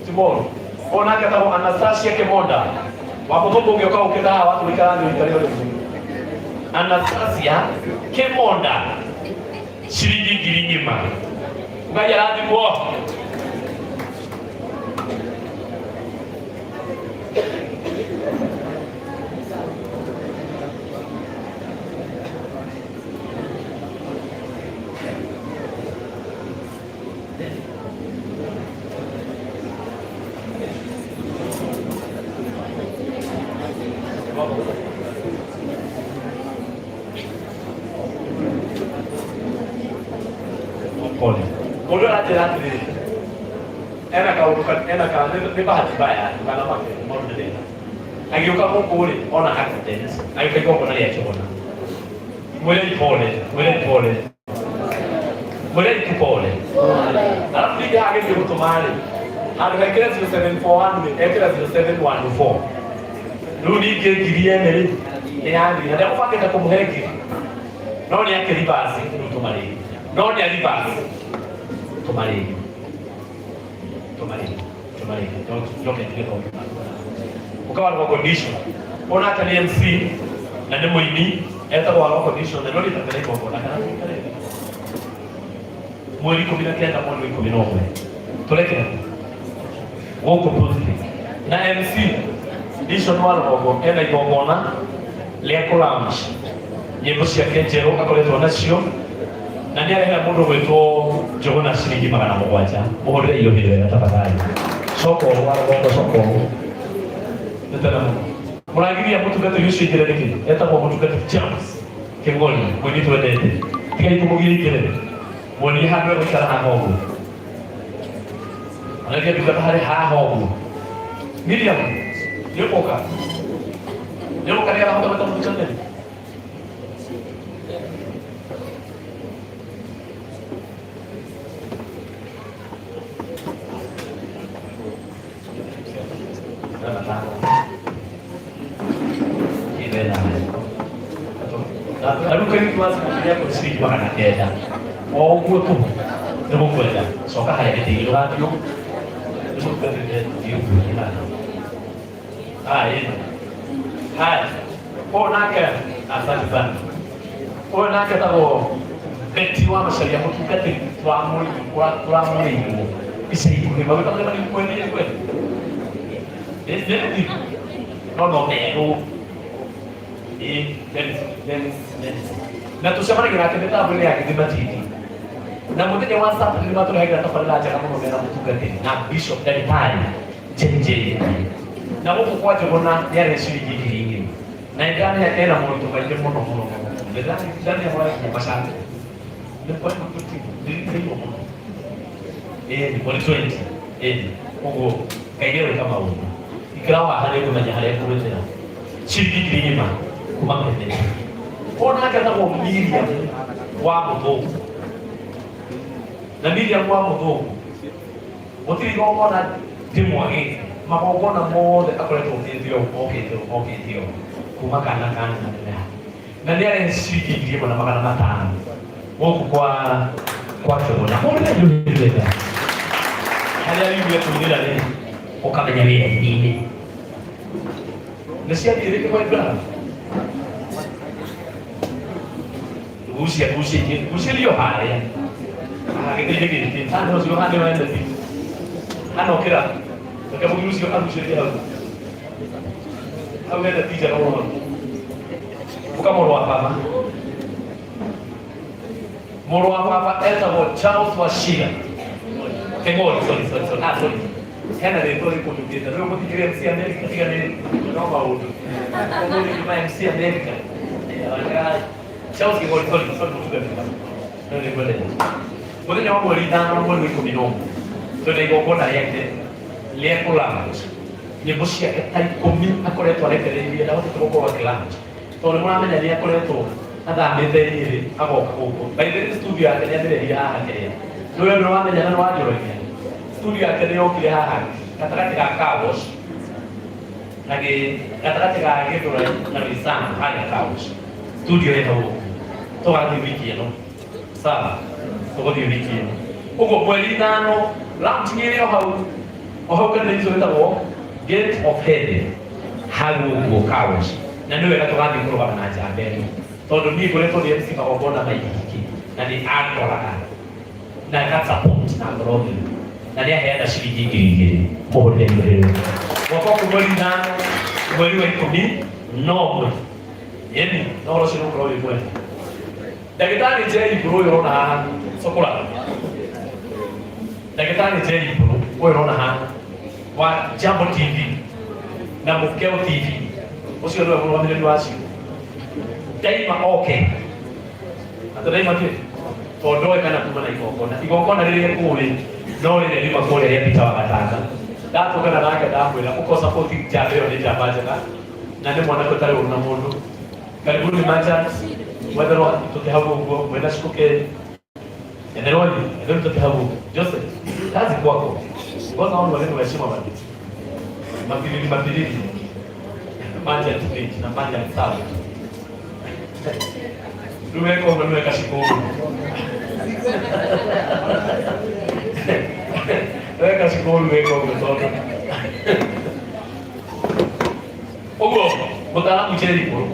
Tomorrow. Ũyũ nake etagwo Anastasia Kĩmonda. Wa mũthũngũ ũngĩũka ũkĩte haha watũikara thĩ ũikare ũrĩ. Anastasia Kĩmonda. Ciringi 1,000. Ngai arathimwo. Pole. Mũndũ aranjĩra atĩrĩrĩ, ena kaũndũ ena ka nĩ bahati mbaya kana make maũndũ nĩ thĩna. Agĩũka gũkũ rĩ, ona accident, agĩũka igongona rĩa Njũgũna. Mwĩrei pole, mwĩrei pole. Mwĩrei tu pole. Alafu ningĩ hagĩthiĩ gũtũma rĩ, handũ hekĩre 0741 rĩ, ekĩra 0714. Rĩu ningĩ ngiri ene rĩ, nĩ yathiĩ. Na ndekũbangĩte kũmũhe ngiri. No nĩ akĩribasi, rĩu tũma rĩngĩ. No nĩ aribasi. Tũma rĩngĩ. Tũma rĩngĩ. Tũma rĩngĩ. Njoke ndige tondũ. Ũkawa rwa condition. Ona ake nĩ MC na nĩ mũini etagwo wa condition na nĩ ũrĩte igongona kana tũikare mweri 19 mweri wa 11 tũrekera gũkũ Bruce na MC Dishon wa Rũgongo ena igongona rĩa kũ launch nyĩmbo ciake njerũ akoretwo nacio na nĩ arehera mũndũ gwĩtwo Njũgũna ciringi 700. Mũhũrĩre iũhĩ wega tafadhali. Coka ũũ wa Rũgongo, coka ũũ nĩ tene mũno. Mũragiria mũtungatĩri ũcio aingĩre nĩkĩ? Etagwo mũtungatĩri James Kĩng'ori, mũini twendete. Tigai kũmũgiria aingĩre. Muonie handũ egũikara haha ũguo. Anake ndungata harĩ haha ũguo. Miriam, nĩ ũgũka? Nĩ ũgũka nĩgetha hote gwĩta mũtungatĩri? Ciringi 900 o ũguo tũhũ nĩ mũkwenda coka harĩa gĩtĩ-inĩ ndũgathiĩ ũguo nĩ mũtungatĩri thiĩ ũguo haya haya ũyũ nake asante sana ũyũ nake etagwo Betty wa Macharia mũtungatĩri tũramũrĩirwo ica ikuhĩ maguta marĩa marĩ kwene kwene nĩ no no merwo ĩ Dennis Dennis Dennis na tũcemanagia nake mĩtambo-inĩ ya Gĩthima TV na mũthenya wa Saturday nĩ matũrehagĩra tabarĩra njega mũno mena mũtungatĩri na bishop ndagĩtarĩ JJ na gũkũ kwa Njũgũna nĩ arĩ ciringi 2,000 na nĩndamenya ena moritũ maingĩ mũno mũno mũno ndamenya mũragia macani nĩ kwa ndĩrĩirwo mũno ĩĩ mweri 20 ĩĩ ũguo Ngai nĩ gwĩka maũndũ ikara haha nĩ ũkũmenya harĩa ngũgwĩtĩra ciringi 1,000 kuma kwĩ ona ake etagwo Miriam wa Mũthũngũ na Miriam wa Mũthũngũ gũtirĩ igongona ndĩmwagĩte magongona mothe akoretwo okĩte ũũ okĩte ũũ okĩte ũũ kuma kana kana neneha na nĩ arehe ciringi 1,500 gũkũ kwa Njũgũna mũrĩre ndũhĩrĩra harĩa riumia kũinĩra rĩ ũkamenya wĩ raini-inĩ nĩ ciathiĩ rĩngĩ kwa Ibrahim gucia gucia ingĩ gucĩrio harĩa gĩtĩ-inĩ gĩkĩ hana ũcio hana wendeti hana ũkĩra reke mũgiri ũcio agucĩrie hau hau wendeti njega mũno ũka mũrũ wa baba mũrũ wa baba etagwo Charles Wachira Keng'ori sorry sorry sorry ah sorry Hena rĩtwa rĩkũnyukĩte rĩu mũthikĩria MC America tiga nĩ no maũndũ ũmũthĩ nyuma MC America. Charles Kigori, sorry, sorry, mũtungatĩri no nĩ ngwendete. Mũthenya wa mweri 5 mweri wa 11 twĩna igongona rĩake rĩa kũlaunch nyĩmbo ciake ta 10 akoretwo arekereirie ndahotete gũkorwo akĩlaunch tondũ nĩ mũramenya nĩ akoretwo athamĩte Nyĩrĩ agoka gũkũ. By the way, studio yake nĩ ambĩrĩria haha Kenya. Nĩ ũrĩa wamenya na nĩ wanjũragia studio yake nĩ yokire haha gatagatĩ ga car wash na gatagatĩ ga Gĩthũrai na Roysambu harĩa car wash studio ĩ hau ũguo. Tũgathiĩ wiki ĩno, sawa, tũgũthiĩ wiki ĩno ũguo mweri 5 launching ĩrĩ o hau o hau kanitha icio wĩtagwo Gate of Heaven hau ũguo car wash. Na nĩ wega tũgathiĩ kũrũgama na njamba ĩno tondũ niĩ ngoretwo ndĩ MC magongona maingĩ na nĩ andoraga na agasupport na ngoro ng'ima na nĩ aheana ciringi 2000 mũhũrĩre rũhĩrĩ mwaka ũkũ mweri 5 mweri wa 11 yeni na ũhoro ũcio nĩũkorwo wĩ mwega. Ndagĩtarĩ Jerry Mbũrũ ũyũ ũrona haha cokora, ndagĩtarĩ Jerry Mbũrũ ũyũ ũrona haha wa Jambo TV na Mũkeo TV, ũcio nĩwe mũrũgamĩrĩri wacio. Ndaima oke atĩ ndaima kĩ tondũ oĩ kana kuma na igongona igongona rĩrĩa kũrĩ no rĩrĩa riuma kũrĩa rĩa Peter wa Gatanga. Ndatũngana nake ndamwĩra ũko support njamba ĩyo nĩ njamba njega na nĩ mwanake ũtarĩ ũru na mũndũ. Karibuni merchants mwetherwo tũte hau ũguo mwena cikuke etherwo etherwo tũte hau ũguo. Joseph, kazi kwako kwanza wao wageni wa heshima bana mapilili mapilili merchant page na merchant sawa rĩu weka ũguo nĩwe kacikũ nĩwe kacikũ weka ũguo tondũ ũguo mũtaaramu Jerry Mbũrũ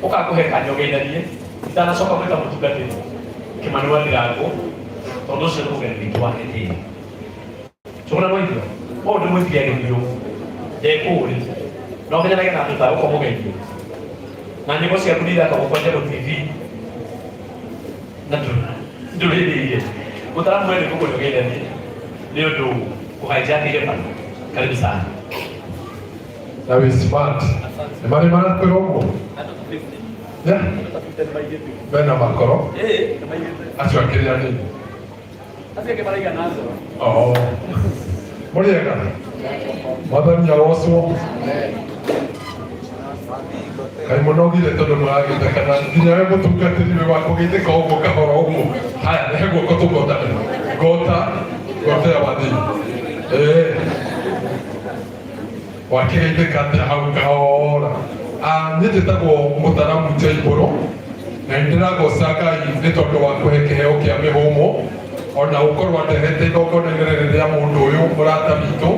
ũkakũhe kanyogeithanie itanacoka gwĩta mũtungatĩri Kĩmani wa Ndirango tondũ ũcio nĩ mũgeni witũ wa gĩtĩo. Tũgũra rwaithio ũũ ndĩmwĩtire ageni ũũ ndekũũrĩ na ũmenyerage na andũ ta ũko mũgeithio na nyĩmbo ciaku nĩ ithakagwo kwa Jambo TV na ndũrĩrĩire mũtaaramu we nĩ ngũkũnyogeithanie nĩ ũndũ kũhaijakĩire bana. Karibu sana. Na wĩ smart nĩ marĩ marakwĩra ũguo. Yeah. Mena makoro acio akĩrĩ anini. Oh. Mũrĩega, mwathani arocwo. Kaĩ mũnogire tondũ mũragĩte kana nginya we mũtungatĩri wĩ wa kũgeithĩka ũguo kahora ũguo. Haya, rehe guoko tũgotane. Gota gotea wathii. Ĩĩ. Wakĩgeithĩka atĩa hau kahora? Ah, niĩ njĩtagwo mũtaramu Njaibũrũ na nĩ ndĩragoca Ngai nĩ tondũ wa kũhe kĩheo kĩa mĩhũmũ ona gũkorwo andehete igongona-inĩ rĩrĩ rĩa mũndũ ũyũ mũrata witũ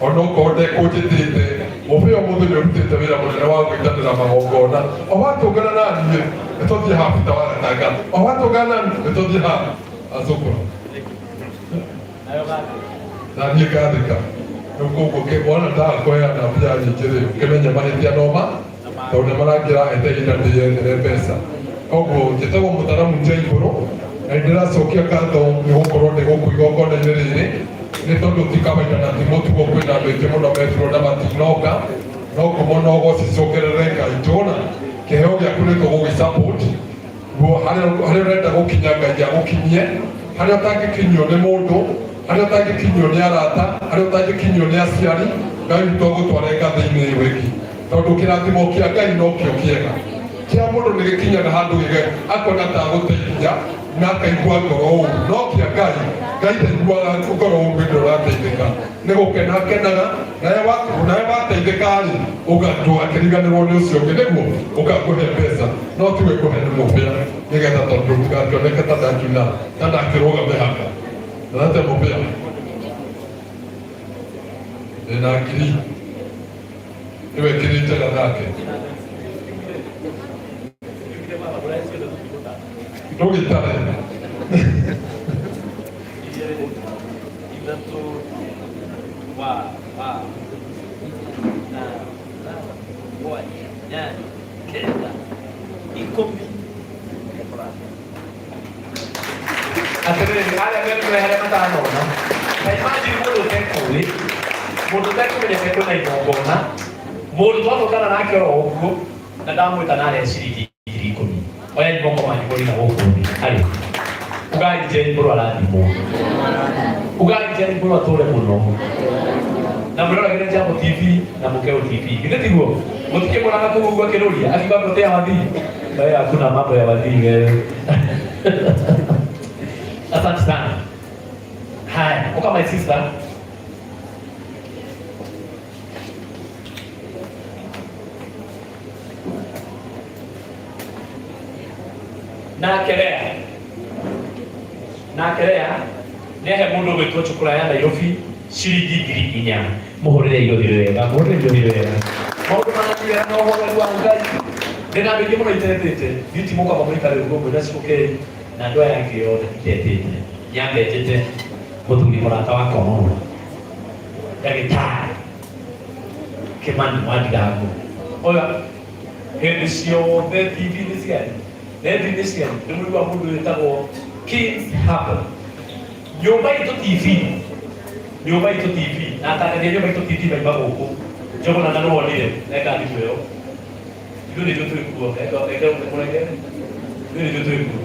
ona okorwo ndekũnjĩtĩte. Mũbĩa ũmũthĩ nĩ ũrutĩte wĩra mũnene wa gwĩtanĩra magongona o watũngana na niĩ nĩ tũthiĩ haha Peter wa Gatanga o watũngana na niĩ nĩ tũthiĩ haha acũkũra na niĩ ngathĩka. Rĩu koguo wona ndakũheana mbia nyingĩ rĩ, ũkĩmenye mahĩtia noma tondũ nĩ marangĩrahete ihinda ndĩyethere mbeca. Koguo njĩtagwo mũtaramu Njaibũrũ na nĩ ndĩracokia ngatho nĩ gũkorwo ndĩ gũkũ igongona-inĩ rĩrĩ nĩ tondũ ti kawaida na ti mũtugo kwĩna andũ aingĩ mũno metirwo na matinoka no ngumo na ũgoci icokerere Ngai. Njũgũna kĩheo gĩaku nĩ tũgũgĩ support guo harĩa harĩa ũrenda gũkinya Ngai agũkinyie harĩa ũtangĩkinyio nĩ mũndũ harĩa ũtangĩkinyio nĩ arata harĩa ũtangĩkinyio nĩ aciari Ngai witũ agũtware ngathĩ-inĩ ĩyo ĩngĩ tondũ kĩrathimo kĩa Ngai nokĩo kĩega kĩa mũndũ nĩ gĩkinyaga handũ gĩge akona ta agũteithia na akaigua ngoro ũru no kĩa Ngai Ngai ndaiguaga ngoro ũru hĩndĩ ĩrĩa ũrateithĩka nĩ gũkena akenaga nawe nawe wateithĩka rĩ ndũgakĩriganĩrwo nĩ ũcio ũngĩ nĩguo ũkakũhe mbeca no tiwe kũhe nĩ mũbĩa nĩgetha tondũ ndũgakĩoneke ta ndakiuna ta ndakĩrũga mĩhaka nate mũbĩa ndĩna ngiri nĩwe kĩrĩ njega nake ndũgĩtare. 3 wa wa na 8 8 9 10. Atĩrĩrĩ, arĩa mekũrehere matanona ta imagine mũndũ ũtekũĩ Mundu utekũmenyete kwĩna igongona, mundu twatũngana nake oro ũguo na ndamwĩta na arehe ciringi 10,000. Oya moko manyu mũrĩ na gũkũ thĩ. Harĩ. Ugai Jane Mbũrũ arathimwo. Ugai Jane Mbũrũ atũre mũno. Na mwĩroragĩre Jambo TV na Mũkeo TV. Githĩ tiguo? Mũtikĩmwonaga kũu ũguo akĩrũria akiuga ngotea wathii. Wewe hakuna mambo ya wathii wewe. Asante sana. Haya, uka my sister. Nake Lea. Nake Lea nĩahe mũndũ ũgwĩtwo Chukura ya Nairobi ciringi 4,000. Mũhũrĩre igothi wega, mũhũrĩre igothi wega. Maũndũ marathiĩ wega na ũhoreru wa Ngai. Ndĩna andũ aingĩ mũno itetĩte. Niĩ ti mũkamba mũikare ũguo mwĩna Cukei na andũ aya angĩ othe itetĩte. Nyambe njĩte mũthuri mũrata wakwa mũno. Ndagĩtarĩ Kĩmani wa Ndirango. Ũyũ hĩndĩ ciothe TV-inĩ cianyu, redio-inĩ cianyu, nĩ mũiguaga mũndũ wĩtagwo Kings Hubble. Nyũmba Itũ TV, Nyũmba Itũ TV, na atangathi a Nyũmba Itũ TV maima gũkũ. Njũgũna na nĩwonire eka thimũ ĩyo. Ithuĩ nĩ ithuĩ twĩ kuo, eka eka mũrege. Ithuĩ nĩ ithuĩ twĩ kuo.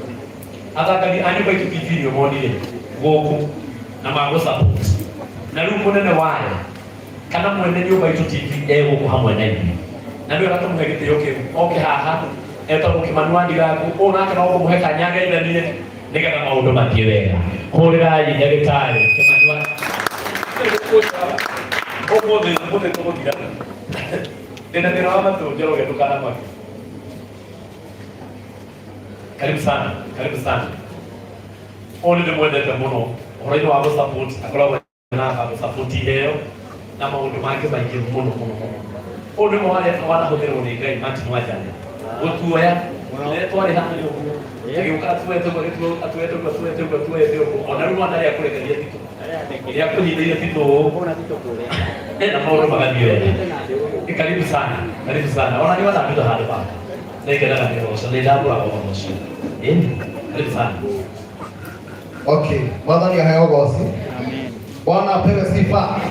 Atangathi a Nyũmba Itũ TV nĩ ũmonire gũkũ na magũ support. Na rĩu mũnene wayo kana mwene Nyũmba Itũ TV e gũkũ hamwe na ithuĩ. Na nĩ wega tũmũhe gĩtĩo kĩu. Oke haha etagwo Kĩmani wa Ndirangu, ũũ nake no ngũmũhe kanya ageithanie nĩgetha maũndũ mathiĩ wega. Hũrĩrai ndagĩtarĩ Kĩmani wa ũmũthĩ ũmũthĩ tũgũthira. Ndĩna thĩna wa matũ Njoroge ndũkanamake. Karibu sana, karibu sana. Ũyũ nĩ ndĩmwendete mũno ũhoro-inĩ wa gũ support akoragwo na gũ support iheo na maũndũ mangĩ maingĩ mũno mũno mũno. Ũyũ nĩ ũmwe wa arĩa wanahũthĩrwo nĩ Ngai Martin Wanjala gũtuoya rĩrĩa twarĩ haha ũguo agĩũka atuoete ũguo atuoete ũguo atuoete ũguo atuoete ũguo ona rĩu mwana rĩa kũrekeria Tito rĩa kũnyitĩire Tito ũũ na maũndũ magathiĩ wega. Karibu sana, karibu sana. Ona nĩ wananduta handũ baka nĩngenaga nĩ ũhoro ũcio nĩ ndambũraga ũhoro ũcio. Ĩni, karibu sana. Okay, Mwathani aheo goci. Bwana apewe sifa.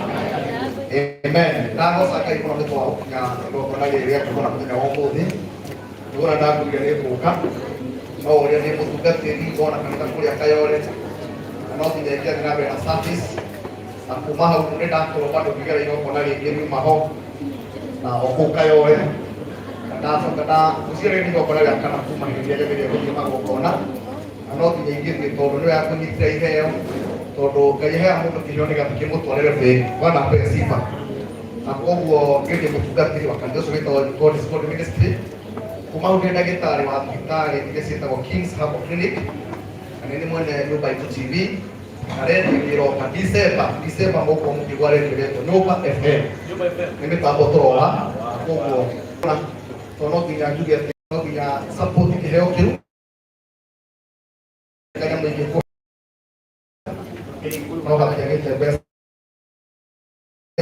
Amen. Ndagoca Ngai mũno nĩ twa gũkinya igongona rĩrĩ rĩa kuona mũthenya wa ũmũthĩ. Nĩguo ndagũrire nĩ ngũka. No ũrĩa nĩ mũtungatĩri ngona kanitha kũrĩa Kayore. Na no nginya ingĩathiĩ na mbere na service. Na kuma hau nĩ ndakorwo bado ngĩgera igongona rĩngĩ riuma ho. Na o kũu Kayore. Na ndacoka nda ũcio rĩrĩ nĩ igongona rĩa kana kuma hĩndĩ ĩrĩa njambĩrĩria gũthiĩ magongona. Na no nginya ingĩthiĩ tondũ nĩwe yakũnyitire iheo tondũ Ngai aheaga mũndũ kĩheo nĩgetha kĩmũtwarĩre bengi. Bwana apewe sifa. Na koguo ngĩthiĩ mũtungatĩri wa kanitha ũcio wĩtagwo God is God Ministry. Kuma hau ndĩ ndagĩtarĩ wa thibitarĩ iria ciĩtagwo Kings Herbal Clinic na nĩ niĩ mwene Nyũmba Itũ TV na redio ĩroka December. December mũgũkorwo mũkĩigua redio ĩretwo Nyũmba FM. Nĩ mĩtambo tũroa na koguo tondũ no nginya njuge atĩ no nginya support kĩheo kĩu kanyamũ ingĩ no gatiagĩte mbeca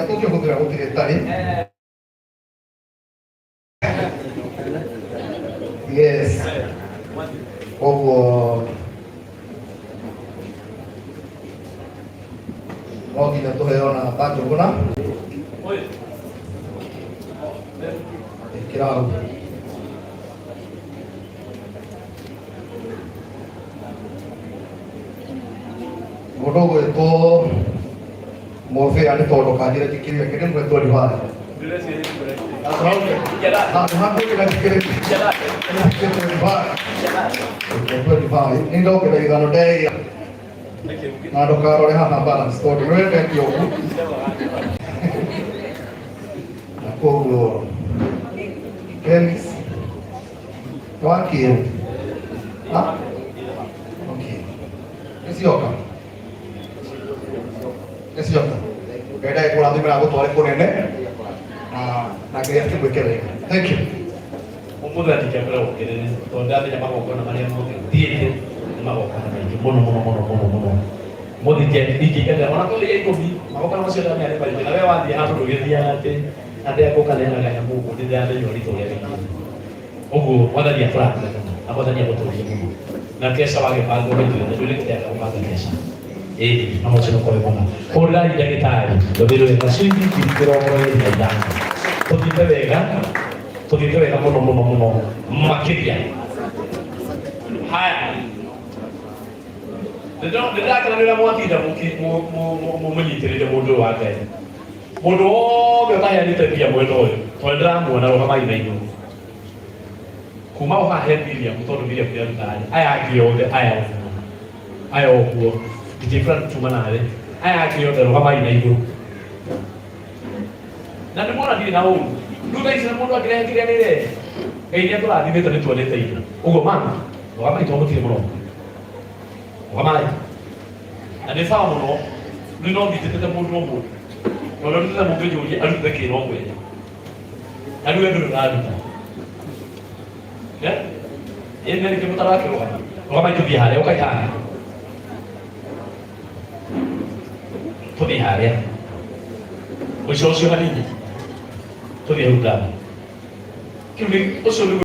tũngĩhũthĩra gũtirĩ tarĩ yes koguo no nginya tũheo na banjũgũna ĩkĩra hau. Mũndũ ũgwĩtwo Mũbĩa nĩ tondũ kanjĩre njikĩrire kĩndĩ mwetwo Rivai. Handũ ha kũnjĩra njikĩrĩte Rivai. Rivai. Nĩ ndokĩra ithano ndeia na ndũkarore haha balance tondũ nĩ wendete ũguo. Na koguo Dennis Wakio. Ha? Okay. Nĩ cioka. Nĩ cioka. Ngai ndagĩkũrathime na agũtware kũnene na na Ngai akĩgwĩke wega. Thank you. Ũmũthĩ ndingĩambĩra gũkĩrĩrĩ tondũ ndamenya magongona marĩa mothe thiĩte nĩ magongona maingĩ mũno mũno mũno mũno mũno. Mũthĩ ingĩikara ona korwo nĩ 10 magongona macio ndamenya nĩ maingĩ na we wathiĩ handũ ndũgĩthiaga atĩ atĩ agũkaneanaga kanyamũ ũguo nĩ ndĩramenya ũritũ ũrĩa wĩkĩte. Ũguo Mwathani akũrathime mũno na Mwathani agũtũrie mũno. Na keca wagĩbanga ũmĩtuĩte ndũrĩ gũteaga gũbanga keca. Ĩĩ, no mũcino kũrĩ mũno. Hũrĩrai ndagĩtarĩ rũthĩ rwega ciringi 25,000. Tũthiĩte wega, tũthiĩte wega mũno mũno mũno makĩria. Haya, nĩndĩrakena nĩ ũrĩa mwatinda mũnyitĩrĩire mũndũ ũyũ wa Ngai. Mũndũ wothe ũtaheanĩte mbia mwena ũyũ, tondũ nĩndĩramuona, rũgamai na igũrũ kuma o haha he Miriam, tondũ Miriam nĩarutaga. Aya angĩ othe, aya ũguo, aya ũguo, DJ Fran tuma nawe, aya angĩ othe rũgamai na igũrũ. Na nĩ muona ndirĩ na ũru. Rĩu thaa ici na mũndũ angĩrehe kĩrĩa rĩrehe, Ngai nĩ atũrathimĩte, nĩ tuonete indo ũguo. Mama, rũgamai tondũ mũtirĩ mũrongo, rũgamai na nĩ sawa mũno. Rĩu no nyitĩte mũndũ o mũndũ, tondũ arutĩte mũngĩnjũria arutĩte kĩ, no mwene na rĩu we ndũrĩ ũraruta. Ĩ nĩ rĩngĩ mũtarakĩrũgama, rũgamai tũthiĩ harĩa, ũkai haha tũthiĩ harĩa mũico ũcio hanini, tũthiĩ hau ndani. Kĩu nĩ ũcio nĩguo.